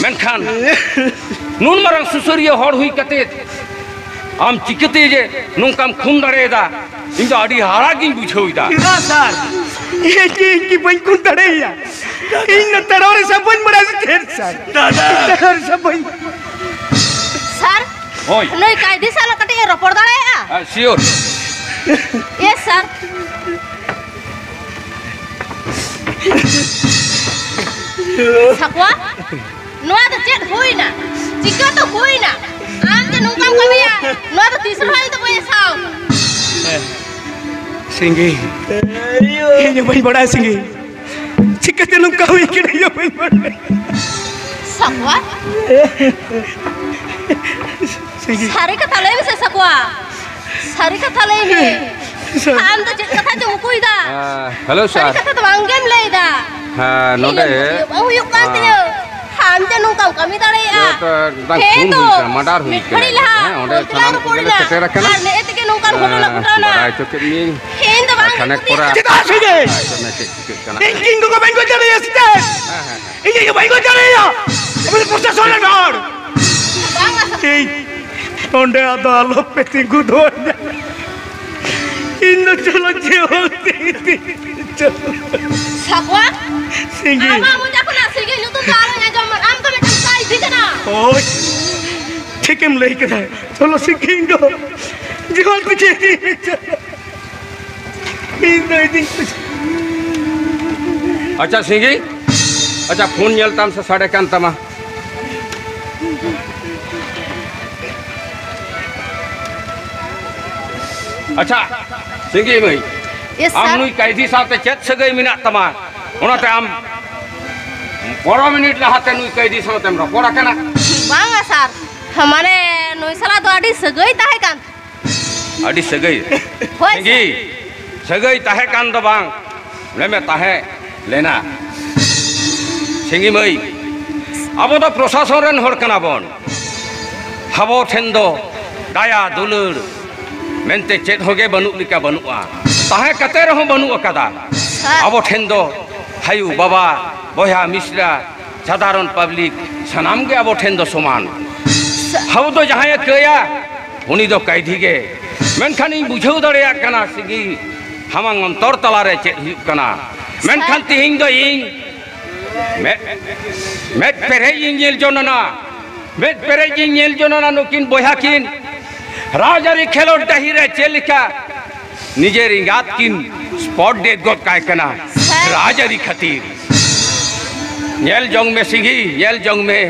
ᱢᱮᱱᱠᱷᱟᱱ ᱱᱩᱱ ᱢᱟᱨᱟᱝ ᱥᱩᱥᱟᱹᱨᱤᱭᱟᱹ ᱦᱚᱲ ᱦᱩᱭ ᱠᱟᱛᱮ ᱟᱢ ᱪᱤᱠᱟᱹᱛᱮ ᱡᱮ ᱱᱚᱝᱠᱟᱢ ᱠᱷᱩᱱ ᱫᱟᱲᱮᱭᱟᱫᱟ, ᱤᱧ ᱫᱚ ᱟᱹᱰᱤ ᱦᱟᱦᱟᱲᱟᱜ ᱜᱤᱧ ᱵᱩᱡᱷᱟᱹᱣ ᱮᱫᱟ᱾ ᱪᱮᱫᱟᱜ ᱥᱟᱨ? ᱤᱧ ᱜᱮ, ᱤᱧ ᱜᱮ ᱵᱟᱹᱧ ᱠᱷᱩᱱ ᱫᱟᱲᱮᱭᱟᱭᱟ᱾ ᱤᱧ ᱫᱚ ᱛᱟᱲᱟᱣ ᱨᱮ ᱥᱟᱵ ᱵᱟᱹᱧ ᱵᱟᱲᱟᱭᱟ ᱥᱮ ᱪᱮᱫ ᱥᱟᱨ? ᱫᱟᱫᱟ! ᱛᱟᱲᱟᱣ ᱨᱮ ᱥᱟᱵ ᱵᱟᱹᱧ ᱥᱟᱨ, ᱦᱳᱭ᱾ ᱱᱩᱭ ᱠᱟᱭᱫᱤ ᱥᱟᱞᱟᱜ ᱠᱟᱹᱴᱤᱡ ᱮ ᱨᱚᱯᱚᱲ ᱫᱟᱲᱮᱭᱟᱜᱼᱟ? ᱦᱮᱸ, sure᱾ ᱤᱭᱮᱥ ᱥᱟᱨ᱾ ᱥᱟᱠᱣᱟ, ᱱᱚᱣᱟ ᱫᱚ ᱪᱮᱫ ᱦᱩᱭᱱᱟ? ᱪᱤᱠᱟᱹᱛᱮ ᱦᱩᱭᱱᱟ? ᱟᱢ ᱡᱮ ᱱᱚᱝᱠᱟᱢ ᱠᱟᱹᱢᱤᱭᱟ, ᱱᱚᱣᱟ ᱫᱚ ᱛᱤᱥ ᱨᱮᱦᱚᱸ ᱤᱧ ᱫᱚ ᱵᱟᱹᱧ ᱥᱟᱦᱟᱣ ᱠᱟᱱᱟ᱾ ᱥᱤᱸᱜᱤ, ᱤᱧ ᱦᱚᱸ ᱵᱟᱹᱧ ᱵᱟᱲᱟᱭᱟ ᱥᱤᱸᱜᱤ, ᱪᱤᱠᱟᱹᱛᱮ ᱱᱚᱝᱠᱟ ᱦᱩᱭ ᱠᱟᱱᱟ, ᱤᱧ ᱦᱚᱸ ᱵᱟᱹᱧ ᱵᱟᱲᱟᱭᱟ᱾ ᱥᱟᱠᱣᱟ, ᱥᱤᱸᱜᱤ᱾ ᱥᱟᱹᱨᱤ ᱠᱟᱛᱷᱟ ᱞᱟᱹᱭ ᱢᱮᱥᱮ ᱥᱟᱠᱣᱟ, ᱥᱟᱹᱨᱤ ᱠᱟᱛᱷᱟ ᱞᱟᱹᱭ ᱢᱮ᱾ ᱥᱟᱨ᱾ ᱟᱢ ᱫᱚ ᱪᱮᱫ ᱠᱟᱛᱷᱟ ᱪᱚᱢ ᱩᱠᱩᱭᱮᱫᱟ? ᱦᱮᱸ, ᱦᱮᱞᱳ ᱥᱟᱹᱨᱤ ᱥᱟᱨ᱾ ᱠᱟᱛᱷᱟ ᱫᱚ ᱵᱟᱝ ᱜᱮᱢ ᱞᱟᱹᱭ ᱮᱫᱟ᱾ ᱦᱮᱸ, ᱱᱚᱰᱮ, ᱤᱧᱟᱹᱜ ᱵᱩᱡᱷᱟᱹᱣ ᱵᱟᱝ ᱦᱩᱭᱩᱜ ᱠᱟᱱ ᱛᱤᱧᱟᱹ᱾ ᱦᱮᱸ᱾ ᱟᱢ ᱪᱮᱫ ᱱᱚᱝᱠᱟᱢ ᱠᱟᱹᱢᱤ ᱫᱟᱲᱮᱭᱟᱜᱼᱟ? ᱱᱚᱣᱟ ᱫᱚ ᱵᱟᱝ, ᱦᱮᱸ ᱠᱷᱩᱱ ᱛᱚ, ᱦᱩᱭ ᱠᱟᱱᱟ, ᱢᱟᱨᱰᱟᱨ ᱦᱩᱭ ᱢᱤᱫ ᱠᱟᱱᱟ᱾ ᱜᱷᱟᱹᱲᱤᱡ ᱞᱟᱦᱟ ᱦᱮᱸ, ᱚᱸᱰᱮ ᱦᱚᱥᱯᱤᱴᱟᱞ ᱥᱟᱱᱟᱢ ᱨᱮ ᱠᱚᱜᱮᱞᱮ ᱯᱚᱲᱤᱱᱟ᱾ ᱥᱮᱴᱮᱨ ᱟᱠᱟᱱᱟ᱾ ᱟᱨ ᱱᱮᱜᱼᱮ ᱛᱮᱜᱮ ᱱᱚᱝᱠᱟᱱ ᱜᱷᱚᱴᱚᱱᱟ ᱦᱮᱸ, ᱜᱷᱚᱴᱟᱣᱱᱟ᱾ ᱵᱟᱲᱟᱭ ᱦᱚᱪᱚ ᱠᱮᱫ ᱢᱤᱭᱟᱹᱧ᱾ ᱦᱮᱸ, ᱤᱧ ᱫᱚ ᱵᱟᱝ ᱟᱨ ᱠᱷᱟᱱᱮᱠ ᱠᱩᱥᱤ᱾ ᱯᱚᱨᱮ ᱪᱮᱫᱟᱜ ᱥᱮ ᱪᱮᱫ ᱪᱤᱠᱟᱹᱜ ᱠᱟᱱᱟ? ᱤᱧ ᱠᱤᱝ ᱠᱚ ᱵᱟᱹᱧ ᱜᱚᱡ ᱫᱟᱲᱮᱭᱟᱭᱟ ᱥᱮ ᱪᱮᱫ? ᱦᱮᱸ, ᱦᱮᱸ, ᱦᱮᱸ᱾ ᱤᱧ ᱜᱮ ᱵᱟᱹᱧ ᱜᱚᱡ ᱫᱟᱲᱮᱭᱟᱭᱟ᱾ ᱟᱵᱚ ᱫᱚ ᱯᱨᱚᱥᱟᱥᱚᱱ ᱨᱮᱱ ᱦᱚᱲ᱾ ᱵᱟᱝ ᱟᱥᱟ᱾ ᱤᱧ ᱱᱚᱸᱰᱮ ᱟᱫᱚ ᱟᱞᱚᱯᱮ ᱛᱤᱸᱜᱩ ᱫᱚᱦᱚᱧᱟ᱾ ᱤᱧ ᱫᱚ ᱪᱚᱞᱚ ᱡᱮ ᱦᱳᱠ ᱛᱮᱜᱮ ᱛᱤᱸᱜᱩ ᱪᱚᱞᱚ᱾ ᱥᱟᱠᱣᱟ? ᱥᱤᱸᱜᱤ᱾ ᱟᱢᱟᱜ ᱢᱚᱪᱟ ᱠᱷᱚᱱᱟᱜ ᱥᱤᱸᱜᱤ ᱧᱩᱛᱩᱢ ᱫᱚ ᱟᱞᱚᱧ ᱟᱸᱡᱚᱢ ᱢᱟ᱾ ᱟᱢ ᱫᱚ ᱢᱤᱫᱴᱟᱝ ᱠᱟᱭᱫᱷᱤ ᱠᱟᱱᱟ᱾ ᱦᱳᱭ, ᱴᱷᱤᱠᱮᱢ ᱞᱟᱹᱭ ᱠᱮᱫᱟ᱾ ᱪᱚᱞᱚ ᱥᱤᱸᱜᱤ, ᱤᱧ ᱫᱚ ᱡᱤᱵᱚᱱ ᱛᱮ ᱪᱮᱫ ᱤᱧ ᱢᱮᱛᱟᱢᱟ? ᱤᱧ ᱫᱚ ᱤᱫᱤᱧ ᱯᱮ᱾ ᱟᱪᱪᱷᱟ ᱥᱤᱸᱜᱤ, ᱟᱪᱪᱷᱟ, ᱯᱷᱳᱱ ᱧᱮᱞ ᱛᱟᱢ ᱥᱮ ᱥᱟᱰᱮ ᱠᱟᱱ ᱛᱟᱢᱟ? ᱟᱪᱪᱷᱟ ᱥᱤᱸᱜᱤ ᱢᱟᱹᱭ, ᱭᱮᱥ, ᱟᱢ ᱥᱟᱨ᱾ ᱱᱩᱭ ᱠᱟᱭᱫᱷᱤ ᱥᱟᱶᱛᱮ ᱪᱮᱫ ᱥᱟᱹᱜᱟᱹᱭ ᱢᱮᱱᱟᱜ ᱛᱟᱢᱟ? ᱚᱱᱟᱛᱮ ᱟᱢ ᱯᱚᱱᱨᱚ ᱢᱤᱱᱤᱴ ᱞᱟᱦᱟᱛᱮ ᱱᱩᱭ ᱠᱟᱭᱫᱷᱤ ᱥᱟᱶᱛᱮᱢ ᱨᱚᱯᱚᱲ ᱟᱠᱟᱱᱟ? ᱵᱟᱝᱟ ᱥᱟᱨ, ᱢᱟᱱᱮ ᱱᱩᱭ ᱥᱟᱞᱟᱜ ᱫᱚ ᱟᱹᱰᱤ ᱥᱟᱹᱜᱟᱹᱭ ᱛᱟᱦᱮᱸ ᱠᱟᱱ᱾ ᱟᱹᱰᱤ ᱥᱟᱹᱜᱟᱹᱭ᱾ ᱦᱳᱭ, ᱥᱤᱸᱜᱤ, ᱥᱟᱹᱜᱟᱹᱭ ᱛᱟᱦᱮᱸ ᱠᱟᱱ ᱫᱚ ᱵᱟᱝ, ᱞᱮᱢᱮ ᱛᱟᱦᱮᱸ ᱞᱮᱱᱟ᱾ ᱥᱤᱸᱜᱤ ᱢᱟᱹᱭ, ᱟᱵᱚ ᱫᱚ ᱯᱨᱚᱥᱟᱥᱚᱱ ᱨᱮᱱ ᱦᱚᱲ ᱠᱟᱱᱟ ᱵᱚᱱ᱾ ᱟᱵᱚ ᱴᱷᱮᱱ ᱫᱚ ᱫᱟᱭᱟ ᱫᱩᱞᱟᱹᱲ ᱢᱮᱱᱛᱮ ᱪᱮᱫ ᱦᱚᱸ ᱜᱮ ᱵᱟᱹᱱᱩᱜ ᱞᱮᱠᱟ ᱵᱟᱹᱱᱩᱜᱼᱟ᱾ ᱛᱟᱦᱮᱸ ᱠᱟᱛᱮ ᱨᱮᱦᱚᱸ ᱵᱟᱹᱱᱩᱜ ᱟᱠᱟᱫᱟ᱾ ᱟᱵᱚ ᱴᱷᱮᱱ ᱫᱚ ᱟᱭᱩ, ᱵᱟᱵᱟ, ᱵᱚᱭᱦᱟ, ᱢᱤᱥᱨᱟ, ᱥᱟᱫᱷᱟᱨᱚᱱ ᱯᱟᱵᱽᱞᱤᱠ, ᱥᱟᱱᱟᱢ ᱜᱮ ᱟᱵᱚ ᱴᱷᱮᱱ ᱫᱚ ᱥᱚᱢᱟᱱ᱾ ᱟᱵᱚ ᱫᱚ ᱡᱟᱦᱟᱸᱭᱮ ᱠᱟᱹᱭᱟ, ᱩᱱᱤ ᱫᱚ ᱠᱟᱭᱫᱷᱤ ᱜᱮ᱾ ᱢᱮᱱᱠᱷᱟᱱ ᱤᱧ ᱵᱩᱡᱷᱟᱹᱣ ᱫᱟᱲᱮᱭᱟᱜ ᱠᱟᱱᱟ ᱥᱤᱸᱜᱤ, ᱟᱢᱟᱝ ᱚᱱᱛᱚᱨ ᱛᱟᱞᱟᱨᱮ ᱪᱮᱫ ᱦᱩᱭᱩᱜ ᱠᱟᱱᱟ᱾ ᱢᱮᱱᱠᱷᱟᱱ ᱛᱤᱦᱤᱧ ᱫᱚ ᱤᱧ ᱢᱮᱫ, ᱢᱮᱫ ᱯᱮᱨᱮᱡ ᱤᱧ ᱧᱮᱞ ᱡᱚᱱᱟᱱᱟ, ᱢᱮᱫ ᱯᱮᱨᱮᱡ ᱤᱧ ᱧᱮᱞ ᱡᱚᱱᱟᱱᱟ ᱱᱩᱠᱤᱱ ᱵᱚᱭᱦᱟ ᱠᱤᱱ ᱨᱟᱡᱽᱟᱹᱨᱤ ᱠᱷᱮᱞᱳᱰ ᱰᱟᱹᱦᱤ ᱨᱮ ᱪᱮᱫ ᱞᱮᱠᱟ ᱱᱤᱡᱮᱨ ᱮᱸᱜᱟᱛ ᱠᱤᱱ ᱥᱯᱚᱴ ᱰᱮᱛᱷ ᱜᱚᱫ ᱠᱟᱭ ᱠᱟᱱᱟ ᱨᱟᱡᱽᱟᱹᱨᱤ ᱠᱷᱟᱹᱛᱤᱨ᱾ ᱧᱮᱞ ᱡᱚᱝ ᱢᱮ ᱥᱤᱸᱜᱤ, ᱧᱮᱞ ᱡᱚᱝ ᱢᱮ,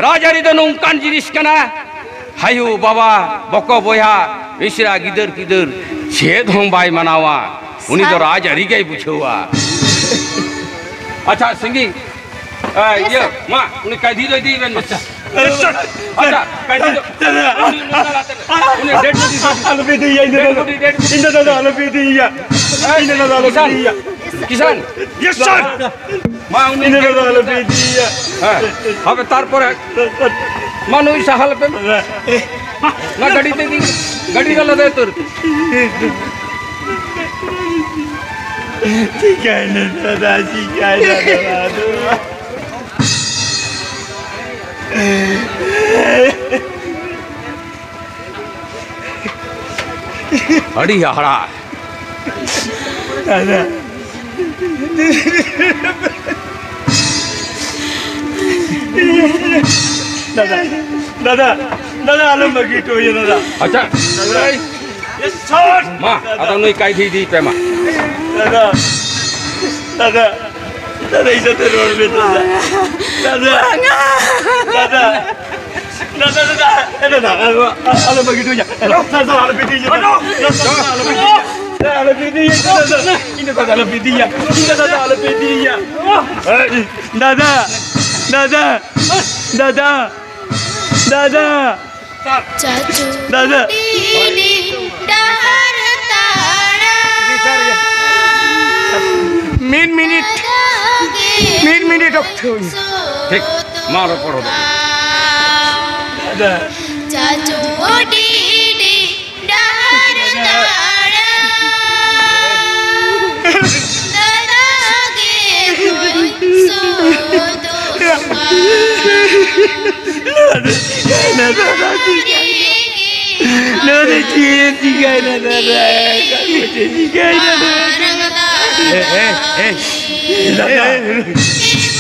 ᱨᱟᱡᱽᱟᱹᱨᱤ ᱫᱚ ᱱᱚᱝᱠᱟᱱ ᱡᱤᱱᱤᱥ ᱠᱟᱱᱟ, ᱟᱭᱳ, ᱵᱟᱵᱟ, ᱵᱚᱠᱚ, ᱵᱚᱭᱦᱟ, ᱢᱤᱥᱨᱟ, ᱜᱤᱫᱟᱹᱨ, ᱯᱤᱫᱟᱹᱨ, ᱪᱮᱫ ᱦᱚᱸ ᱵᱟᱭ ᱢᱟᱱᱟᱣᱟ᱾ ᱩᱱᱤ ᱫᱚ ᱥᱟᱨ᱾ ᱨᱟᱡᱽ ᱟᱹᱨᱤ ᱜᱮᱭ ᱵᱩᱡᱷᱟᱹᱣᱟ᱾ ᱟᱪᱪᱷᱟ, ᱥᱤᱸᱜᱤ, ᱮ, ᱤᱭᱟᱹ, ᱢᱟ, ᱩᱱᱤ ᱠᱟᱭᱫᱷᱤ ᱫᱚ ᱤᱫᱤᱭᱮ ᱵᱮᱱ ᱢᱮ᱾ ᱟᱪᱪᱷᱟ, ᱠᱟᱭᱫᱷᱤ ᱫᱚ, ᱩᱱᱤ, ᱩᱱᱤ, ᱩᱱᱤ dead body, dead body. ᱟᱞᱚᱯᱮ ᱤᱫᱤᱭᱮᱭᱟ, ᱤᱧ ᱫᱚ dead body, dead body. ᱤᱧ ᱫᱚ ᱫᱟᱫᱟ ᱟᱞᱚᱯᱮ ᱤᱫᱤᱭᱮᱭᱟ᱾ ᱤᱧ ᱫᱚ ᱫᱟᱫᱟ ᱟᱞᱚᱯᱮ ᱤᱫᱤᱭᱮᱭᱟ᱾ ᱠᱤᱥᱟᱱ, ᱢᱟ, ᱩᱱᱤ ᱤᱧ ᱫᱚ ᱫᱟᱫᱟ ᱟᱞᱚᱯᱮ ᱤᱫᱤᱭᱮᱭᱟ᱾ ᱦᱮᱸ, ᱦᱟᱯᱮ ᱛᱟᱨᱯᱚᱨᱮ ᱢᱟ ᱱᱩᱭ ᱥᱟᱦᱟ ᱞᱮᱯᱮ᱾ ᱚᱱᱟ ᱜᱟᱹᱰᱤ ᱛᱮᱜᱮ, ᱜᱟᱹᱰᱤ ᱨᱮ ᱞᱟᱫᱮ ᱩᱛᱟᱹᱨ᱾ ᱪᱤᱠᱟᱹᱭᱮᱱᱟ ᱫᱟᱫᱟ, ᱪᱤᱠᱟᱹᱭᱮᱱᱟ ᱫᱟᱫᱟ? ᱟᱹᱰᱤ ᱦᱟᱦᱟᱲᱟ᱾ ᱫᱟᱫᱟ᱾ ᱫᱟᱫᱟ, ᱫᱟᱫᱟ, ᱫᱟᱫᱟ, ᱟᱞᱚᱢ ᱵᱟᱹᱜᱤ ᱦᱚᱴᱚ ᱟᱹᱧᱟ, ᱫᱟᱫᱟ᱾ ᱟᱪᱪᱷᱟ᱾ ᱫᱟᱫᱟ᱾ ᱢᱟ, ᱟᱫᱚ ᱱᱩᱭ ᱠᱟᱭᱫᱷᱤ ᱤᱫᱤᱭ ᱯᱮ ᱢᱟ᱾ ᱫᱟᱫᱟ, ᱫᱟᱫᱟ, ᱫᱟᱫᱟ, ᱤᱧ ᱥᱟᱛᱮ ᱨᱚᱲ ᱢᱮ, ᱫᱟᱫᱟ᱾ ᱫᱟᱫᱟ, ᱫᱟᱫᱟ᱾ ᱫᱟᱫᱟ, ᱫᱟᱫᱟ, ᱮ ᱫᱟᱫᱟ, ᱟᱞᱚ, ᱟᱞᱚ ᱵᱟᱹᱜᱤ ᱦᱚᱴᱚᱧᱟ᱾ ᱫᱟᱫᱟ, ᱟᱞᱚ ᱯᱮ ᱤᱫᱤᱭᱟ, ᱫᱟᱫᱟ, ᱟᱞᱚ ᱯᱮ ᱤᱫᱤᱭᱟ, ᱫᱟᱫᱟ, ᱟᱞᱚ ᱯᱮ ᱤᱫᱤᱭᱟ, ᱤᱧ ᱫᱚ ᱫᱟᱫᱟ, ᱟᱞᱚ ᱯᱮ ᱤᱫᱤᱭᱟ, ᱤᱧ ᱫᱚ ᱫᱟᱫᱟ, ᱟᱞᱚ ᱯᱮ ᱤᱫᱤᱭᱟ᱾ ᱫᱟᱫᱟ, ᱫᱟᱫᱟ, ᱫᱟᱫᱟ, ᱫᱟᱫᱟ, ᱪᱟᱪᱳ ᱫᱟᱫᱟ᱾ ᱰᱤᱰᱤ ᱰᱟᱦᱟᱨ ᱛᱟᱲᱟᱢ᱾ ᱢᱤᱫ ᱢᱤᱱᱤᱴ, ᱢᱤᱫ ᱢᱤᱱᱤᱴ ᱚᱠᱛᱚ᱾ ᱴᱷᱤᱠ, ᱢᱟ ᱨᱚᱯᱚᱲ ᱦᱚᱫᱚᱜ᱾ ᱪᱟᱪᱳ ᱰᱤᱰᱤ ᱰᱟᱦᱟᱨ ᱛᱟᱲᱟᱢ᱾ ᱫᱟᱫᱟ ᱜᱮ ᱦᱩᱭ ᱥᱚᱫᱚᱜᱼᱟ᱾ ᱱᱚᱣᱟ ᱫᱚ ᱪᱤᱠᱟᱹᱭᱮᱱᱟ ᱫᱟᱫᱟ? ᱱᱚᱣᱟ ᱫᱚ ᱪᱮᱫ ᱪᱤᱠᱟᱹᱭᱮᱱᱟ ᱫᱟᱫᱟ? ᱪᱮᱫ ᱪᱤᱠᱟᱹᱭᱮᱱᱟ ᱫᱟᱫᱟ? ᱮ, ᱮ, ᱮ᱾ ᱫᱟᱫᱟ,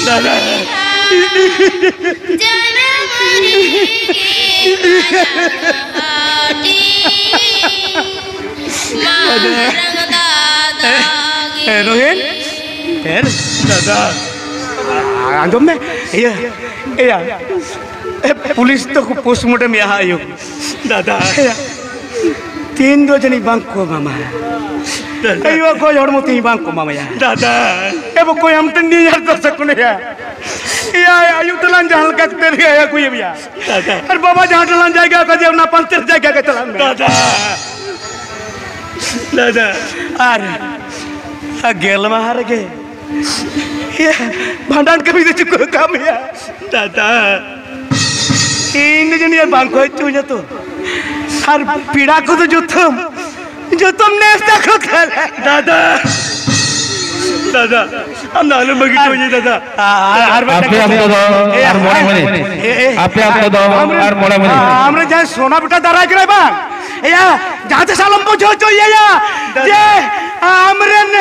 ᱫᱟᱫᱟ᱾ ᱡᱟᱱᱟᱢ ᱨᱮᱜᱮ ᱦᱟᱹᱴᱤᱧ ᱢᱟᱨᱟᱝ ᱫᱟᱫᱟ ᱜᱮ᱾ ᱮ, ᱨᱳᱦᱤᱱ? ᱮ, ᱫᱟᱫᱟ᱾ ᱟᱸᱡᱚᱢ ᱢᱮ, ᱤᱭᱟᱹ, ᱤᱭᱟᱹ, ᱮ, ᱯᱩᱞᱤᱥ ᱛᱚ ᱯᱳᱥᱴᱢᱚᱨᱴᱮᱢ ᱭᱟ ᱦᱟᱸᱜ, ᱟᱭᱳ᱾ ᱫᱟᱫᱟ᱾ ᱤᱭᱟᱹ, ᱛᱤᱦᱤᱧ ᱫᱚ ᱡᱟᱹᱱᱤᱡ ᱵᱟᱝ ᱠᱚ ᱮᱢᱟᱢᱟ᱾ ᱫᱟᱫᱟ᱾ ᱟᱭᱳ, ᱚᱠᱚᱭ ᱦᱚᱲᱢᱚ ᱛᱤᱦᱤᱧ ᱵᱟᱝ ᱠᱚ ᱮᱢᱟᱢᱟᱭᱟ᱾ ᱫᱟᱫᱟ᱾ ᱮ, ᱵᱚᱠᱚᱭ, ᱟᱢ ᱴᱷᱮᱱ ᱱᱤᱭᱟᱹ ᱟᱨᱫᱟᱥ ᱠᱚ ᱞᱟᱹᱭᱟ᱾ ᱮᱭᱟ, ᱟᱭᱳ ᱛᱟᱞᱟᱝ ᱡᱟᱦᱟᱸ ᱞᱮᱠᱟ ᱠᱟᱛᱮ ᱨᱮ ᱟᱹᱜᱩᱭᱮᱢ ᱭᱟ᱾ ᱫᱟᱫᱟ᱾ ᱟᱨ ᱵᱟᱵᱟ ᱡᱟᱦᱟᱸ ᱴᱷᱮᱱ ᱞᱟᱝ ᱡᱟᱭᱜᱟ ᱟᱠᱟᱫᱮᱭᱟ, ᱚᱱᱟ ᱯᱟᱱᱛᱮ ᱡᱟᱭᱜᱟ ᱜᱮ ᱪᱟᱞᱟᱜ ᱢᱮ᱾ ᱫᱟᱫᱟ᱾ ᱫᱟᱫᱟ᱾ ᱟᱨ, ᱟᱨ ᱜᱮᱞ ᱢᱟᱦᱟ ᱨᱮᱜᱮ ᱵᱷᱟᱸᱰᱟᱱ ᱠᱟᱹᱢᱤ ᱫᱚ ᱪᱩᱠᱟᱹ ᱠᱟᱜ ᱢᱮᱭᱟ᱾ ᱫᱟᱫᱟ, ᱤᱧ ᱫᱚ ᱡᱟᱹᱱᱤᱡ ᱵᱟᱝ ᱠᱚ ᱦᱮᱡ ᱦᱚᱪᱚᱧᱟ ᱛᱚ᱾ ᱟᱨ ᱯᱮᱲᱟ ᱠᱚᱫᱚ ᱡᱚᱛᱚᱢ, ᱡᱚᱛᱚᱢ ᱱᱮᱥ ᱛᱟᱠᱚ ᱛᱟᱞᱮ᱾ ᱫᱟᱫᱟ, ᱫᱟᱫᱟ, ᱟᱢ ᱫᱚ ᱟᱞᱚᱢ ᱵᱟᱹᱜᱤ ᱦᱚᱪᱚᱧᱟ ᱫᱟᱫᱟ᱾ ᱟᱨ, ᱟᱨ ᱢᱤᱫᱴᱟᱝ ᱟᱯᱮ ᱠᱟᱛᱷᱟ᱾ ᱚᱠᱛᱚ ᱫᱚ ᱮ, ᱟᱨ ᱢᱚᱬᱮ ᱟᱨ, ᱢᱤᱱᱤᱴ᱾ ᱮ, ᱮ, ᱟᱯᱮ ᱚᱠᱛᱚ ᱫᱚ ᱟᱢᱨᱮᱱ, ᱟᱨ ᱢᱚᱬᱮ ᱢᱤᱱᱤᱴ᱾ ᱟᱢᱨᱮᱱ ᱡᱟᱦᱟᱸᱭ ᱥᱳᱱᱟ ᱵᱮᱴᱟ ᱫᱟᱨᱟᱭ ᱠᱟᱱᱟᱭ ᱵᱟᱝ, ᱮᱭᱟ, ᱡᱟᱦᱟᱸ ᱛᱤᱥ ᱟᱞᱚᱢ ᱵᱩᱡᱷᱟᱹᱣ ᱦᱚᱪᱚᱭᱮᱭᱟ ᱡᱮ ᱟᱢᱨᱮᱱ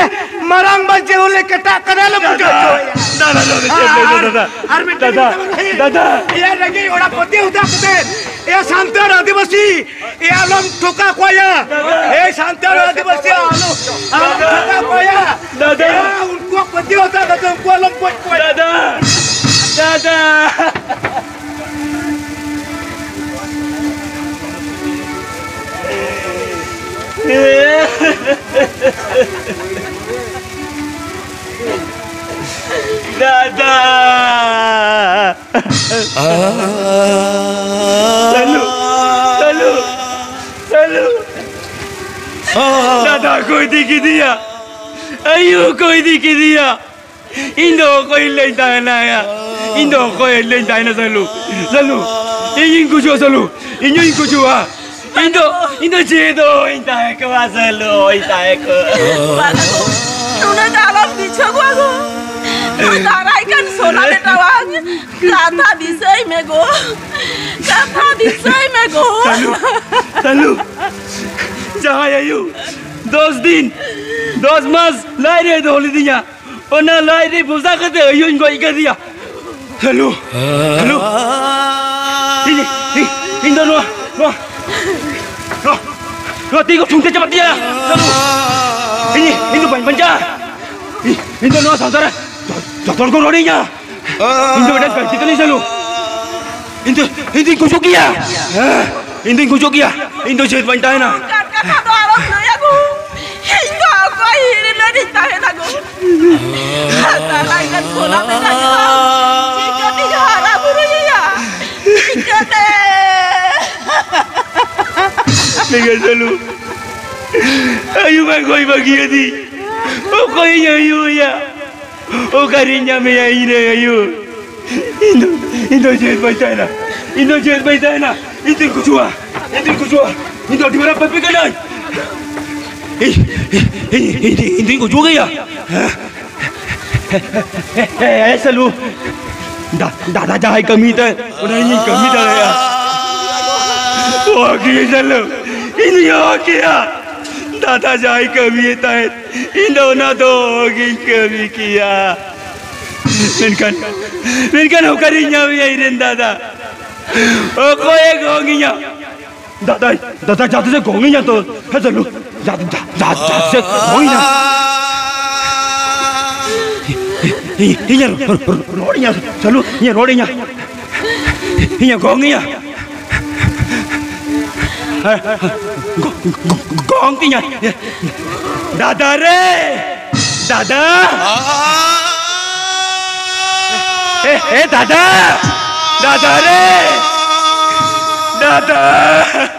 ᱢᱟᱨᱟᱝ ᱵᱟ ᱡᱮ ᱦᱚᱞᱮ ᱠᱮᱴᱟᱜ ᱠᱟᱱᱟ, ᱟᱞᱚᱢ ᱵᱩᱡᱷᱟᱹᱣ ᱦᱚᱪᱚᱭᱮᱭᱟ᱾ ᱫᱟᱫᱟ, ᱫᱟᱫᱟ, ᱫᱟᱫᱟ, ᱟᱨ, ᱫᱟᱫᱟ, ᱟᱨ ᱢᱤᱫᱴᱟᱝ ᱫᱟᱫᱟ, ᱠᱟᱛᱷᱟ ᱵᱚᱞᱮ, ᱫᱟᱫᱟ᱾ ᱮᱭᱟ, ᱨᱮᱸᱜᱮᱡ ᱚᱲᱟᱜ ᱯᱟᱹᱛᱭᱟᱹᱣ ᱦᱚᱪᱚ ᱠᱟᱛᱮ, ᱮᱭᱟ, ᱥᱟᱱᱛᱟᱲ ᱟᱹᱫᱤᱵᱟᱹᱥᱤ, ᱮᱭᱟ, ᱟᱞᱚᱢ ᱴᱷᱚᱠᱟ ᱠᱚᱣᱟ ᱭᱟ᱾ ᱮᱭ ᱥᱟᱱᱛᱟᱲ ᱟᱹᱫᱤᱵᱟᱹᱥᱤ, ᱟᱞᱚ, ᱟᱞᱚᱢ ᱴᱷᱚᱠᱟ ᱠᱚᱣᱟ ᱭᱟ᱾ ᱫᱟᱫᱟ᱾ ᱮᱭᱟ, ᱩᱱᱠᱩᱣᱟᱜ ᱯᱟᱹᱛᱭᱟᱹᱣ ᱦᱚᱪᱚ ᱠᱟᱛᱮ ᱩᱱᱠᱩ ᱟᱞᱚᱢ ᱜᱚᱡ ᱠᱚᱣᱟ ᱭᱟ᱾ ᱫᱟᱫᱟ, ᱫᱟᱫᱟ᱾ ᱫᱟᱫᱟ᱾ ᱥᱟᱞᱩ, ᱥᱟᱞᱩ, ᱥᱟᱞᱩ᱾ ᱫᱟᱫᱟ ᱠᱚ ᱤᱫᱤ ᱠᱮᱫᱮᱭᱟ, ᱟᱭᱩ ᱠᱚ ᱤᱫᱤ ᱠᱮᱫᱮᱭᱟ᱾ ᱤᱧ ᱫᱚ ᱚᱠᱚᱭ ᱞᱟᱹᱭ ᱛᱟᱦᱮᱱᱟ ᱭᱟ? ᱤᱧ ᱫᱚ ᱚᱠᱚᱭ ᱞᱟᱹᱭ ᱛᱟᱦᱮᱱᱟ ᱥᱟᱞᱩ? ᱥᱟᱞᱩ, ᱤᱧᱤᱧ ᱜᱩᱡᱩᱜᱼᱟ ᱥᱟᱞᱩ, ᱤᱧ ᱦᱚᱸᱧ ᱜᱩᱡᱩᱜᱼᱟ᱾ ᱤᱧ ᱫᱚ, ᱤᱧ ᱫᱚ ᱪᱮᱫ ᱦᱚᱸ ᱵᱟᱹᱧ ᱛᱟᱦᱮᱸ ᱠᱚᱜᱼᱟ ᱥᱟᱞᱩ, ᱵᱟᱹᱧ ᱛᱟᱦᱮᱸ ᱠᱚᱜᱼᱟ᱾ ᱵᱟᱝ ᱜᱚ, ᱱᱩᱱᱟᱹᱜ ᱫᱚ ᱟᱞᱚᱢ ᱵᱤᱪᱷᱟᱹ ᱠᱚᱣᱟ ᱜᱚ᱾ ᱫᱟᱨᱟᱭ ᱠᱟᱱ ᱥᱳᱱᱟ ᱵᱮᱴᱟᱣᱟᱜ ᱠᱟᱛᱷᱟ ᱫᱤᱥᱟᱹᱭ ᱢᱮ ᱜᱚ, ᱠᱟᱛᱷᱟ ᱫᱤᱥᱟᱹᱭ ᱢᱮ ᱜᱚ᱾ ᱥᱟᱞᱩ, ᱥᱟᱞᱩ, ᱡᱟᱦᱟᱸᱭ ᱟᱭᱳ ᱫᱚᱥ ᱫᱤᱱ, ᱫᱚᱥ ᱢᱟᱥ ᱞᱟᱡ ᱨᱮ ᱫᱚᱦᱚ ᱞᱤᱫᱤᱧᱟ, ᱚᱱᱟ ᱞᱟᱡ ᱨᱮ ᱵᱚᱥᱟ ᱠᱟᱛᱮ ᱟᱭᱳᱧ ᱜᱚᱡ ᱠᱟᱫᱮᱭᱟ᱾ ᱦᱮᱞᱳ, ᱦᱮᱞᱳ, ᱤᱧ, ᱤᱧ, ᱤᱧ ᱫᱚ ᱱᱚᱣᱟ, ᱱᱚᱣᱟ, ᱱᱚᱣᱟ, ᱱᱚᱣᱟ ᱛᱤ ᱠᱚ ᱴᱷᱩᱝᱠᱟᱹ ᱪᱟᱵᱟ ᱛᱤᱧᱟ᱾ ᱦᱮᱞᱳ, ᱤᱧ, ᱤᱧ ᱫᱚ ᱵᱟᱹᱧ ᱵᱟᱧᱪᱟᱜᱼᱟ᱾ ᱤᱧ, ᱤᱧ ᱫᱚ ᱱᱚᱣᱟ ᱥᱚᱝᱥᱟᱨ ᱨᱮ ᱡᱚᱛᱚ ᱦᱚᱲ ᱠᱚ ᱨᱚᱲᱤᱧᱟ᱾ ᱤᱧ ᱫᱚ ᱢᱤᱫᱴᱟᱝ ᱠᱟᱹᱞᱴᱤ ᱠᱟᱹᱱᱟᱹᱧ ᱥᱟᱞᱩ᱾ ᱤᱧ ᱫᱚ, ᱤᱧ ᱫᱚᱧ ᱜᱩᱡᱩᱜ ᱜᱮᱭᱟ᱾ ᱦᱮᱸ, ᱤᱧ ᱫᱚᱧ ᱜᱩᱡᱩᱜ ᱜᱮᱭᱟ᱾ ᱤᱧ ᱫᱚ ᱡᱮᱣᱮᱫ ᱵᱟᱹᱧ ᱛᱟᱦᱮᱱᱟ᱾ ᱚᱱᱠᱟᱱ ᱠᱟᱛᱷᱟ ᱫᱚ ᱟᱞᱚᱢ ᱞᱟᱹᱭᱟ ᱜᱚ᱾ ᱤᱧ ᱫᱚ ᱚᱠᱚᱭ ᱦᱤᱨᱤ ᱞᱟᱹᱜᱤᱫ ᱛᱟᱦᱮᱱᱟ ᱜᱚ? ᱦᱟᱛᱟᱣ ᱞᱟᱭ ᱠᱷᱟᱱ ᱠᱷᱚᱞᱟ ᱛᱮ ᱨᱟᱡᱟ᱾ ᱪᱤᱠᱟᱹᱛᱮᱧ ᱦᱟᱨᱟ ᱵᱩᱨᱩᱭᱮᱭᱟ? ᱪᱤᱠᱟᱹᱛᱮ? ᱞᱮᱸᱜᱟ ᱥᱟᱞᱩ, ᱟᱭᱩ ᱢᱟ ᱜᱚᱡ ᱵᱟᱹᱜᱤᱭᱟᱫᱤ᱾ ᱚᱠᱚᱭᱤᱧ ᱟᱭᱩᱭᱟ? ᱚᱠᱟᱨᱤᱧ ᱧᱟᱢᱮᱭᱟ ᱤᱧ ᱨᱮᱱ ᱟᱭᱳ? ᱤᱧ ᱫᱚ, ᱤᱧ ᱫᱚ ᱡᱮᱣᱮᱫ ᱵᱟᱹᱧ ᱛᱟᱦᱮᱱᱟ᱾ ᱤᱧ ᱫᱚ ᱡᱮᱣᱮᱫ ᱵᱟᱹᱧ ᱛᱟᱦᱮᱱᱟ᱾ ᱤᱧ ᱫᱚᱧ ᱜᱩᱡᱩᱜᱼᱟ᱾ ᱤᱧ ᱫᱚᱧ ᱜᱩᱡᱩᱜᱼᱟ᱾ ᱤᱧ ᱫᱚ ᱟᱹᱰᱤ ᱢᱟᱨᱟᱝ ᱯᱟᱹᱯᱤ ᱠᱟᱹᱱᱟᱹᱧ᱾ ᱤᱧ, ᱤᱧ, ᱤᱧ, ᱤᱧ ᱫᱚᱧ ᱜᱩᱡᱩᱜ ᱜᱮᱭᱟ᱾ ᱦᱮᱸ, ᱦᱮᱸ, ᱦᱮᱸ, ᱥᱟᱞᱩ᱾ ᱫᱟ-, ᱫᱟᱫᱟ ᱡᱟᱦᱟᱸᱭ ᱠᱟᱹᱢᱤᱭᱮᱫᱟᱭ, ᱚᱱᱟ ᱤᱧᱤᱧ ᱠᱟᱹᱢᱤ ᱫᱟᱲᱮᱭᱟᱜᱼᱟ᱾ ᱚᱦᱚ ᱠᱮᱭᱟᱹᱧ ᱥᱟᱞᱩ᱾ ᱤᱧ ᱫᱚᱧ ᱚᱦᱚ ᱠᱮᱭᱟ᱾ ᱫᱟᱫᱟ ᱡᱟᱦᱟᱸᱭ ᱠᱟᱹᱢᱤᱭᱮᱫ ᱛᱟᱦᱮᱸᱫ, ᱤᱧ ᱫᱚ ᱚᱱᱟ ᱫᱚ ᱚᱦᱚᱜᱤᱧ ᱠᱟᱹᱢᱤ ᱠᱮᱭᱟ᱾ ᱢᱮᱱᱠᱷᱟᱱ, ᱢᱮᱱᱠᱷᱟᱱ ᱚᱠᱟᱨᱤᱧ ᱧᱟᱢᱮᱭᱟ ᱤᱧ ᱨᱮᱱ ᱫᱟᱫᱟ? ᱚᱠᱚᱭᱮ ᱜᱚᱝᱤᱧᱟ? ᱫᱟᱫᱟ, ᱫᱟᱫᱟ, ᱡᱟᱦᱟᱸ ᱛᱤᱥᱮ ᱜᱚᱝᱤᱧᱟ ᱛᱚ᱾ ᱦᱮᱸ, ᱥᱟᱞᱩ, ᱡᱟ-, ᱡᱟ-, ᱡᱟ-, ᱡᱟᱦᱟᱸ ᱛᱤᱥᱮ ᱜᱚᱝᱤᱧᱟ᱾ ᱤᱧ, ᱤᱧ, ᱤᱧ ᱨᱚᱲ, ᱨᱚᱲ, ᱨᱚᱲᱤᱧᱟ, ᱥᱟᱞᱩ, ᱤᱧ ᱨᱚᱲᱤᱧᱟ᱾ ᱤᱧ ᱜᱚᱝᱤᱧᱟ᱾ ᱜᱚ-, ᱜᱚ-, ᱜᱚᱝ ᱛᱤᱧᱟ᱾ ᱫᱟᱫᱟ ᱨᱮ! ᱫᱟᱫᱟ! ᱮ, ᱮ, ᱫᱟᱫᱟ! ᱫᱟᱫᱟ ᱨᱮ! ᱫᱟᱫᱟ!